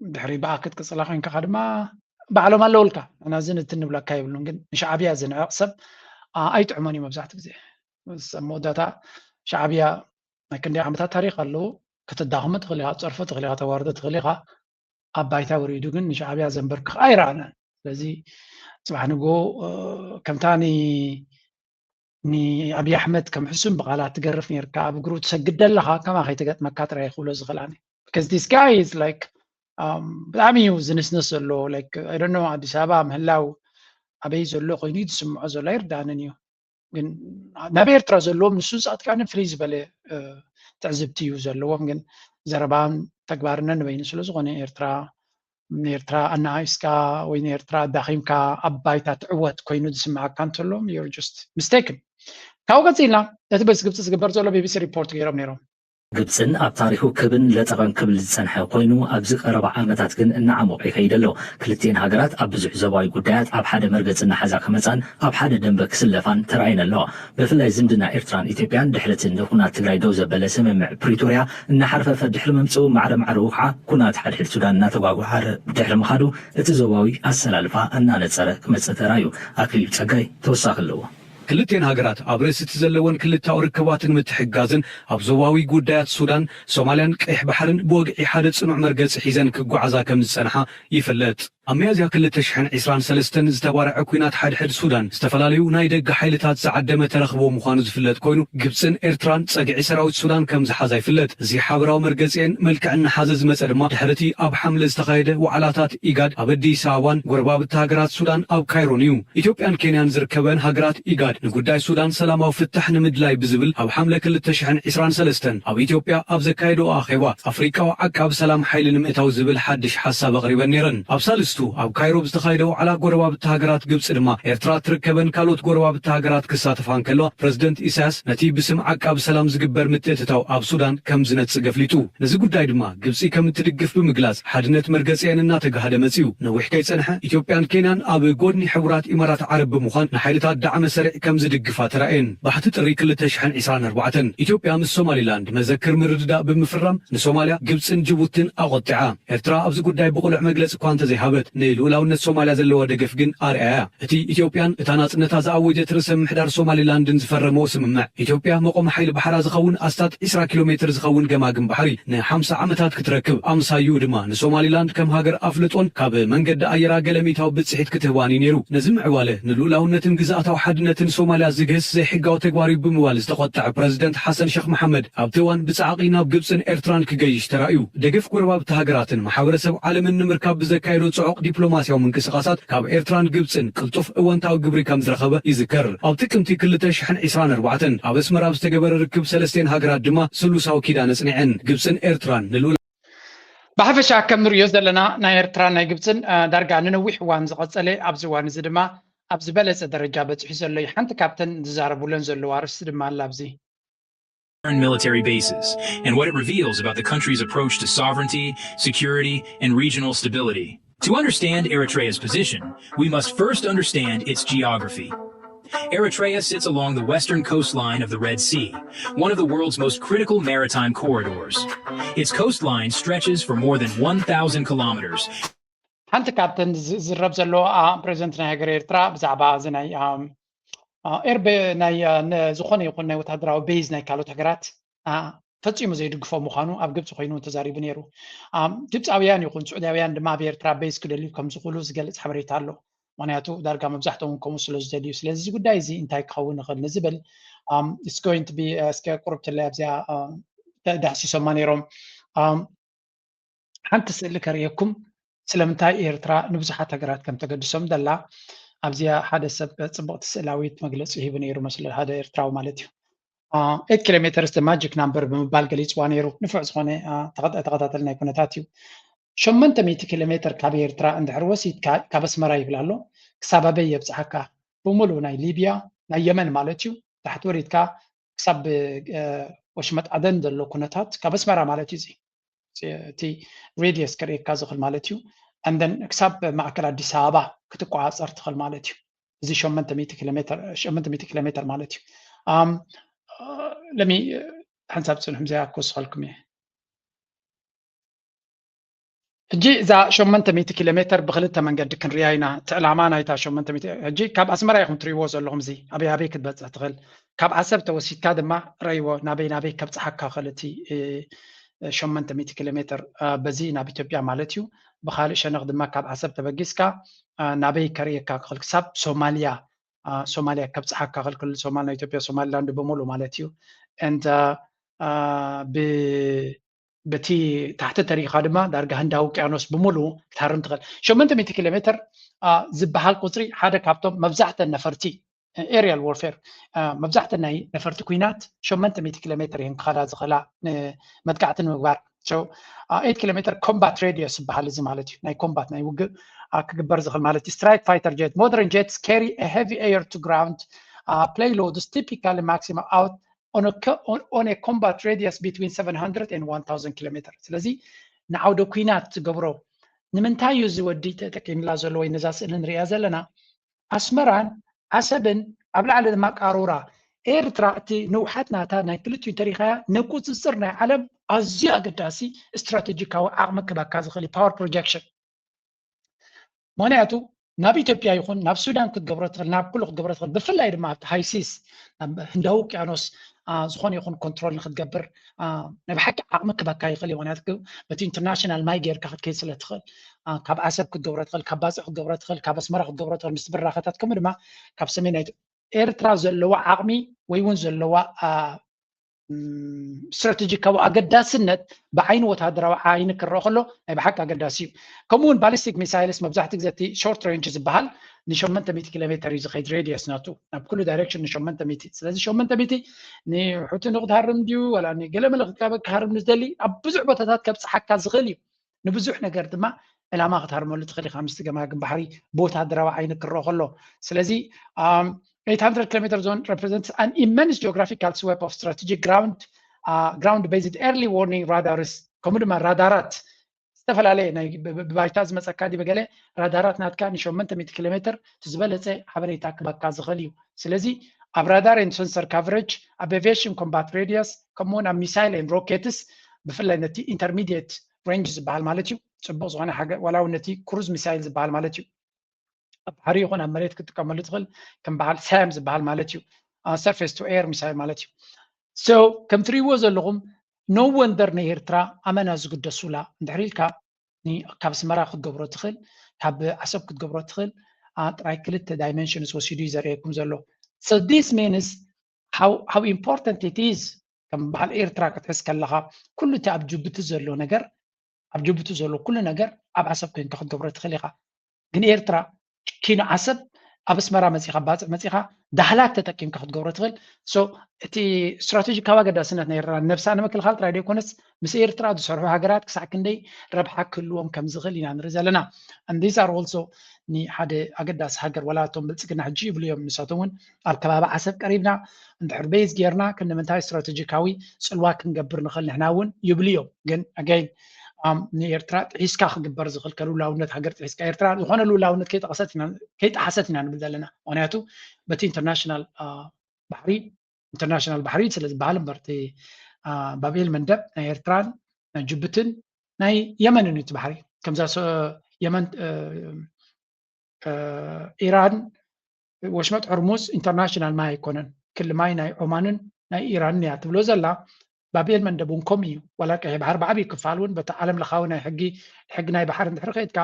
ድሕሪ ብኣ ክትቅጽላ ኮይንካ ድማ ባዕሎም ኣለውልካ። እና እዚ ንትን ንብለካ ይብሉን። ግን ንሻዕብያ ዝንዕቕ ሰብ ኣይጥዕሞን እዩ መብዛሕትኡ ግዜ። ኣብ መወዳእታ ሻዕብያ ናይ ክንደይ ዓመታት ታሪኽ ኣለዎ። ከተዳኽሞ ትኽእል ኢኻ፣ ትጸርፎ ትኽእል ኢኻ፣ ተዋርዶ ትኽእል ኢኻ። ኣብ ባይታ ወሪዱ ግን ንሻዕብያ ዘንበርክኽ ኣይረኣናን። ስለዚ ጽባሕ ንግሆ ከምታ ንኣብይ ኣሕመድ ከም ሕሱም ብቓላት ትገርፍ ነርካ፣ ኣብ እግሩ ትሰግድ ዘለኻ ከማ ከይትገጥመካ ጥራይ ክብሎ ዝኽእል ኣነ። Because this guy is like ብጣዕሚ እዩ ዝንስንስ ዘሎ። ኣዲስ ኣበባ ምህላው ኣበይ ዘሎ ኮይኑ እዩ ዝስምዖ ዘሎ ኣይርዳእንን እዩ። ግን ናብ ኤርትራ ዘለዎም ንሱን ጻድቃንን ፍልይ ዝበለ ትዕዝብቲ እዩ ዘለዎም። ግን ዘረባን ተግባርነን ንበይኑ ስለ ዝኾነ ኤርትራ ንኤርትራ ኣነኣኢስካ ወይ ንኤርትራ ኣዳኺምካ ኣብ ባይታ ትዕወት ኮይኑ ዝስምዓካ እንተሎ you're just mistaken። ካብኡ ቀጺልና እቲ በዚ ግብፂ ዝግበር ዘሎ ቢቢሲ ሪፖርት ገይሮም ነይሮም። ግብፅን ኣብ ታሪኹ ክብን ለጠቐን ክብል ዝፀንሐ ኮይኑ ኣብዚ ቀረባ ዓመታት ግን እናዓሞቐ ይኸይድ ኣሎ። ክልቲኤን ሃገራት ኣብ ብዙሕ ዞባዊ ጉዳያት ኣብ ሓደ መርገፂ እናሓዛ ክመፃን ኣብ ሓደ ደንበ ክስለፋን ተራእየን ኣለዋ። ብፍላይ ዝምድና ኤርትራን ኢትዮጵያን ድሕሪ እቲ ንኹናት ትግራይ ደው ዘበለ ስምምዕ ፕሪቶርያ እናሓርፈፈ ድሕሪ ምምፅኡ ማዕረ ማዕረኡ ከዓ ኩናት ሓድሕድ ሱዳን እናተጓጓሃረ ድሕሪ ምኻዱ እቲ ዞባዊ ኣሰላልፋ እናነፀረ ክመፅእ ተራእዩ። ኣክሊሉ ፀጋይ ተወሳኺ ኣለዎ። ክልቲኤን ሃገራት ኣብ ርእሲ እቲ ዘለወን ክልተኣዊ ርክባትን ምትሕግጋዝን ኣብ ዞባዊ ጉዳያት ሱዳን፣ ሶማልያን ቀይሕ ባሕርን ብወግዒ ሓደ ጽኑዕ መርገጺ ሒዘን ክጓዓዛ ከም ዝጸንሓ ይፍለጥ። ኣብ ሚያዝያ ክልተ ሽሕን ዕስራን ሰለስተን ዝተባርዐ ኲናት ሓድሕድ ሱዳን ዝተፈላለዩ ናይ ደገ ሓይልታት ዝዓደመ ተረኽቦ ምዃኑ ዝፍለጥ ኮይኑ፣ ግብጽን ኤርትራን ጸግዒ ሰራዊት ሱዳን ከም ዝሓዛ ይፍለጥ። እዚ ሓበራዊ መርገጺኤን መልክዕ እናሓዘ ዝመጸ ድማ ድሕሪ እቲ ኣብ ሓምለ ዝተኻየደ ዋዕላታት ኢጋድ ኣብ ኣዲስ ኣበባን ጎረባብቲ ሃገራት ሱዳን ኣብ ካይሮን እዩ። ኢትዮጵያን ኬንያን ዝርከበን ሃገራት ኢጋድ ንጉዳይ ሱዳን ሰላማዊ ፍታሕ ንምድላይ ብዝብል ኣብ ሓምለ ክልተ ሽሕን ዕስራን ሰለስተን ኣብ ኢትዮጵያ ኣብ ዘካየደኦ ኣኼባ ኣፍሪቃዊ ዓቃቢ ሰላም ሓይሊ ንምእታው ዝብል ሓድሽ ሓሳብ ኣቕሪበን ነይረን። ኣብ ሳልስቱ ኣብ ካይሮ ብዝተኻየደ ዋዕላ ጎረባብቲ ሃገራት ግብጺ ድማ ኤርትራ ትርከበን ካልኦት ጎረባብቲ ሃገራት ክሳተፋ እንከለዋ ፕረዚደንት ኢሳያስ ነቲ ብስም ዓቃቢ ሰላም ዝግበር ምትእትታው ኣብ ሱዳን ከም ዝነጽግ ኣፍሊጡ። ነዚ ጉዳይ ድማ ግብጺ ከም እትድግፍ ብምግላጽ ሓድነት መርገጺኤን እናተጋህደ መጺኡ። ነዊሕ ከይጸንሐ ኢትዮጵያን ኬንያን ኣብ ጎድኒ ሕቡራት ኢማራት ዓረብ ብምዃን ንሓይልታት ዳዕመ ሰሪዕ ከም ዝድግፋ ተራእየን። ባሕቲ ጥሪ ክልተ ሽሕን ዕስራን ኣርባዕተን ኢትዮጵያ ምስ ሶማሊላንድ መዘክር ምርድዳእ ብምፍራም ንሶማልያ፣ ግብጽን ጅቡትን ኣቖጢዓ። ኤርትራ ኣብዚ ጉዳይ ብቕሉዕ መግለጺ እኳ እንተዘይሃበት ንልኡላውነት ሶማልያ ዘለዋ ደገፍ ግን ኣርኣያ። እቲ ኢትዮጵያን እታ ናጽነታ ዝኣወጀት ርእሰ ምምሕዳር ሶማሊላንድን ዝፈረመኦ ስምምዕ፣ ኢትዮጵያ መቆሚ ሓይሊ ባሕራ ዝኸውን ኣስታት ዕስራ ኪሎ ሜትር ዝኸውን ገማግም ባሕሪ ንሓምሳ ዓመታት ክትረክብ፣ ኣምሳይኡ ድማ ንሶማሊላንድ ከም ሃገር ኣፍልጦን ካብ መንገዲ ኣየራ ገለ ሚእታዊ ብጽሒት ክትህባን እዩ ነይሩ። ነዚ ምዕባለ ንልኡላውነትን ግዝኣታዊ ሓድነትን ሶማልያ ዝግህስ ዘይሕጋዊ ተግባር እዩ ብምባል ዝተቖጥዐ ፕረዚደንት ሓሰን ሸኽ መሓመድ ኣብቲ እዋን ብጻዕቒ ናብ ግብጽን ኤርትራን ክገይሽ ተራእዩ። ደገፍ ጎረባብቲ ሃገራትን ማሕበረሰብ ዓለምን ንምርካብ ብዘካየዶ ጽዑቕ ዲፕሎማስያዊ ምንቅስቓሳት ካብ ኤርትራን ግብጽን ቅልጡፍ እወንታዊ ግብሪ ከም ዝረኸበ ይዝከር። ኣብ ጥቅምቲ ክልተ ሽሕን ዕስራን ኣርባዕተን ኣብ ኣስመራ ኣብ ዝተገበረ ርክብ ሰለስቴን ሃገራት ድማ ስሉሳዊ ኪዳን ኣጽኒዐን። ግብጽን ኤርትራን ንልኡላ ብሓፈሻ ከም ንርእዮ ዘለና ናይ ኤርትራን ናይ ግብጽን ዳርጋ ንነዊሕ እዋን ዝቐጸለ ኣብዚ እዋን እዚ ድማ ኣብ ዝበለጸ ደረጃ በጺሑ ዘሎ እዩ። ሓንቲ ካብተን ዝዛረቡለን ዘለዋ ኣርእስቲ ድማ ኣላ ኣብዚ። Military bases and what it reveals about the country's approach to sovereignty, security, and regional stability. To understand Eritrea's position, we must first understand its geography. Eritrea sits along the western coastline of the Red Sea, one of the world's most critical maritime corridors. Its coastline stretches for more than one thousand kilometers. ሓንቲ ካብተን ዝዝረብ ዘሎ ፕሬዚደንት ናይ ሃገር ኤርትራ ብዛዕባ እዚ ናይ ኤርቤ ናይ ዝኾነ ይኹን ናይ ወታደራዊ ቤዝ ናይ ካልኦት ሃገራት ፈጺሙ ዘይድግፎ ምዃኑ ኣብ ግብፂ ኮይኑ ተዛሪቡ ነይሩ። ግብፃውያን ይኹን ስዑዳውያን ድማ ኣብ ኤርትራ ቤዝ ክደልዩ ከም ዝኽእሉ ዝገልፅ ሓበሬታ ኣሎ። ምክንያቱ ዳርጋ መብዛሕትኦም ከምኡ ስለ ዝደልዩ። ስለዚ እዚ ጉዳይ እዚ እንታይ ክኸውን ይኽእል ንዝብል እስከ ቁርብትላይ ኣብዚኣ ዳህሲሶማ ነይሮም። ሓንቲ ስእሊ ከርእየኩም ስለምንታይ ኤርትራ ንብዙሓት ሃገራት ከም ተገድሶም ደላ ኣብዚኣ ሓደ ሰብ ጽብቕቲ ስእላዊት መግለጺ ሂቡ ነይሩ መስለ ሓደ ኤርትራዊ ማለት እዩ። ኤት ኪሎ ሜተርስ magic number ብምባል ገሊጽዋ ነይሩ። ንፉዕ ዝኾነ ተኸታተሊ ናይ ኩነታት እዩ። ሸሞንተ ሚእቲ ኪሎ ሜትር ካብ ኤርትራ እንድሕር ወሲድካ ካብ ኣስመራ ይብል ኣሎ ክሳብ ኣበይ የብፅሓካ? ብምሉእ ናይ ሊብያ ናይ የመን ማለት እዩ። ታሕቲ ወሪድካ ክሳብ ወሽመጥ ዓደን ዘሎ ኩነታት ካብ ኣስመራ ማለት እዩ። እዚ እቲ ሬድየስ ከርእየካ ዝኽእል ማለት እዩ። And then ክሳብ ማእከል ኣዲስ ኣበባ ክትቆፃፀር ትኽእል ማለት እዩ። እዚ ሸሞንተ ሚእቲ ኪሎ ሜትር ማለት እዩ። ለሚ ሓንሳብ ፅንሑ ምዘያ ክወስኸልኩም እየ። ሕጂ እዛ ሸሞንተ ሚእቲ ኪሎ ሜትር ብክልተ መንገዲ ክንሪያ ኢና። እቲ ዕላማ ናይታ ሸሞንተ ሚእቲ፣ ሕጂ ካብ ኣስመራ ኢኹም ትሪእዎ ዘለኹም፣ እዚ ኣበይ ኣበይ ክትበፅሕ ትኽእል። ካብ ዓሰብ ተወሲድካ ድማ ረይዎ ናበይ ናበይ ከብፅሓካ ክኽእል እቲ ሸሞንተ ሚእቲ ኪሎ ሜትር፣ በዚ ናብ ኢትዮጵያ ማለት እዩ። ብካልእ ሸነኽ ድማ ካብ ዓሰብ ተበጊስካ ናበይ ከርእየካ ክኽእል፣ ክሳብ ሶማልያ፣ ሶማልያ ከብፅሓካ ክኽእል። ክልል ሶማል ናይ ኢትዮጵያ ሶማሊላንድ ብምሉእ ማለት እዩ። And በቲ ታሕቲ ተሪኻ ድማ ዳርጋ ህንዳዊ ውቅያኖስ ብምሉእ ክትሃርም ትኽእል። ሸሞንተ ሚእቲ ኪሎ ሜትር ዝበሃል ቁፅሪ ሓደ ካብቶም መብዛሕተን ነፈርቲ aerial warfare፣ መብዛሕተን ናይ ነፈርቲ ኩናት ሸሞንተ ሚእቲ ኪሎ ሜትር እየን ክኸዳ ዝኽእላ መጥቃዕቲ ንምግባር። ኤይት ኪሎ ሜትር combat radius ዝበሃል እዚ ማለት እዩ። ናይ ኮምባት ናይ ውግእ ክግበር ዝኽእል ማለት እዩ። Strike fighter jet, modern jets carry a heavy air to ground payloads, typically maximum out on a combat radius between seven hundred and one thousand ኪሎ ሜትር። ስለዚ ንዓውደ ኩናት ትገብሮ። ንምንታይ እዩ እዚ ወዲ ተጠቂምላ ዘሎ ወይ ነዛ ስእሊ ንሪኣ ዘለና? ኣስመራን ዓሰብን ኣብ ላዕሊ ድማ ቃሩራ። ኤርትራ እቲ ንውሓት ናታ ናይ ክልቲኡ ተሪኻያ ንቁፅፅር ናይ ዓለም ኣዝዩ ኣገዳሲ ስትራቴጂካዊ ዓቕሚ ክበካ ዝኽእል power projection። ምክንያቱ ናብ ኢትዮጵያ ይኹን ናብ ሱዳን ክትገብሮ ትኽእል፣ ናብ ኩሉ ክትገብሮ ትኽእል። ብፍላይ ድማ ኣብቲ ሃይሲስ ናብ ህንዳዊ ውቅያኖስ ዝኾነ ይኹን ኮንትሮል ንክትገብር ናይ ብሓቂ ዓቕሚ ክበካ ይኽእል እዩ። ምክንያቱ በቲ ኢንተርናሽናል ማይ ጌርካ ክትከይድ ስለ ትኽእል፣ ካብ ዓሰብ ክትገብሮ ትኽእል፣ ካብ ባፅዕ ክትገብሮ ትኽእል፣ ካብ ኣስመራ ክትገብሮ ትኽእል፣ ምስ ብራኸታት ከምኡ ድማ ካብ ሰሜን ኤርትራ ዘለዋ ዓቕሚ ወይ እውን ዘለዋ ስትራቴጂካዊ ኣገዳስነት ብዓይኒ ወታደራዊ ዓይኒ ክረአ ከሎ ናይ ብሓቂ ኣገዳሲ እዩ። ከምኡ እውን ባሊስቲክ ሚሳይልስ መብዛሕትኡ ግዜ እቲ ሾርት ሬንጅ ዝበሃል ንሸሞንተ ሚእቲ ኪሎ ሜትር እዩ ዝኸይድ ሬድየስ ናቱ ናብ ኩሉ ዳይሬክሽን ንሸሞንተ ሚእቲ። ስለዚ ሸሞንተ ሚእቲ ንሑቲ ንክትሃርም ድዩ ዋላ ንገለመለ ክካበ ክሃርም ንዝደሊ ኣብ ብዙሕ ቦታታት ከብፅሓካ ዝኽእል እዩ። ንብዙሕ ነገር ድማ ዕላማ ክትሃርመሉ ትኽእል ኢኻ ምስቲ ገማግም ባሕሪ ብወታደራዊ ዓይኒ ክረአ ከሎ። ስለዚ eight hundred kilometer zone represents an immense geographical sweep of strategic ground ground based early warning radars ከምኡ ድማ ራዳራት ዝተፈላለየ ናይ ብባይታ ዝመፀካ ዲ በገለ ራዳራት ናትካ ንሸሞንተ ሚእቲ ኪሎ ሜትር ዝበለፀ ሓበሬታ ክበካ ዝኽእል እዩ። ስለዚ ኣብ ራዳር and sensor coverage ኣብ aviation combat radius ከምኡውን ኣብ ሚሳይል and ሮኬትስ ብፍላይ ነቲ ኢንተርሚዲየት ሬንጅ ዝበሃል ማለት እዩ። ፅቡቅ ዝኾነ ዋላ እውን ነቲ ክሩዝ ሚሳይል ዝበሃል ማለት እዩ። ኣብ ባሕሪ ይኹን ኣብ መሬት ክትጥቀመሉ ትኽእል ከም በዓል ሳም ዝበሃል ማለት እዩ። Surface to air ሚሳይል ማለት እዩ። So ከም ትሪእዎ ዘለኹም no wonder ንኤርትራ ኣመና ዝግደሱላ እንድሕር ኢልካ ካብ ኣስመራ ክትገብሮ ትኽእል፣ ካብ ዓሰብ ክትገብሮ ትኽእል ጥራይ ክልተ ዳይመንሽንስ ወሲዱ እዩ ዘርእየኩም ዘሎ። So this means how important it is ከም በዓል ኤርትራ ክትሕዝ ከለኻ ኩሉ እቲ ኣብ ጅቡቲ ዘሎ ነገር ኣብ ጅቡቲ ዘሎ ኩሉ ነገር ኣብ ዓሰብ ኮይንካ ክትገብሮ ትኽእል ኢኻ። ግን ኤርትራ ኪኖ ዓሰብ ኣብ ኣስመራ መፂኻ ባፅዕ መፂኻ ዳህላክ ተጠቂምካ ክትገብሮ ትኽእል። So እቲ ስትራቴጂካዊ ኣገዳስነት ናይ ኤርትራ ነብሳ ንምክልኻል ጥራይ ዘይኮነስ ምስ ኤርትራ ዝሰርሑ ሃገራት ክሳዕ ክንደይ ረብሓ ክህልዎም ከም ዝኽእል ኢና ንርኢ ዘለና። And these are also ንሓደ ኣገዳሲ ሃገር ዋላ እቶም ብልፅግና ሕጂ ይብሉ እዮም ንሳቶም እውን ኣብ ከባቢ ዓሰብ ቀሪብና እንድሕር ቤዝ ጌርና ክንምንታይ ስትራቴጂካዊ ፅልዋ ክንገብር ንኽእል ንሕና እውን ይብሉ እዮም። ግን ኣገይን ንኤርትራ ጥሒስካ ክግበር ዝኽእል ከልውላውነት ሃገር ጥሒስካ ኤርትራ ዝኾነ ልውላውነት ከይጠሓሰት ኢና ንብል ዘለና። ምክንያቱ በቲ ኢንተርናሽናል ባሕሪ ኢንተርናሽናል ባሕሪ ስለ ዝበሃል እምበር እቲ ባብኤል መንደብ ናይ ኤርትራን ናይ ጅቡትን ናይ የመንን እዩ እቲ ባሕሪ። ከምዛ የመን ኢራን ወሽመጥ ሕርሙዝ ኢንተርናሽናል ማይ ኣይኮነን፣ ክሊ ማይ ናይ ኦማንን ናይ ኢራንን እያ ትብሎ ዘላ። ባብኤል መንደብ እውን ከምኡ እዩ። ዋላ ቀይሕ ባሕሪ ብዓብዪ ክፋል እውን በቲ ዓለም ለኻዊ ናይ ሕጊ ሕጊ ናይ ባሕሪ እንድሕር ከይድካ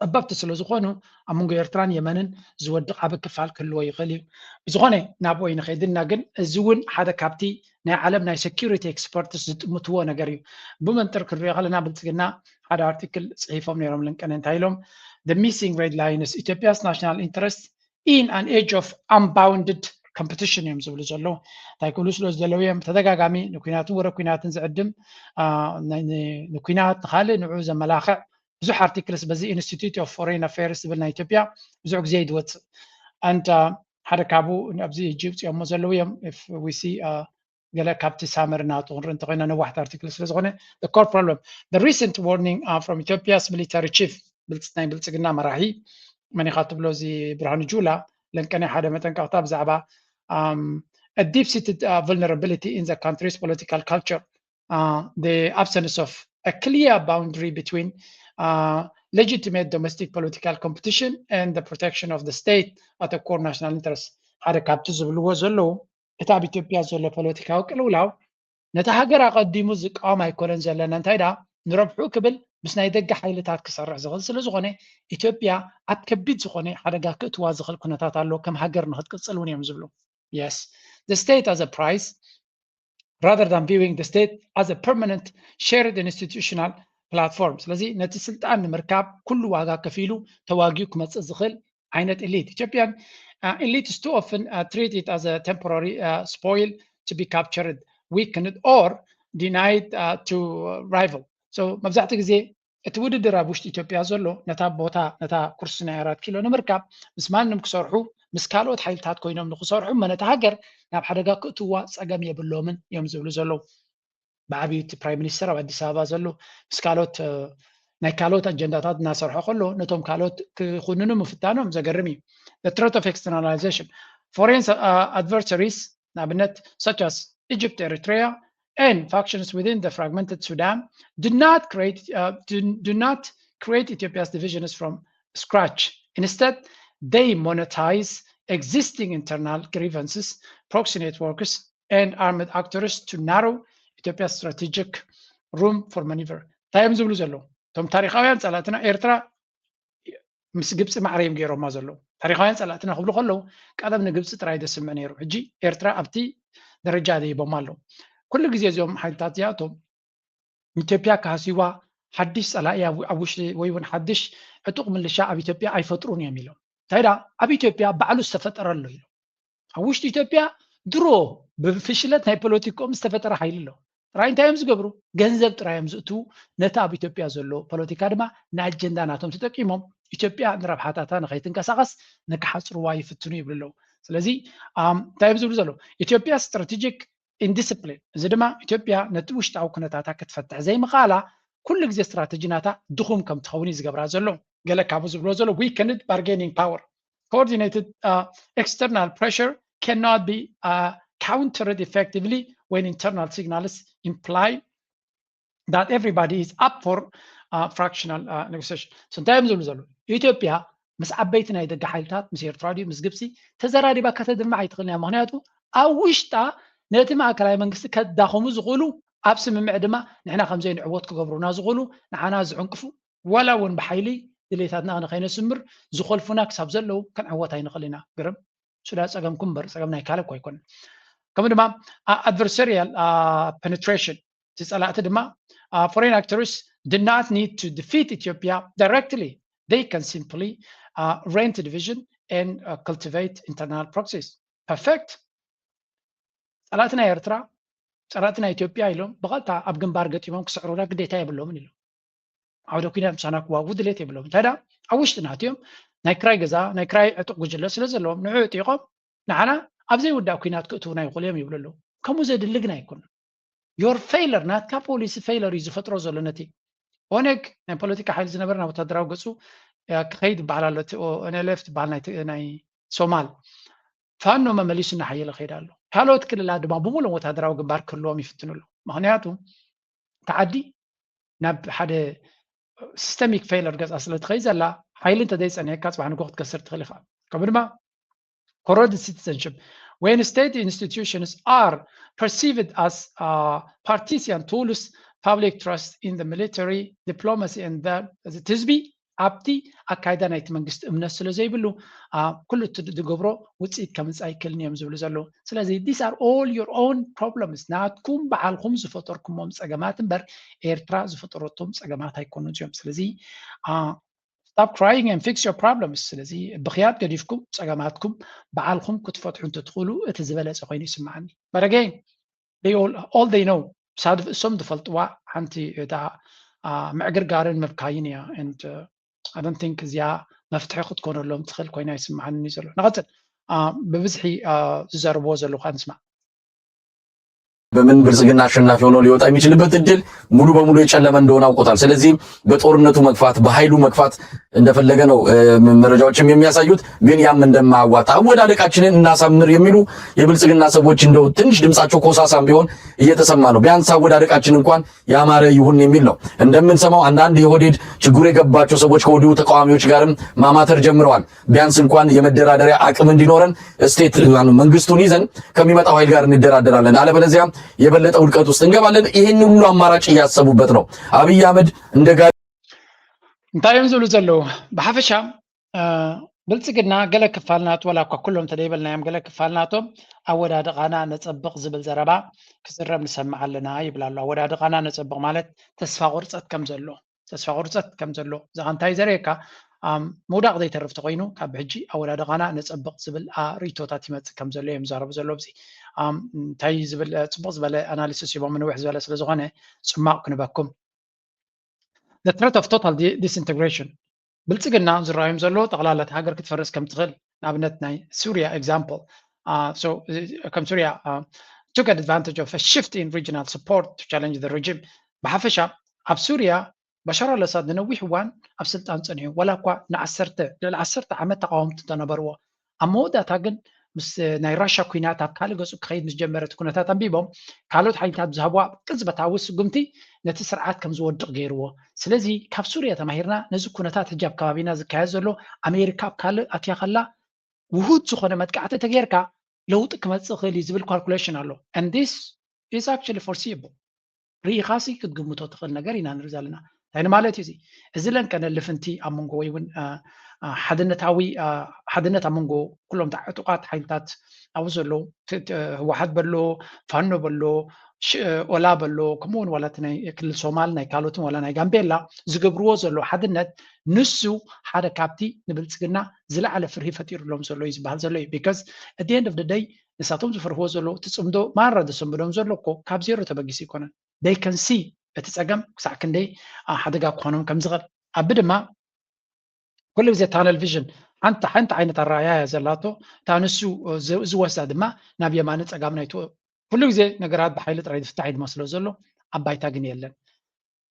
ጸበብቲ ስለ ዝኾኑ ኣብ መንጎ ኤርትራን የመንን ዝወድቕ ዓቢ ክፋል ክህልዎ ይኽእል እዩ። ብዝኾነ ናብኡ ኣይንኸይድና፣ ግን እዚ እውን ሓደ ካብቲ ናይ ዓለም ናይ ሴኩሪቲ ኤክስፐርትስ ዝጥምትዎ ነገር እዩ። ብመንጥር ክንሪኦ ከለና ብልጽግና ሓደ ኣርቲክል ጽሒፎም ነይሮም ልንቀነ እንታይ ኢሎም? The missing red lines, Ethiopia's national interest in an age of unbounded competition እዮም ዝብሉ ዘለዉ። እንታይ ክብሉ ስለ ዝደለዉ እዮም? ተደጋጋሚ ንኩናትን ወረ ኩናትን ዝዕድም ንኩናት ንካልእ ንዑ ዘመላኽዕ ብዙሕ articles በዚ Institute of Foreign Affairs ዝብል ናይ ኢትዮጵያ ብዙሕ ግዜ እዩ ዝወፅእ። And ሓደ ካብኡ ኣብዚ ሕጂ ውፅኦሞ ዘለዉ እዮም። If we see ገለ ካብቲ summary ናቱ ክንርኢ እንተኮይና ነዋሕቲ article ስለ ዝኾነ the core problem, the recent warning from Ethiopia's military chief፣ ናይ ብልፅግና መራሒ መን ኢኻ ትብሎ፣ እዚ ብርሃኑ ጁላ፣ ለንቀነ ሓደ መጠንቀቕታ ብዛዕባ a deep-seated vulnerability in the country's political culture, the absence of a clear boundary between legitimate domestic political competition and the protection of the state at a core national interest። ሓደ ካብቲ ዝብልዎ ዘለዉ እቲ ኣብ ኢትዮጵያ ዘሎ ፖለቲካዊ ቅልውላው ነቲ ሃገር ኣቐዲሙ ዝቃወም ኣይኮነን ዘለና፣ እንታይ ደኣ ንረብሑ ክብል ምስ ናይ ደገ ሓይልታት ክሰርሕ ዝኽእል ስለ ዝኾነ ኢትዮጵያ ኣብ ከቢድ ዝኾነ ሓደጋ ክእትዋ ዝኽእል ኩነታት ኣሎ፣ ከም ሃገር ንክትቅፅል እውን እዮም ዝብሉ። Yes, the state as a prize rather than viewing the state as a permanent shared institutional platform። ስለዚ ነቲ ስልጣን ንምርካብ ኩሉ ዋጋ ከፊሉ ተዋጊኡ ክመፅእ ዝኽእል ዓይነት elite። Ethiopian elite is too often treated as a temporary spoil to be captured, weakened or denied to rival. So መብዛሕትኡ ግዜ እቲ ውድድር ኣብ ውሽጢ ኢትዮጵያ ዘሎ ነታ ቦታ፣ ነታ ኩርሲ ናይ ኣራት ኪሎ ንምርካብ ምስ ማንም ክሰርሑ፣ ምስ ካልኦት ሓይልታት ኮይኖም ንክሰርሑ እሞ ነታ ሃገር ናብ ሓደጋ ክእትዋ ፀገም የብሎምን እዮም ዝብሉ ዘለዉ። ብዓብዩ እቲ ፕራይም ሚኒስተር ኣብ ኣዲስ ኣበባ ዘሎ ምስ ካልኦት ናይ ካልኦት ኣጀንዳታት እናሰርሖ ከሎ ነቶም ካልኦት ክኹንኑ ምፍታኖም ዘገርም እዩ። The threat of externalization. Foreign adversaries ንኣብነት such as Egypt, Eritrea and factions within the fragmented Sudan do not create uh, do, do not create Ethiopia's divisions from scratch. Instead, they monetize existing internal grievances, proxy networks and armed actors to narrow Ethiopia's strategic room for maneuver. እንታይ እዮም ዝብሉ ዘለዉ? እቶም ታሪኻውያን ጸላእትና ኤርትራ ምስ ግብፂ ማዕረ እዮም ገይሮማ ዘለዉ። ታሪኻውያን ጸላእትና ክብሉ ከለዉ ቀደም ንግብፂ ጥራይ ዘስምዕ ነይሩ። ሕጂ ኤርትራ ኣብቲ ደረጃ ደይቦማ ኣለዉ። ኩሉ ግዜ እዚኦም ሓይልታት እዚኣቶም ኢትዮጵያ ክሃስይዋ ሓድሽ ጸላኢ ኣብ ውሽጢ ወይ እውን ሓድሽ ዕጡቕ ምልሻ ኣብ ኢትዮጵያ ኣይፈጥሩን እዮም ኢሎም። እንታይ ደኣ ኣብ ኢትዮጵያ ባዕሉ ዝተፈጠረ ኣሎ ኢሎም። ኣብ ውሽጢ ኢትዮጵያ ድሮ ብፍሽለት ናይ ፖለቲካኦም ዝተፈጠረ ሓይሊ ኣሎ። ጥራይ እንታይ እዮም ዝገብሩ? ገንዘብ ጥራይ እዮም ዝእትዉ። ነቲ ኣብ ኢትዮጵያ ዘሎ ፖለቲካ ድማ ንኣጀንዳ ናቶም ተጠቂሞም ኢትዮጵያ ንረብሓታታ ንኸይትንቀሳቐስ ንክሓፅርዋ ይፍትኑ ይብሉ ኣለዉ። ስለዚ እንታይ እዮም ዝብሉ ዘለዉ? ኢትዮጵያ strategic indiscipline፣ እዚ ድማ ኢትዮጵያ ነቲ ውሽጣዊ ኩነታታ ክትፈትሕ ዘይምኽኣላ ኩሉ ግዜ ስትራተጂ ናታ ድኹም ከም ትኸውን እዩ ዝገብራ ዘሎ። ገለ ካብኡ ዝብልዎ ዘሎ weakened bargaining power, coordinated external pressure cannot be countered effectively when internal signals imply that everybody is up for fractional negotiation. So እንታይ እዮም ዝብሉ ዘለዉ? ኢትዮጵያ ምስ ዓበይቲ ናይ ደገ ሓይልታት ምስ ኤርትራ ድዩ ምስ ግብፂ ተዘራሪባ ከተድምዕ ኣይትኽእልን እያ። ምክንያቱ ኣብ ውሽጣ ነቲ ማእከላይ መንግስቲ ከዳኸሙ ዝኽእሉ ኣብ ስምምዕ ድማ ንሕና ከምዘይንዕወት ክገብሩና ዝኽእሉ ንዓና ዝዕንቅፉ ዋላ እውን ብሓይሊ ድሌታትና ንኸይነስምር ዝኾልፉና ክሳብ ዘለዉ ክንዕወት ኣይንኽእል ኢና። ግርም ሱዳ ጸገምኩም እምበር ጸገም ናይ ካልእ እኮ ኣይኮነን። ከምኡ ድማ adversarial penetration፣ እቲ ጸላእቲ ድማ foreign actors do not need to defeat Ethiopia directly, they can simply rent division and cultivate internal proxies. Perfect። ጸላእቲ ናይ ኤርትራ፣ ጸላእቲ ናይ ኢትዮጵያ ኢሎም ብቐጥታ ኣብ ግንባር ገጢሞም ክስዕሩና ግዴታ የብሎምን ኢሎም። ዓውደ ኩናት ምሳና ክዋግኡ ድሌት የብሎም። እንታይ ደኣ ኣብ ውሽጥና ኣትዮም ናይ ክራይ ገዛ ናይ ክራይ ዕጡቕ ጉጅለ ስለ ዘለዎም ንዑ ዕጢቖም ንዓና ኣብ ዘይውዳእ ኩናት ክእትውና ይኽእሉ እዮም ይብሉ ኣለዉ። ከምኡ ዘድሊ ግን ኣይኮነን። Your failure ናትካ ፖሊሲ failure እዩ ዝፈጥሮ ዘሎ። ነቲ ኦነግ ናይ ፖለቲካ ሓይሊ ዝነበረ ናብ ወታደራዊ ገፁ ክኸይድ ይበሃል ኣሎ። እቲ NLF ትበሃል ናይ ሶማል ፋኖ መመሊሱ እናሓየለ ከይድ ኣሎ። ካልኦት ክልላት ድማ ብምሉኦም ወታደራዊ ግንባር ክህልዎም ይፍትኑ ኣለዉ። ምክንያቱ እቲ ዓዲ ናብ ሓደ systemic failure ገፃ ስለ ትኸይድ ዘላ ሓይሊ እንተዘይፀኒሕካ ፅባሕ ንጎ ክትከስር ትኽእል ኢኻ። ከምኡ ድማ corroded citizenship, when state institutions are perceived as partisan tools, public trust in the military, diplomacy and the ህዝቢ ኣብቲ ኣካይዳ ናይቲ መንግስቲ እምነት ስለ ዘይብሉ ኩሉ እቲ ዝገብሮ ውፅኢት ከምፅእ ኣይክእልን እዮም ዝብሉ ዘለዉ። ስለዚ these are all your own problems፣ ናትኩም በዓልኩም ዝፈጠርኩሞም ፀገማት እምበር ኤርትራ ዝፈጠረቶም ፀገማት ኣይኮኑን እዮም። ስለዚ stop crying and fix your problems። ስለዚ ብኽያት ገዲፍኩም ጸገማትኩም ባዕልኹም ክትፈትሑ እንተትኽእሉ እቲ ዝበለጸ ኮይኑ ይስምዓኒ። But again, they all, all they know፣ ሳድፍ እሶም ዝፈልጥዋ ሓንቲ እታ ምዕግርጋርን ምብካይን እያ። And I don't think እዚኣ መፍትሒ ክትኮነሎም ትኽእል ኮይና ይስምዓኒ ዘሎ። ንቐጽል። ብብዝሒ ዝዘርብዎ ዘለኹ ንስማዕ። በምን ብልጽግና አሸናፊ ሆኖ ሊወጣ የሚችልበት እድል ሙሉ በሙሉ የጨለመ እንደሆነ አውቆታል። ስለዚህ በጦርነቱ መግፋት፣ በኃይሉ መግፋት እንደፈለገ ነው መረጃዎችም የሚያሳዩት። ግን ያም እንደማያዋጣ፣ አወዳደቃችንን እናሳምር የሚሉ የብልጽግና ሰዎች እንደው ትንሽ ድምጻቸው ኮሳሳም ቢሆን እየተሰማ ነው። ቢያንስ አወዳደቃችን እንኳን ያማረ ይሁን የሚል ነው። እንደምንሰማው አንዳንድ የኦህዴድ ችግሩ የገባቸው ሰዎች ከወዲሁ ተቃዋሚዎች ጋርም ማማተር ጀምረዋል። ቢያንስ እንኳን የመደራደሪያ አቅም እንዲኖረን ስቴት መንግስቱን ይዘን ከሚመጣው ኃይል ጋር እንደራደራለን፣ አለበለዚያ የበለጠ ውድቀት ውስጥ እንገባለን። ይህን ሁሉ አማራጭ እያሰቡበት ነው። አብይ አህመድ እንደ ጋር እንታይ እዮም ዝብሉ ዘለዉ? ብሓፈሻ ብልጽግና ገለ ክፋል ናቱ፣ ዋላ እኳ ኩሎም ተደይበልናዮም፣ ገለ ክፋል ናቶም ኣወዳድቓና ነጸብቕ ዝብል ዘረባ ክዝረብ ንሰምዕ ኣለና ይብል ኣሎ። ኣወዳድቓና ነጸብቕ ማለት ተስፋ ቁርጸት ከም ዘሎ፣ ተስፋ ቁርጸት ከም ዘሎ፣ እዚ እንታይ ዘርእየካ? ምውዳቕ ዘይተርፍ ተኮይኑ ካብ ሕጂ ኣወዳድቓና ነጸብቕ ዝብል ርእይቶታት ይመጽእ ከም ዘሎ እዮም ዝዛረቡ ዘለዉ። እዚ እንታይ ዝብል ጽቡቕ ዝበለ ኣናሊሲስ ሂቦም፣ ንውሕ ዝበለ ስለ ዝኾነ ጽማቕ ክንበኩም። The threat of total disintegration። ብልጽግና ዝረኣዮም ዘሎ ጠቕላላ ሃገር ክትፈርስ ከም ትኽእል፣ ንኣብነት ናይ ሱርያ example፣ ከም ሱርያ took advantage of a shift in regional support to challenge the regime። ብሓፈሻ ኣብ ሱርያ ባሻር ኣልኣሳድ ንነዊሕ እዋን ኣብ ስልጣን ጸኒሑ፣ ዋላ እኳ ንዓሰርተ ልዕሊ ዓሰርተ ዓመት ተቃወምቲ እንተነበርዎ፣ ኣብ መወዳእታ ግን ምስ ናይ ራሻ ኩናት ኣብ ካልእ ገጹ ክኸይድ ምስ ጀመረ እቲ ኩነታት ኣንቢቦም ካልኦት ሓይልታት ብዝሃብዋ ቅጽበታዊ ስጉምቲ ነቲ ስርዓት ከም ዝወድቕ ገይርዎ። ስለዚ ካብ ሱርያ ተማሂርና ነዚ ኩነታት ሕጂ ኣብ ከባቢና ዝካየድ ዘሎ ኣሜሪካ ኣብ ካልእ ኣትያ ከላ ውሁድ ዝኾነ መጥቃዕቲ ተገይርካ ለውጢ ክመጽእ ይኽእል እዩ ዝብል ካልኩሌሽን ኣሎ። And this is actually foreseeable። ርኢኻሲ ክትግምቶ ትኽእል ነገር ኢና ንርኢ ዘለና። እንታይ ንማለት እዩ እዚ? እዚ ለንቀነ ልፍንቲ ኣብ መንጎ ወይ እውን ሓድነታዊ ሓድነት ኣብ መንጎ ኩሎም ዕጡቓት ሓይልታት ኣብኡ ዘለዉ ህወሓት በሎ፣ ፋኖ በሎ፣ ኦላ በሎ፣ ከምኡ እውን ዋላ እቲ ናይ ክልል ሶማል ናይ ካልኦትን ዋላ ናይ ጋምቤላ ዝገብርዎ ዘለዉ ሓድነት ንሱ ሓደ ካብቲ ንብልጽግና ዝለዓለ ፍርሂ ፈጢሩሎም ዘሎ እዩ ዝበሃል ዘሎ እዩ። Because at the end of the day ንሳቶም ዝፈርህዎ ዘለዉ እቲ ጽምዶ ማራ ዘሰንብዶም ዘሎ እኮ ካብ ዜሮ ተበጊሱ ኣይኮነን። They can see እቲ ጸገም ክሳዕ ክንደይ ሓደጋ ክኾኖም ከም ዝኽእል። ኣቢ ድማ ኩሉ ግዜ tunnel vision ሓንቲ ሓንቲ ዓይነት ኣረኣእያ እያ ዘላቶ። እታ ንሱ ዝወስዳ ድማ ናብ የማንን ጸጋምን ኣይትወ ኩሉ ግዜ ነገራት ብሓይሊ ጥራይ ዝፍታሕ እዩ ዝመስሎ ዘሎ፣ ኣብ ባይታ ግን የለን።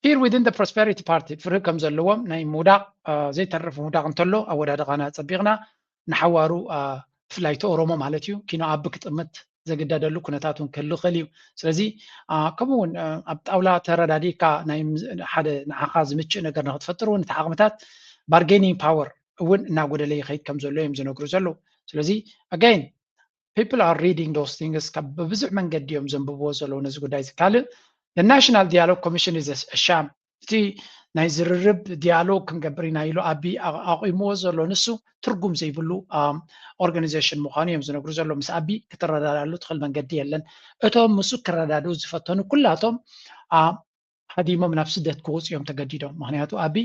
Fear within the Prosperity Party ፍርሂ ከም ዘለዎም ናይ ምውዳቕ ዘይተርፍ ምውዳቕ እንተሎ ኣወዳድቓና ጸቢቕና ንሓዋሩ ብፍላይ እቲ ኦሮሞ ማለት እዩ ኪኖ ኣቢ ክጥምት ዘግደደሉ ኩነታት እውን ክህሉ ይኽእል እዩ። ስለዚ ከምኡ እውን ኣብ ጣውላ ተረዳዲእካ ናይ ሓደ ንዓኻ ዝምችእ ነገር ንክትፈጥር እውን እቲ ዓቕምታት bargaining power እውን እናጎደለ ይኸይድ ከም ዘሎ እዮም ዝነግሩ ዘለዉ። ስለዚ again people are reading those things ካብ ብብዙሕ መንገዲ እዮም ዘንብብዎ ዘለዉ ነዚ ጉዳይ እዚ። ካልእ the National Dialogue Commission is a sham። እቲ ናይ ዝርርብ ዲያሎግ ክንገብር ኢና ኢሉ ኣቢ ኣቑምዎ ዘሎ ንሱ ትርጉም ዘይብሉ organization ምዃኑ እዮም ዝነግሩ ዘሎ። ምስ ኣቢ ክትረዳዳሉ ትኽእል መንገዲ የለን። እቶም ምስኡ ክረዳድኡ ዝፈተኑ ኩላቶም ሃዲሞም ናብ ስደት ክወፁ እዮም ተገዲዶም። ምክንያቱ ኣቢ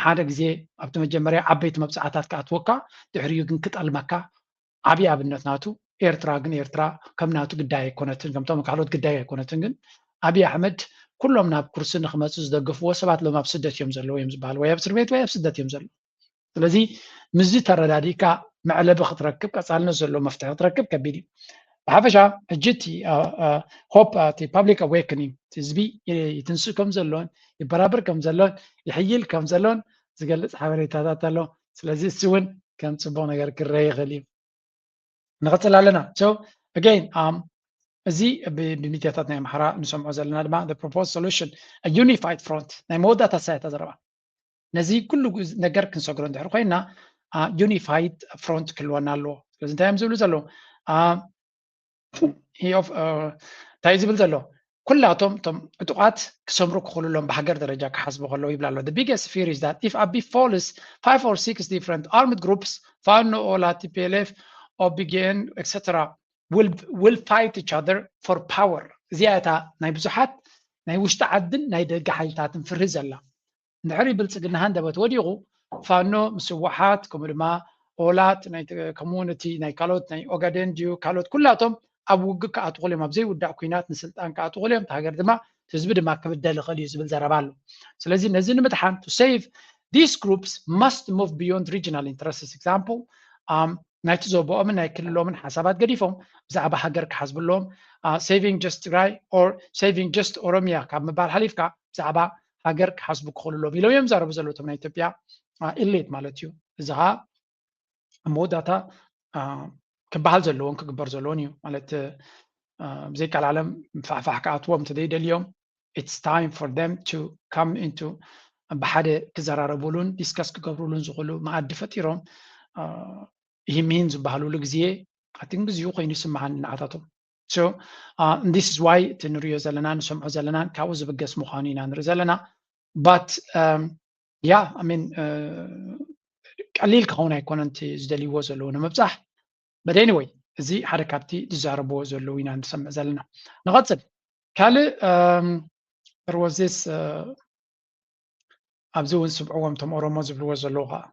ሓደ ግዜ ኣብቲ መጀመርያ ዓበይቲ መብፃዕታት ክኣትወካ ድሕሪኡ ግን ክጠልመካ ዓብዪ ኣብነት ናቱ ኤርትራ ግን ኤርትራ ከም ናቱ ግዳይ ኣይኮነትን፣ ከምቶም ካልኦት ግዳይ ኣይኮነትን። ግን ኣብይ ኣሕመድ ኩሎም ናብ ኩርሲ ንክመፁ ዝደገፍዎ ሰባት ሎም ኣብ ስደት እዮም ዘለዉ እዮም ዝበሃል፣ ወይ ኣብ እስር ቤት ወይ ኣብ ስደት እዮም ዘለዉ። ስለዚ ምስዚ ተረዳዲእካ መዕለቢ ክትረክብ ቀፃልነት ዘለዎ መፍትሒ ክትረክብ ከቢድ እዩ። ብሓፈሻ ሕጂ እቲ ሆፕ እቲ public awakening ህዝቢ ይትንስእ ከም ዘሎን ይበራብር ከም ዘሎን ይሕይል ከም ዘሎን ዝገልፅ ሓበሬታታት ኣሎ። ስለዚ እሱ እውን ከም ፅቡቅ ነገር ክረአ ይኽእል እዩ። ንቐፅል ኣለና። So again እዚ ብሚድያታት ናይ ኣምሓራ ንሰምዖ ዘለና ድማ the proposed solution unified front ናይ መወዳእታ ሳያታ ዘረባ ነዚ ኩሉ ነገር ክንሰግሮ እንድሕር ኮይና unified front ክህልወና ኣለዎ። ስለዚ እንታይ እዮም ዝብሉ ዘለዉ? እንታይ ዝብል ዘሎ ኩላቶም እቶም ዕጡቓት ክሰምሩ ክኽእሉሎም ብሃገር ደረጃ ክሓስቡ ከለዉ ይብላ ኣሎ። The biggest fear is that if ኣቢ falls, five or six different armed groups, ፋኖ፣ ኦላ፣ ቲ ፒ ኤል ኤፍ፣ ኦቢጌን et cetera will fight each other for power። እዚኣ እታ ናይ ብዙሓት ናይ ውሽጢ ዓድን ናይ ደገ ሓይልታትን ፍርሂ ዘላ። እንድሕሪ ብልጽግና ሃንደበት ወዲቑ ፋኖ ምስ ህወሓት ከምኡ ድማ ኦላት ናይ ተ- ከምኡ እውን እቲ ናይ ካልኦት ናይ ኦጋዴን ድዩ ካልኦት ኩላቶም ኣብ ውግእ ክኣትኹሉ እዮም፣ ኣብ ዘይውዳእ ኩናት ንስልጣን ክኣትኹሉ እዮም። እቲ ሃገር ድማ እቲ ህዝቢ ድማ ክብደል ይኽእል እዩ ዝብል ዘረባ ኣሎ። ስለዚ ነዚ ንምድሓን to save these groups must move beyond regional interests example ናይቲ ዞቦኦምን ናይ ክልሎምን ሓሳባት ገዲፎም ብዛዕባ ሃገር ክሓስቡ ኣለዎም። Saving just ትግራይ or saving just ኦሮሚያ ካብ ምባል ሓሊፍካ ብዛዕባ ሃገር ክሓስቡ ክኽእሉ ኣለዎም ኢሎም እዮም ዛረቡ ዘለዉ እቶም ናይ ኢትዮጵያ ኢሊት ማለት እዩ። እዚ ከዓ ኣብ መወዳእታ ክበሃል ዘለዎን ክግበር ዘለዎን እዩ ማለት ብዘይቃል ዓለም ፋሕፋሕ ክኣትዎም እንተዘይደልዮም it's time for them to come into ብሓደ ክዘራረቡሉን ዲስከስ ክገብሩሉን ዝኽእሉ መኣዲ ፈጢሮም ይህም ይህን ዝበሃሉሉ ግዜ ኣትን ግዜኡ ኮይኑ ይስምዓኒ ንዓታቶም። So this is why እቲ ንሪኦ ዘለና ንሰምዖ ዘለና ካብኡ ዝብገስ ምዃኑ ኢና ንርኢ ዘለና። But yeah, I mean ቀሊል ክኸውን ኣይኮነን እቲ ዝደልይዎ ዘለዉ ንምብፃሕ። But anyway እዚ ሓደ ካብቲ ዝዛረብዎ ዘለዉ ኢና ንሰምዕ ዘለና። ንቐፅል። ካልእ there was this ኣብዚ እውን ስምዕዎም እቶም ኦሮሞ ዝብልዎ ዘለዉ ከዓ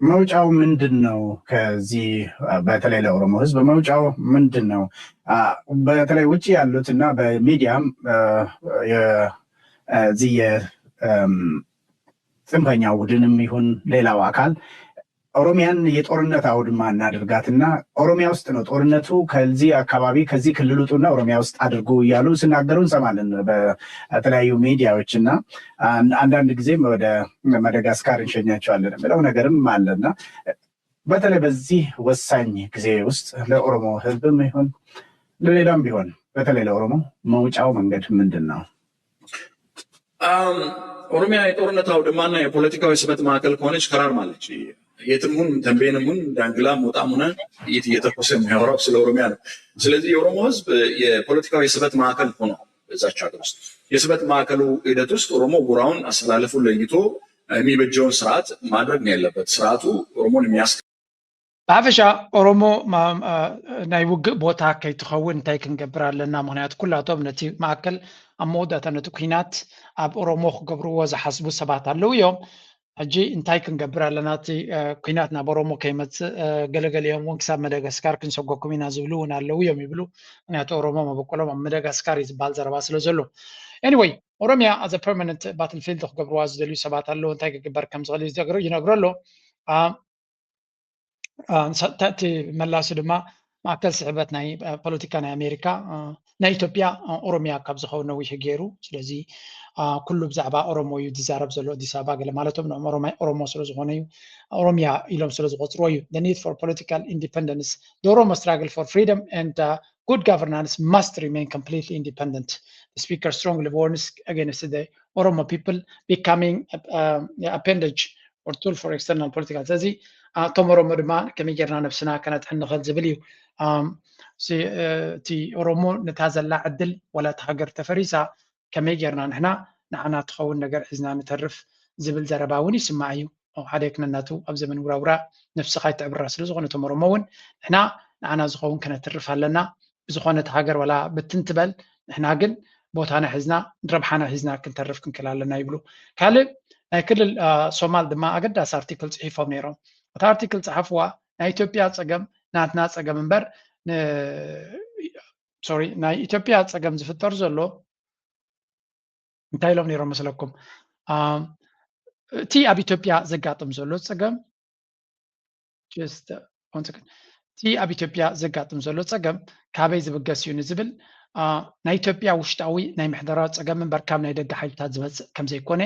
መውጫው ምንድን ነው? ከዚህ በተለይ ለኦሮሞ ህዝብ መውጫው ምንድን ነው? በተለይ ውጭ ያሉት እና በሚዲያም እዚህ የጽንፈኛው ቡድንም ይሁን ሌላው አካል ኦሮሚያን የጦርነት አውድማ እናድርጋትና ኦሮሚያ ውስጥ ነው ጦርነቱ፣ ከዚህ አካባቢ ከዚህ ክልል ውጡና ኦሮሚያ ውስጥ አድርጉ እያሉ ሲናገሩ እንሰማለን በተለያዩ ሚዲያዎች እና አንዳንድ ጊዜም ወደ ማዳጋስካር እንሸኛቸዋለን የሚለው ነገርም አለና በተለይ በዚህ ወሳኝ ጊዜ ውስጥ ለኦሮሞ ህዝብም ይሁን ለሌላም ቢሆን በተለይ ለኦሮሞ መውጫው መንገድ ምንድን ነው? ኦሮሚያ የጦርነት አውድማና የፖለቲካዊ ስበት ማዕከል ከሆነች ከራርማለች። የትም ሁን ተንቤንም ሁን ዳንግላ ሞጣም ሆነ ጥይት እየተኮሰ የሚያወራው ስለ ኦሮሚያ ነው። ስለዚህ የኦሮሞ ህዝብ የፖለቲካዊ ስበት ማዕከል ሆኖ በዛች ሀገር ውስጥ የስበት ማዕከሉ ሂደት ውስጥ ኦሮሞ ጎራውን አስተላለፉን ለይቶ የሚበጀውን ስርዓት ማድረግ ነው ያለበት። ስርዓቱ ኦሮሞን የሚያስ ብሓፈሻ ኦሮሞ ናይ ውግእ ቦታ ከይትኸውን እንታይ ክንገብር ኣለና? ምክንያቱ ኩላቶም ነቲ ማእከል ኣብ መወዳእታ ነቲ ኩናት ኣብ ኦሮሞ ክገብርዎ ዝሓስቡ ሰባት ኣለዉ እዮም። ሕጂ እንታይ ክንገብር ኣለና እቲ ኩናት ናብ ኦሮሞ ከይመፅእ ገለገሊኦም እውን ክሳብ መደጋስካር ክንሰጎኩም ኢና ዝብሉ እውን ኣለዉ እዮም ይብሉ። ምክንያቱ ኦሮሞ መበቆሎም ኣብ መደጋስካር እዩ ዝበሃል ዘረባ ስለ ዘሎ። Anyway ኦሮሚያ as a permanent battlefield ክገብርዋ ዝደልዩ ሰባት ኣለዉ። እንታይ ክግበር ከም ዝኽእል ይነግሮ ኣሎ። እቲ መላሲ ድማ ማእከል ስሕበት ናይ ፖለቲካ ናይ ኣሜሪካ ናይ ኢትዮጵያ ኦሮሚያ ካብ ዝኸውን ነዊሑ ገይሩ። ስለዚ ኩሉ ብዛዕባ ኦሮሞ እዩ ዝዛረብ ዘሎ ኣዲስ ኣበባ ገለ ማለቶም ንኦም ኦሮሞ ስለ ዝኾነ እዩ ኦሮሚያ ኢሎም ስለ ዝቆፅርዎ እዩ። The need for political independence, the Oromo struggle for freedom and good governance must remain completely independent. The speaker strongly warns against the Oromo people becoming appendage or tool for external political ስለዚ እቶም ኦሮሞ ድማ ከመይ ጌርና ነብስና ከነድሕን ንኽእል ዝብል እዩ። እቲ ኦሮሞ ነታ ዘላ ዕድል ዋላ እቲ ሃገር ተፈሪሳ ከመይ ጌርና ንሕና ንዓና ትኸውን ነገር ሒዝና ንተርፍ ዝብል ዘረባ እውን ይስማዕ እዩ። ሓደ ክነናቱ ኣብ ዘመን ውራውራ ነብስኻ ይትዕብራ ስለ ዝኾነ እቶም ኦሮሞ እውን ንሕና ንዓና ዝኸውን ከነትርፍ ኣለና። ብዝኾነ እቲ ሃገር ዋላ ብትን ትበል ንሕና ግን ቦታና ሒዝና ረብሓና ሒዝና ክንተርፍ ክንክእል ኣለና ይብሉ። ካልእ ናይ ክልል ሶማል ድማ ኣገዳሲ ኣርቲክል ፅሒፎም ነይሮም። እቲ ኣርቲክል ፀሓፍዋ ናይ ኢትዮጵያ ፀገም ናትና ፀገም እምበር ሶሪ ናይ ኢትዮጵያ ፀገም ዝፍጠር ዘሎ እንታይ ኢሎም ነይሮም መስለኩም? እቲ ኣብ ኢትዮጵያ ዘጋጥም ዘሎ ፀገም እቲ ኣብ ኢትዮጵያ ዘጋጥም ዘሎ ፀገም ካበይ ዝብገስ እዩ ንዝብል ናይ ኢትዮጵያ ውሽጣዊ ናይ ምሕደራ ፀገም እምበር ካብ ናይ ደገ ሓይልታት ዝመፅእ ከምዘይኮነ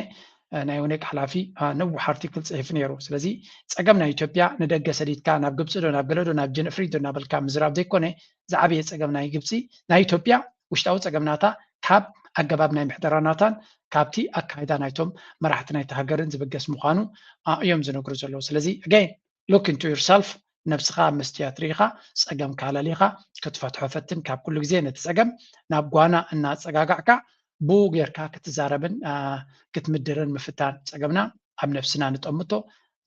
ናይ ኦነግ ሓላፊ ነዊሕ ኣርቲክል ፅሒፉ ነይሩ። ስለዚ ፀገም ናይ ኢትዮጵያ ንደገ ሰዲድካ ናብ ግብፂ ዶ ናብ ገለ ዶ ናብ ጀንእፍሪት ዶ እናበልካ ምዝራብ ዘይኮነ ዝዓበየ ፀገም ናይ ግብፂ ናይ ኢትዮጵያ ውሽጣዊ ፀገም ናታ ካብ ኣገባብ ናይ ምሕደራ ናታን ካብቲ ኣካይዳ ናይቶም መራሕቲ ናይቲ ሃገርን ዝብገስ ምዃኑ እዮም ዝነግሩ ዘለዉ። ስለዚ again look into yourself ነብስኻ ኣብ መስትያት ርኢኻ ፀገምካ ለሊኻ ክትፈትሖ ፈትን። ካብ ኩሉ ግዜ ነቲ ፀገም ናብ ጓና እናፀጋጋዕካ ብኡ ጌርካ ክትዛረብን ክትምድርን ምፍታን። ፀገምና ኣብ ነብስና ንጠምቶ፣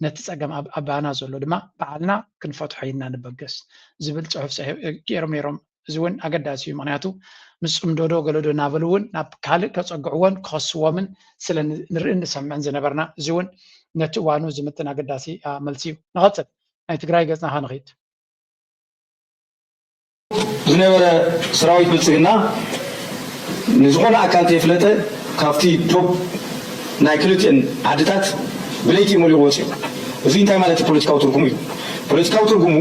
ነቲ ፀገም ኣብ ኣባና ዘሎ ድማ ባዕልና ክንፈትሖ ኢልና ንበገስ ዝብል ፅሑፍ ገይሮም ነይሮም። እዚ እውን ኣገዳሲ እዩ። ምክንያቱ ምስ ፅምዶ ዶ ገለ ዶ እናበሉ እውን ናብ ካልእ ከፀግዕዎን ክኸስዎምን ስለ ንርእን ንሰምዕን ዝነበርና እዚ እውን ነቲ እዋኑ ዝምጥን ኣገዳሲ መልሲ እዩ። ንቐፅል፣ ናይ ትግራይ ገፅና ንኸይድ። ዝነበረ ሰራዊት ብልፅግና ንዝኾነ ኣካል ተየፍለጠ ካብቲ ዶብ ናይ ክልቲአን ዓድታት ብለይቲ እዩ መሊቑ ወፂኡ። እዚ እንታይ ማለት ፖለቲካዊ ትርጉሙ እዩ? ፖለቲካዊ ትርጉሙ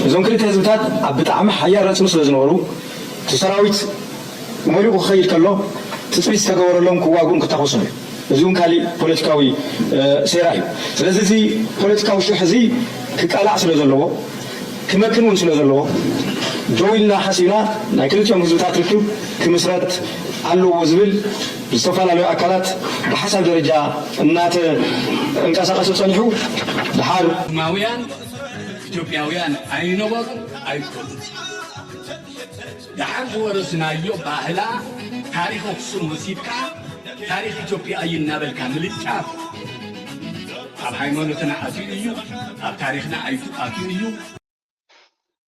እዞም ክልተ ህዝብታት ኣብ ብጣዕሚ ሓያል ረፅሚ ስለ ዝነበሩ እቲ ሰራዊት መሊቑ ክኸይድ ከሎ ትፅቢት ዝተገበረሎም ክዋግኡን ክታኮሱን እዩ። እዚ እውን ካሊእ ፖለቲካዊ ሴራ እዩ። ስለዚ እዚ ፖለቲካዊ ሽሕ እዚ ክቃላዕ ስለ ዘለዎ ክመክን እውን ስለ ዘለዎ ደው ኢልና ሓሲብና ናይ ክልቲኦም ህዝብታት ርክብ ክምስረት ኣለዎ ዝብል ዝተፈላለዩ ኣካላት ብሓሳብ ደረጃ እናተንቀሳቐሰ ፀኒሑ ድሓር ማውያን ኢትዮጵያውያን ኣይነበሩ ኣይኮኑ። ደሓር ዝወረስናዮ ባህላ ታሪኽ ኣኽሱም ወሲድካ ታሪኽ ኢትዮጵያ እዩ እናበልካ ምልጫፍ ኣብ ሃይማኖትና ኣትዩ እዩ፣ ኣብ ታሪኽና ኣትዩ እዩ።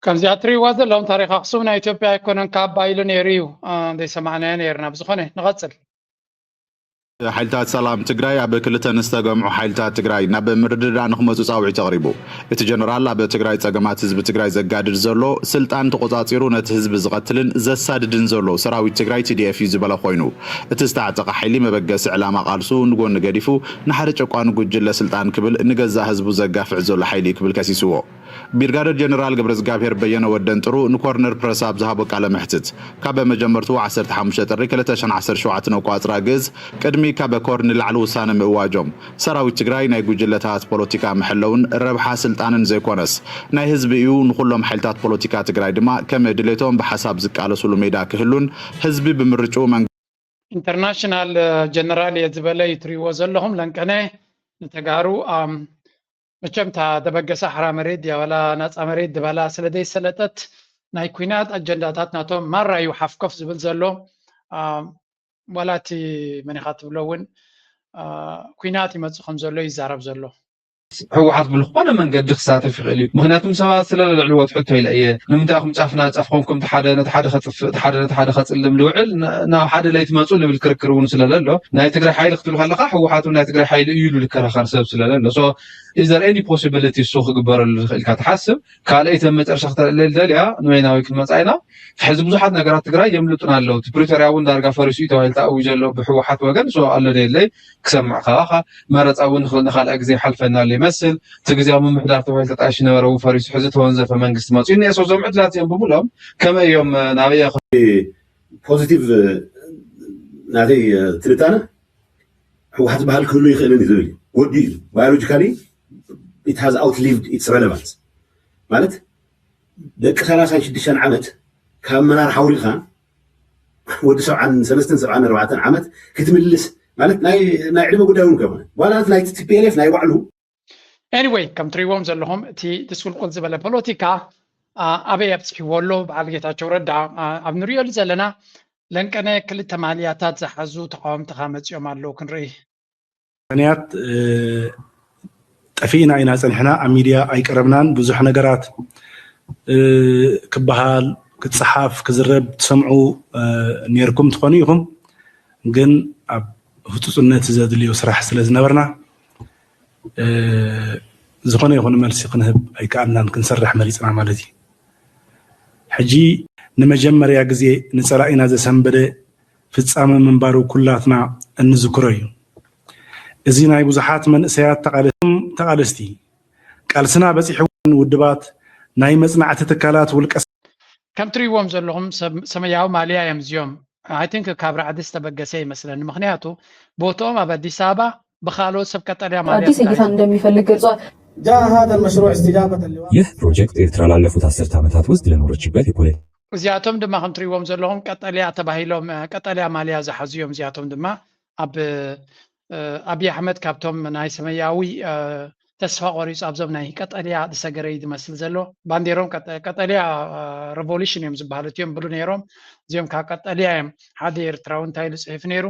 ከምዚኣ እትሪእዋ ዘለኹም ታሪኽ ኣኽሱም ናይ ኢትዮጵያ ኣይኮነን ካባ ኢሉ ነይሩ እዩ። ዘይሰማዕናዮ ነይርና። ብዝኾነ ንቐፅል። ሓይልታት ሰላም ትግራይ ኣብ ክልተ ንዝተገምዑ ሓይልታት ትግራይ ናብ ምርድዳእ ንክመፁ ፃውዒት ኣቕሪቡ። እቲ ጀነራል ኣብ ትግራይ ፀገማት ህዝቢ ትግራይ ዘጋድድ ዘሎ ስልጣን ተቆፃፂሩ ነቲ ህዝቢ ዝቐትልን ዘሳድድን ዘሎ ሰራዊት ትግራይ ቲ ዲ ኤፍ እዩ ዝበለ ኮይኑ፣ እቲ ዝተዓጠቐ ሓይሊ መበገሲ ዕላማ ቃልሱ ንጎኒ ገዲፉ ንሓደ ጨቋኒ ጉጅለ ስልጣን ክብል ንገዛእ ህዝቡ ዘጋፍዕ ዘሎ ሓይሊ እዩ ክብል ከሲስዎ። ብሪጋደር ጀነራል ገብረዝጋብሄር በየነ ወደንጥሩ ንኮርነር ፕረስ ኣብ ዝሃቦ ቃለ መሕትት፣ ካብ መጀመርትኡ ዓሰርተ ሓሙሽተ ጥሪ ክልተ ሽሕን ዓሰርተ ሸውዓተን ኣቋፅራ ግእዝ ቅድሚ ካብ ኮር ንላዕሊ ውሳነ ምእዋጆም፣ ሰራዊት ትግራይ ናይ ጉጅለታት ፖለቲካ መሐለውን ረብሓ ስልጣንን ዘይኮነስ ናይ ህዝቢ እዩ፣ ንኩሎም ሓይልታት ፖለቲካ ትግራይ ድማ ከም ድሌቶም ብሓሳብ ዝቃለሱሉ ሜዳ ክህሉን ህዝቢ ብምርጭኡ መንግስቲ ኢንተርናሽናል ጀነራል እየ ዝበለ እዩ ትሪእዎ ዘለኹም። ለንቀነ ንተጋሩ መቸም እታ ደበገሰ ሓራ መሬት ድያ ዋላ ናፃ መሬት ድበላ ስለ ዘይሰለጠት ናይ ኩናት ኣጀንዳታት ናቶም ማራ እዩ ሓፍኮፍ ዝብል ዘሎ። ዋላ እቲ መን ኢኻ ትብሎ እውን ኩናት ይመፅእ ከም ዘሎ ይዛረብ ዘሎ። ህወሓት ብዝኾነ መንገዲ ክሳተፍ ይኽእል እዩ። ምክንያቱም ሰባት ስለ ዘልዕልዎት ሕቶ ኢለ እየ። ንምንታይ ኢኹም ጫፍና ጫፍ ኮንኩም እቲ ሓደ ነቲ ሓደ ከጥፍእ እቲ ሓደ ነቲ ሓደ ከፅልም ልውዕል ናብ ሓደ ለይትመፁ ልብል ክርክር እውን ስለለሎ ናይ ትግራይ ሓይሊ ክትብል ከለካ ህወሓት እውን ናይ ትግራይ ሓይሊ እዩ ኢሉ ልከራኸር ሰብ ስለለሎ so is there any possibility እሱ ክግበረሉ ዝኽእል ኢልካ ትሓስብ? ካልኣይቲ ኣብ መጨረሻ ክተልዕለል ደልያ ንበይናዊ ክንመፃ ኢና። ሕዚ ብዙሓት ነገራት ትግራይ የምልጡና ኣለዉ። እቲ ፕሪቶርያ እውን ዳርጋ ፈሪሱ እዩ ተባሂሉ ተኣዊጁ ኣሎ ብህወሓት ወገን። ሶ ኣሎ ደየለይ ክሰምዕ ከለኻ መረፃ እውን ንኻልኣይ ግዜ ይሓልፈና ኣሎ ይመስል። እቲ ግዜያዊ ምምሕዳር ተባሂሉ ተጣይሹ ዝነበረ እውን ፈሪሱ ሕዚ ተወንዘፈ መንግስቲ መፅኡ እኒአ። ሶ እዞም ዕድላት እዚኦም ብምሎም ከመይ እዮም ናበይ ፖዚቲቭ ናተይ ትንታነ ህወሓት ዝበሃል ክህሉ ይኽእልን እዩ ዝብል እዩ። ወዲ እዩ ባዮሎጂካሊ it has outlived its relevance ማለት ደቂ ሰላሳን ሽዱሽተን ዓመት ካብ ኣመራርሓ ኣውሪድካ ወዲ ሰብዓን ሰለስተን ሰብዓን ኣርባዕተን ዓመት ክትምልስ ማለት ናይ ናይ ዕድመ ጉዳይ እውን ከይኮነ ዋላ ናይ ቲ ፒ ኤል ኤፍ ናይ ባዕሉ anyway ከም ትሪእዎም ዘለኹም እቲ ድስቁልቁል ዝበለ ፖለቲካ ኣበይ ኣብፅሕዎ ኣሎ በዓል ጌታቸው ረዳ ኣብ ንሪኦሉ ዘለና ለንቀነ ክልተ ማልያታት ዝሓዙ ተቃወምትኻ መፂኦም ኣለዉ ክንርኢ ምክንያት ጠፊእና ኢና ፀኒሕና ኣብ ሚድያ ኣይቀረብናን ብዙሕ ነገራት ክበሃል ክፀሓፍ ክዝረብ ትሰምዑ ነርኩም ትኾኑ ኢኹም ግን ኣብ ህፁፅነት ዘድልዮ ስራሕ ስለ ዝነበርና ዝኾነ ይኹን መልሲ ክንህብ ኣይከኣልናን ክንሰርሕ መሪፅና ማለት እዩ ሕጂ ንመጀመርያ ግዜ ንፀላኢና ዘሰንበደ ፍጻመ ምንባሩ ኩላትና እንዝክሮ እዩ። እዚ ናይ ብዙሓት መንእሰያት ተቓለስቲ ቃልስና በጺሕወን ውድባት ናይ መጽናዕቲ ትካላት ውልቀ ከም ትሪእዎም ዘለኹም ሰማያዊ ማልያ እዮም እዚኦም I think ካብ ራዕዲ ዝተበገሰ ይመስለኒ ምክንያቱ ቦትኦም ኣብ ኣዲስ ኣበባ ብካልኦት ሰብ ቀጠልያ ማልያ አዲስ እይታን እንደሚፈልግ ገልጸዋል። جاء هذا المشروع استجابة لواء ይህ ፕሮጀክት ኤርትራ ላለፉት አስርት ዓመታት ውስጥ ለኖረችበት የፖለቲካ እዚኣቶም ድማ ከም ትሪእዎም ዘለኹም ቀጠልያ ተባሂሎም ቀጠልያ ማልያ ዝሓዙ እዮም እዚኣቶም ድማ ኣብ ኣብይ ኣሕመድ ካብቶም ናይ ሰማያዊ ተስፋ ቆሪፁ ኣብዞም ናይ ቀጠልያ ዝሰገረ እዩ ዝመስል ዘሎ ባንዴሮም ቀጠልያ revolution እዮም ዝበሃሉ እቲኦም ብሉ ነይሮም እዚኦም ካብ ቀጠልያ እዮም ሓደ ኤርትራዊ እንታይ ኢሉ ፅሒፉ ነይሩ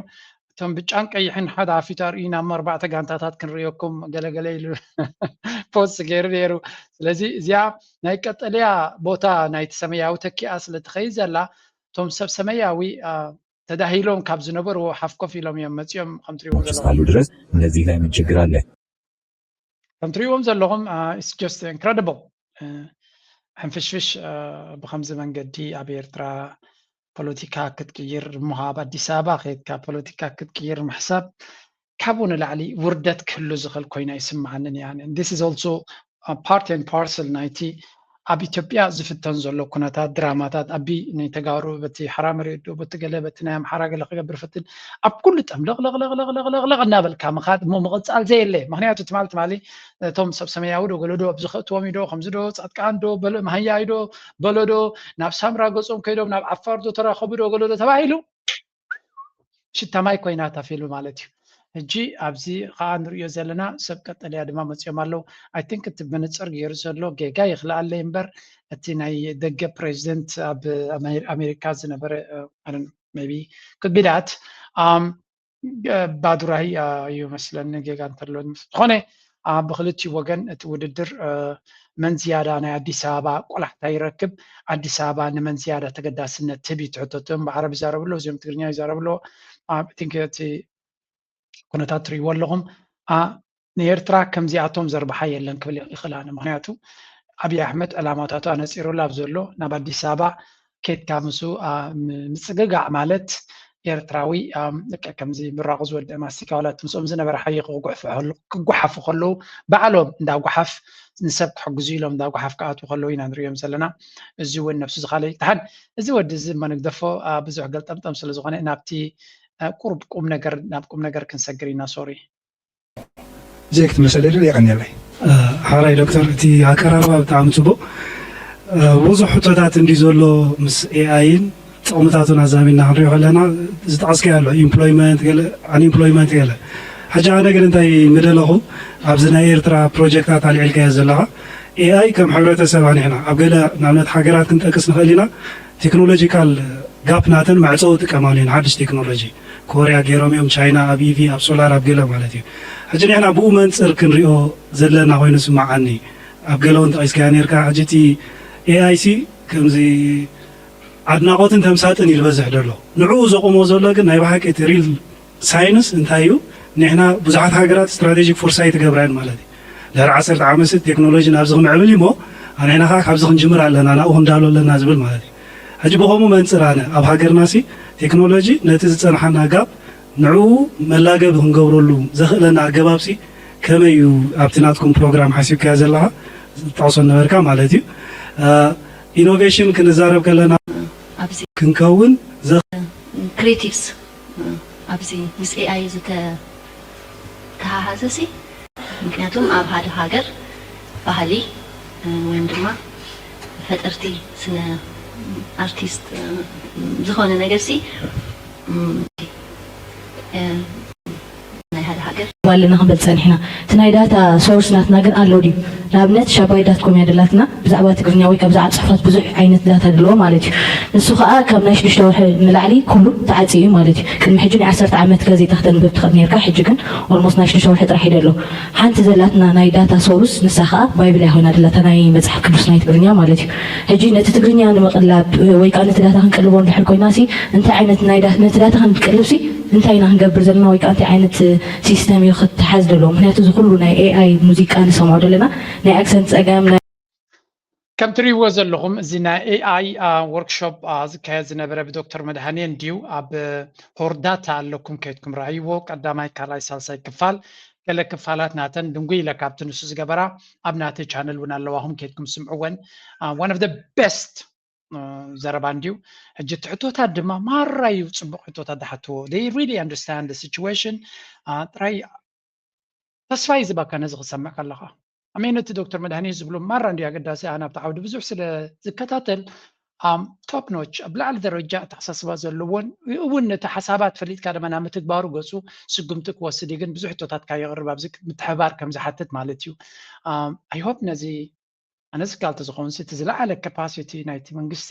እቶም ብጫን ቀይሕን ሓደ ኣፊቱ ኣርእዩና እሞ ኣርባዕተ ጋንታታት ክንርእየኩም ገለገለ ኢሉ post ገይሩ ነይሩ ስለዚ እዚኣ ናይ ቀጠልያ ቦታ ናይቲ ሰማያዊ ተኪኣ ስለ ትኸይድ ዘላ እቶም ሰብ ሰማያዊ ተዳሂሎም ካብ ዝነበርዎ ሓፍ ኮፍ ኢሎም እዮም መፂኦም ከም ትሪእዎ ዘለኹም እስካሉ ድረስ እነዚህ ላይ ምን ችግር አለ? ከም ትሪእዎም ዘለኹም it's just incredible። ሕንፍሽፍሽ ብከምዚ መንገዲ ኣብ ኤርትራ ፖለቲካ ክትቅይር ምሃብ፣ ኣዲስ ኣበባ ከይድካ ፖለቲካ ክትቅይር ምሕሳብ ካብኡ ንላዕሊ ውርደት ክህሉ ዝኽእል ኮይና ይስምዓንን እያ። This is also part and parcel ናይቲ ኣብ ኢትዮጵያ ዝፍተን ዘሎ ኩነታት ድራማታት። ኣቢ ንተጋሩ በቲ ሓራ መሬት ዶ በቲ ገለ በቲ ናይ ኣምሓራ ገለ ክገብር ፈትን ኣብ ኩሉ ጠም ለቕለቕለቕለቕለቕለቕ እናበልካ ምኻድ እሞ ምቕፃል ዘየለ። ምክንያቱ ትማል ትማሊ እቶም ሰብ ሰማያዊ ዶ ገለ ዶ ኣብዚ ከእትዎም ዶ ከምዚ ዶ ፃድቃን ዶ በሎ መሃያይ ዶ በሎ ዶ ናብ ሳምራ ገፆም ከይዶም ናብ ዓፋር ዶ ተራኸቡ ዶ ገለ ዶ ተባሂሉ ሽታ ማይ ኮይና ታፊሉ ማለት እዩ። ሕጂ ኣብዚ ከዓ ንሪኦ ዘለና ሰብ ቀጠልያ ድማ መፅኦም ኣለዉ። I think እቲ መነፅር ገይሩ ዘሎ ጌጋ ይኽልኣለይ እምበር እቲ ናይ ደገ ፕሬዚደንት ኣብ ኣሜሪካ ዝነበረ ቢ ክቢዳት ባዱራይ እዩ መስለኒ ጌጋ እንተሎ ዝኾነ ብክልቲኡ ወገን እቲ ውድድር መን ዝያዳ ናይ ኣዲስ ኣበባ ቆላሕታ ይረክብ፣ ኣዲስ ኣበባ ንመን ዝያዳ ተገዳስነት ትህብ እዩ እቲ ሕቶ። እቶም ብዓረብ ይዛረቡ ኣለዉ፣ እዚኦም ትግርኛ ይዛረቡ ኣለዉ። እቲ ኩነታት ትርእይዎ ኣለኹም። ንኤርትራ ከምዚኣቶም ዘርብሓ የለን ክብል ይኽእል ኣነ። ምክንያቱ ኣብይ ኣሕመድ ዕላማታቱ ኣነፂሩላ ኣብ ዘሎ ናብ ኣዲስ ኣበባ ኬድካ ምስኡ ምፅግጋዕ ማለት ኤርትራዊ ከምዚ ምራቑ ዝወድእ ማስቲካ ዋላ እቲ ምስኦም ዝነበረ ሓይኽ ክጓሓፉ ከለዉ ባዕሎም እንዳ ጓሓፍ ንሰብ ክሕግዙ ኢሎም እንዳ ጓሓፍ ክኣትዉ ከለዉ ኢና ንሪኦም ዘለና። እዚ እውን ነብሱ ዝኻለ ይትሓን። እዚ ወዲ እዚ እሞ ንግደፎ ብዙሕ ገልጠምጠም ስለ ዝኾነ ናብቲ ቁሩብ ቁም ነገር ናብ ቁም ነገር ክንሰግር ኢና። ሶሪ ጀክት መሰለድር የቀንየለይ። ሓራይ ዶክተር፣ እቲ ኣቀራርባ ብጣዕሚ ፅቡቅ። ብዙሕ ሕቶታት እንዲ ዘሎ ምስ ኤኣይን ጥቕምታቱን ኣዛሚድና ክንሪኦ ከለና ዝጠቐስካዮ ኣሎ፣ ኢምፕሎይመንት ገለ፣ ኣንኢምፕሎይመንት ገለ። ሕጂ ኣነ ግን እንታይ ምደለኹ፣ ኣብዚ ናይ ኤርትራ ፕሮጀክታት ኣልዒልካዮ ዘለኻ፣ ኤኣይ ከም ሕብረተሰብ ኣኒሕና ኣብ ገለ ንኣብነት ሃገራት ክንጠቅስ ንኽእል ኢና፣ ቴክኖሎጂካል ጋፕ ናተን መዕፀዊ ይጥቀማሉ እየን፣ ሓድሽ ቴክኖሎጂ ኮርያ ገይሮም እዮም፣ ቻይና ኣብ ኢቪ ኣብ ሶላር ኣብ ገለ ማለት እዩ። ሕጂ ንሕና ብኡ መንፅር ክንሪኦ ዘለና ኮይኑ ስማዓኒ። ኣብ ገለ እውን ጠቒስካዮ ነርካ። ሕጂ እቲ ኤኣይ ሲ ከምዚ ኣድናቖትን ተምሳጥን እዩ ዝበዝሕ ዘሎ። ንዕኡ ዘቑሞ ዘሎ ግን ናይ ብሓቂ እቲ ሪል ሳይንስ እንታይ እዩ? ንሕና ብዙሓት ሃገራት ስትራቴጂክ ፎርሳይት ይገብራ እየን ማለት እዩ። ድሕሪ ዓሰርተ ዓመት ሲ ቴክኖሎጂ ናብዚ ክምዕብል እዩ እሞ ንሕና ከዓ ካብዚ ክንጅምር ኣለና፣ ናብኡ ክንዳሎ ኣለና ዝብል ማለት እዩ። ሕጂ ብኸምኡ መንፅር ኣነ ኣብ ሃገርና ሲ ቴክኖሎጂ ነቲ ዝፀንሓና ጋፕ ንዕኡ መላገቢ ክንገብረሉ ዘኽእለና ኣገባብ ሲ ከመይ እዩ ኣብቲ ናትኩም ፕሮግራም ሓሲብካዮ ዘለኻ ዝጠቕሶ ነበርካ ማለት እዩ። ኢኖቬሽን ክንዛረብ ከለና ኣብዚ ክንከውን ክሬቲቭስ ኣብዚ ምስ ኤኣይ ዝተተሓሓዘ ሲ ምክንያቱም ኣብ ሓደ ሃገር ባህሊ ወይም ድማ ፈጠርቲ ስነ ኣርቲስት ዝኾነ ነገር ሲ ናይ ሓደ ሃገር ኣለና ክንብል ፀኒሕና። እቲ ናይ ዳታ ሶርስ ናትና ግን ኣሎ ድዩ? ንኣብነት ሻባይ ዳት ኮም እያ ደላትና ብዛዕባ ትግርኛ ወይ ካብ ብዛዕባ ፅሑፋት ብዙሕ ዓይነት ዳታ ኣለዎ ማለት እዩ። ንሱ ከዓ ካብ ናይ ሽዱሽተ ወርሒ ንላዕሊ ኩሉ ተዓፂ እዩ ማለት እዩ። ቅድሚ ሕጂ ናይ ዓሰርተ ዓመት ጋዜጣ ክተንብብ ትኽእል ነርካ፣ ሕጂ ግን ኦልሞስት ናይ ሽዱሽተ ወርሒ ጥራሕ እዩ ዘሎ። ሓንቲ ዘላትና ናይ ዳታ ሶርስ ንሳ ከዓ ባይብል እያ ኮይና ደላታ ናይ መፅሓፍ ቅዱስ ናይ ትግርኛ ማለት እዩ። ሕጂ ነቲ ትግርኛ ንምቕላብ ወይ ከዓ ነቲ ዳታ ክንቅልቦ እንድሕር ኮይና ሲ እንታይ ዓይነት ናይ ነቲ ዳታ ክንቅልብ ሲ እንታይ ኢና ክንገብር ዘለና ወይ ከዓ እንታይ ዓይነት ሲስተም እዩ ክተሓዝ ዘለዎ? ምክንያቱ እዚ ኩሉ ናይ ኤኣይ ሙዚቃ ንሰምዖ ዘለና ናይ ኣክሰንት ፀገም ናይ ከም ትሪእዎ ዘለኹም እዚ ናይ ኤኣይ ወርክሾፕ ዝካየድ ዝነበረ ብዶክተር መድሃኔ እንድዩ ኣብ ሆርዳታ ኣለኩም ከይድኩም ረኣይዎ ቀዳማይ ካልኣይ ሳልሳይ ክፋል ገለ ክፋላት ናተን ድንጉ ኢለ ካብቲ ንሱ ዝገበራ ኣብ ናተይ ቻነል እውን ኣለዋኹም ከይድኩም ስምዕወን one of the best ዘረባ እንድዩ። ሕጂ እቲ ሕቶታት ድማ ማራ እዩ ፅቡቕ ሕቶታት ዝሓትዎ። They really understand the situation። ጥራይ ተስፋ እዩ ዝባካ ነዚ ክሰምዕ ከለኻ። ኣሜን እቲ ዶክተር መድሃኒ ዝብሉ ማራ እንድዩ ኣገዳሲ። ኣነ ኣብቲ ዓውዲ ብዙሕ ስለ ዝከታተል top notch ኣብ ላዕሊ ደረጃ ኣተሓሳስባ ዘለዎን እውን ነቲ ሓሳባት ፈሊጥካ ድማ ናብ ምትግባሩ ገፁ ስጉምቲ ክወስድ እዩ። ግን ብዙሕ ሕቶታት ካብ የቕርብ ኣብዚ ምትሕባር ከም ዝሓትት ማለት እዩ። I hope ነዚ ኣነ ዝካል ተዝኸውን እቲ ዝለዓለ capacity ናይቲ መንግስቲ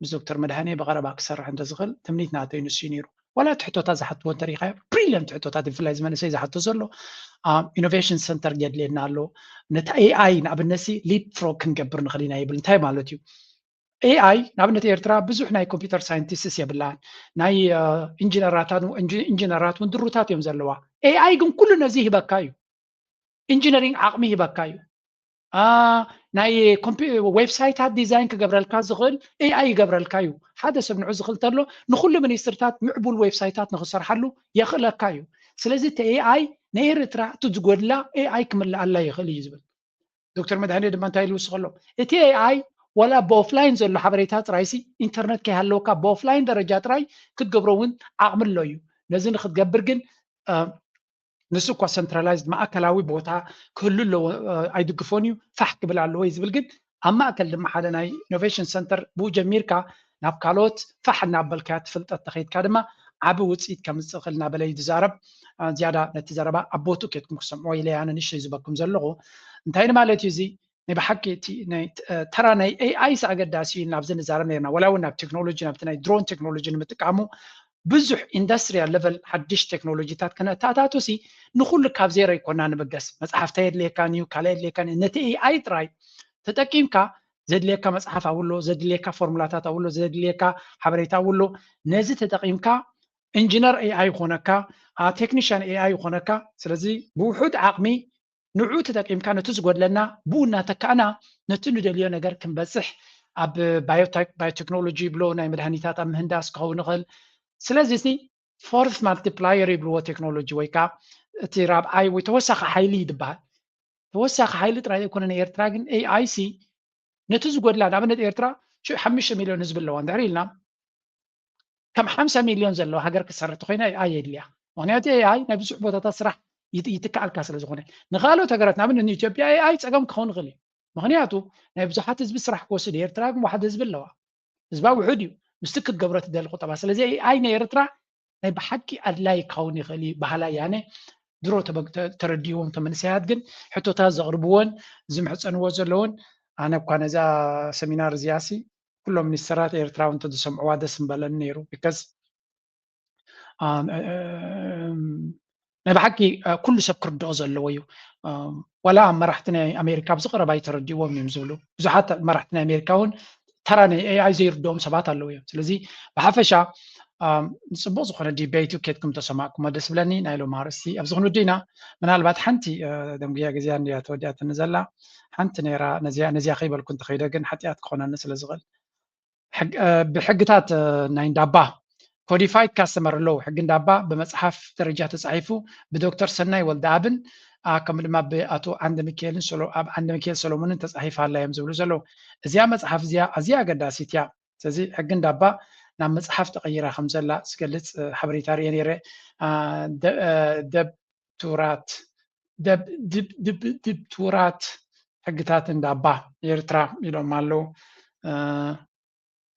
ምስ ዶክተር መድሃኔ ብቐረባ ክሰርሕ እንተዝኽእል ትምኒት ናተይ ንሱ እዩ ነይሩ። ዋላ እቲ ሕቶታት ዝሓትዎ እንተሪኢኻዮ brilliant ሕቶታት ብፍላይ እዚ መንእሰይ ዝሓቶ ዘሎ innovation center የድልየና ኣሎ። ነቲ ኤኣይ ንኣብነት ሲ leapfrog ክንገብር ንኽእል ኢና ይብል። እንታይ ማለት እዩ? ኤኣይ ንኣብነት ኤርትራ ብዙሕ ናይ ኮምፒውተር ሳይንቲስትስ የብላን። ናይ ኢንጂነራት ኢንጂነራት እውን ድሩታት እዮም ዘለዋ። ኤኣይ ግን ኩሉ ነዚ ይህበካ እዩ። ኢንጂነሪንግ ዓቕሚ ይህበካ እዩ። ናይ ዌብሳይታት ዲዛይን ክገብረልካ ዝኽእል ኤኣይ ይገብረልካ እዩ። ሓደ ሰብ ንዑ ዝኽእል ተሎ ንኩሉ ሚኒስትርታት ምዕቡል ዌብሳይታት ንክሰርሓሉ የኽእለካ እዩ። ስለዚ እቲ ኤኣይ ንኤርትራ እቲ ዝጎድላ ኤኣይ ክምልኣላ ይኽእል እዩ ዝብል ዶክተር መድሃኔ ድማ እንታይ ኢሉ ይውስኸሎም፣ እቲ ኤኣይ ዋላ ብኦፍላይን ዘሎ ሓበሬታ ጥራይሲ ኢንተርነት ከይሃለወካ ብኦፍላይን ደረጃ ጥራይ ክትገብሮ እውን ዓቕሚ ኣሎ እዩ። ነዚ ንክትገብር ግን ንሱ እኳ ሰንትራላይዝድ ማእከላዊ ቦታ ክህሉ ኣለዎ ኣይድግፎን እዩ፣ ፋሕ ክብል ኣለዎ እዩ ዝብል። ግን ኣብ ማእከል ድማ ሓደ ናይ ኢኖቬሽን ሰንተር ብኡ ጀሚርካ ናብ ካልኦት ፋሕ እናበልካያ ትፍልጠት ተኸይድካ ድማ ዓቢ ውፅኢት ከምፅእ ክእል እናበለ እዩ ዝዛረብ። ዝያዳ ነቲ ዘረባ ኣብ ቦትኡ ኬድኩም ክሰምዕዎ ኢለ ኣነ ንእሽተይ ዝበኩም ዘለኹ። እንታይ ማለት እዩ እዚ ናይ ብሓቂ እቲ ናይ ተራ ናይ ኤኣይ ስ ኣገዳሲ እዩ ናብዚ ንዛረብ ነርና። ወላ እውን ናብ ቴክኖሎጂ ናብቲ ናይ ድሮን ቴክኖሎጂ ንምጥቃሙ ብዙሕ ኢንዱስትሪያል ለቨል ሓድሽ ቴክኖሎጂታት ከነተኣታቱ ሲ ንኩሉ ካብ ዜሮ ይኮና ንብገስ። መፅሓፍታ የድልየካን እዩ፣ ካልእ የድልየካን እዩ። ነቲ ኤኣይ ጥራይ ተጠቂምካ ዘድልየካ መፅሓፍ ኣብሎ፣ ዘድልየካ ፎርሙላታት ኣብሎ፣ ዘድልየካ ሓበሬታ ኣብሎ። ነዚ ተጠቂምካ ኢንጂነር ኤኣይ ይኾነካ፣ ቴክኒሽያን ኤኣይ ይኾነካ። ስለዚ ብውሑድ ዓቕሚ ንዑ ተጠቂምካ ነቲ ዝጎድለና ብኡ እናተካእና ነቲ ንደልዮ ነገር ክንበፅሕ ኣብ ባዮቴክ ባዮቴክኖሎጂ ይብሎ ናይ መድሃኒታት ኣብ ምህንዳስ ክኸውን ይኽእል። ስለዚ እዚ ፎርስ ማልቲፕላየር ይብልዎ ቴክኖሎጂ ወይ ከዓ እቲ ራብዓይ ወይ ተወሳኺ ሓይሊ ይድበሃል። ተወሳኺ ሓይሊ ጥራይ ዘይኮነ ንኤርትራ ግን ኤኣይ ሲ ነቲ ዝጎድላ ንኣብነት ኤርትራ ሽዑ ሓሙሽተ ሚልዮን ህዝቢ ኣለዋ እንድሕር ኢልና ከም ሓምሳ ሚልዮን ዘለዋ ሃገር ክትሰርሕ ተኮይና ኤኣይ የድልያ። ምክንያቱ ኤኣይ ናይ ብዙሕ ቦታታት ስራሕ ይትከኣልካ ስለ ዝኾነ ንካልኦት ሃገራት ንኣብነት ንኢትዮጵያ ኤኣይ ፀገም ክኸውን ይኽእል እዩ። ምክንያቱ ናይ ብዙሓት ህዝቢ ስራሕ ክወስድ እዩ። ኤርትራ ግን ዋሕዲ ህዝቢ ኣለዋ። ህዝባ ውሑድ እዩ። ምስቲ ክትገብሮ ትደሊ ቁጠባ። ስለዚ ኤኣይ ናይ ኤርትራ ናይ ብሓቂ ኣድላይ ክኸውን ይኽእል እዩ በሃላይ ኣነ። ድሮ ተረድእዎም ተመንሰያት ግን ሕቶታት ዘቕርብዎን ዝምሕፀንዎ ዘለውን ኣነ እኳ ነዛ ሰሚናር እዚኣ ሲ ኩሎም ሚኒስተራት ኤርትራ እውን እንተዝሰምዕዋ ደስ ምበለኒ ነይሩ። ቢካዝ ናይ ብሓቂ ኩሉ ሰብ ክርድኦ ዘለዎ እዩ። ዋላ መራሕቲ ናይ ኣሜሪካ ኣብዚ ቀረባ ይተረድእዎም እዮም ዝብሉ ብዙሓት መራሕቲ ናይ ኣሜሪካ እውን ተራ ናይ ኤኣይ ዘይርድኦም ሰባት ኣለዉ እዮም። ስለዚ ብሓፈሻ ንፅቡቅ ዝኾነ ዲቤት ኬድኩም ተሰማዕኩሞ ደስ ብለኒ። ናይ ሎም ኣርእስቲ ኣብዚ ክንውድእ ኢና። ምናልባት ሓንቲ ደንጉያ ግዜያ እንድያ ተወዲኣትኒ ዘላ ሓንቲ ነይራ። ነዚያ ከይበልኩ እንተኸይደ ግን ሓጢኣት ክኾነኒ ስለ ዝኽእል ብሕግታት ናይ እንዳባ ኮዲፋይድ ካስተመር ኣለዉ። ሕጊ እንዳባ ብመፅሓፍ ደረጃ ተፃሒፉ ብዶክተር ሰናይ ወልደኣብን ከምኡ ድማ ብኣቶ ዓንደ ሚካኤልን ኣብ ዓንደ ሚካኤል ሰሎሞንን ተፃሒፋ ኣላ እዮም ዝብሉ ዘለዉ። እዚኣ መፅሓፍ እዚኣ ኣዝያ ኣገዳሲት እያ። ስለዚ ሕጊ እንዳባ ናብ መፅሓፍ ተቐይራ ከም ዘላ ዝገልፅ ሓበሬታ ርየ ነይረ። ደብቱራት ድብቱራት ሕግታት እንዳባ ኤርትራ ኢሎም ኣለዉ።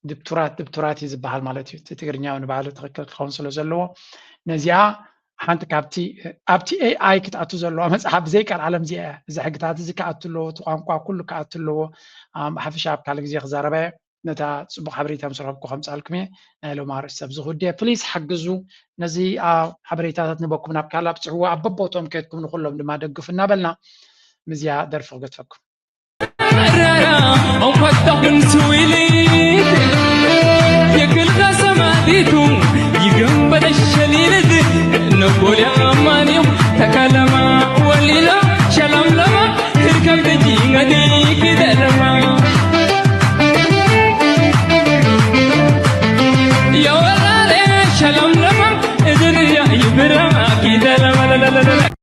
ድብቱራት ድብቱራት እዩ ዝበሃል ማለት እዩ። እቲ ትግርኛ ንባዕሉ ትኽክል ክኸውን ስለ ዘለዎ ነዚኣ ሓንቲ ካብቲ ኣብቲ ኤኣይ ክትኣቱ ዘለዋ መፅሓፍ ብዘይ ቀልዓለም እዚኣ እያ። እዚ ሕግታት እዚ ክኣቱ ኣለዎ፣ እቲ ቋንቋ ኩሉ ክኣቱ ኣለዎ። ብሓፈሻ ኣብ ካልእ ግዜ ክዛረበ ነታ ፅቡቅ ሓበሬታ ምስ ረኸብኩ ከምፃልኩም እየ። ናይ ሎም ኣርእስቲ ኣብዚ ክውድየ ፕሊስ ሓግዙ። ነዚ ሓበሬታታት ንበኩም ናብ ካልእ ኣብፅሕዎ ኣብ በቦቶም ከድኩም ንኩሎም ድማ ደግፉ እናበልና ምዝያ ደርፊ ክገትፈኩም። Rara, on patta hun suwili. Yekil kasama ditu, yigam bada shalilid. No bolya mani takalama walila shalam lama. Hirkam de jingadi kidalama. Ya walale shalam lama. Idriya ibra kidalama.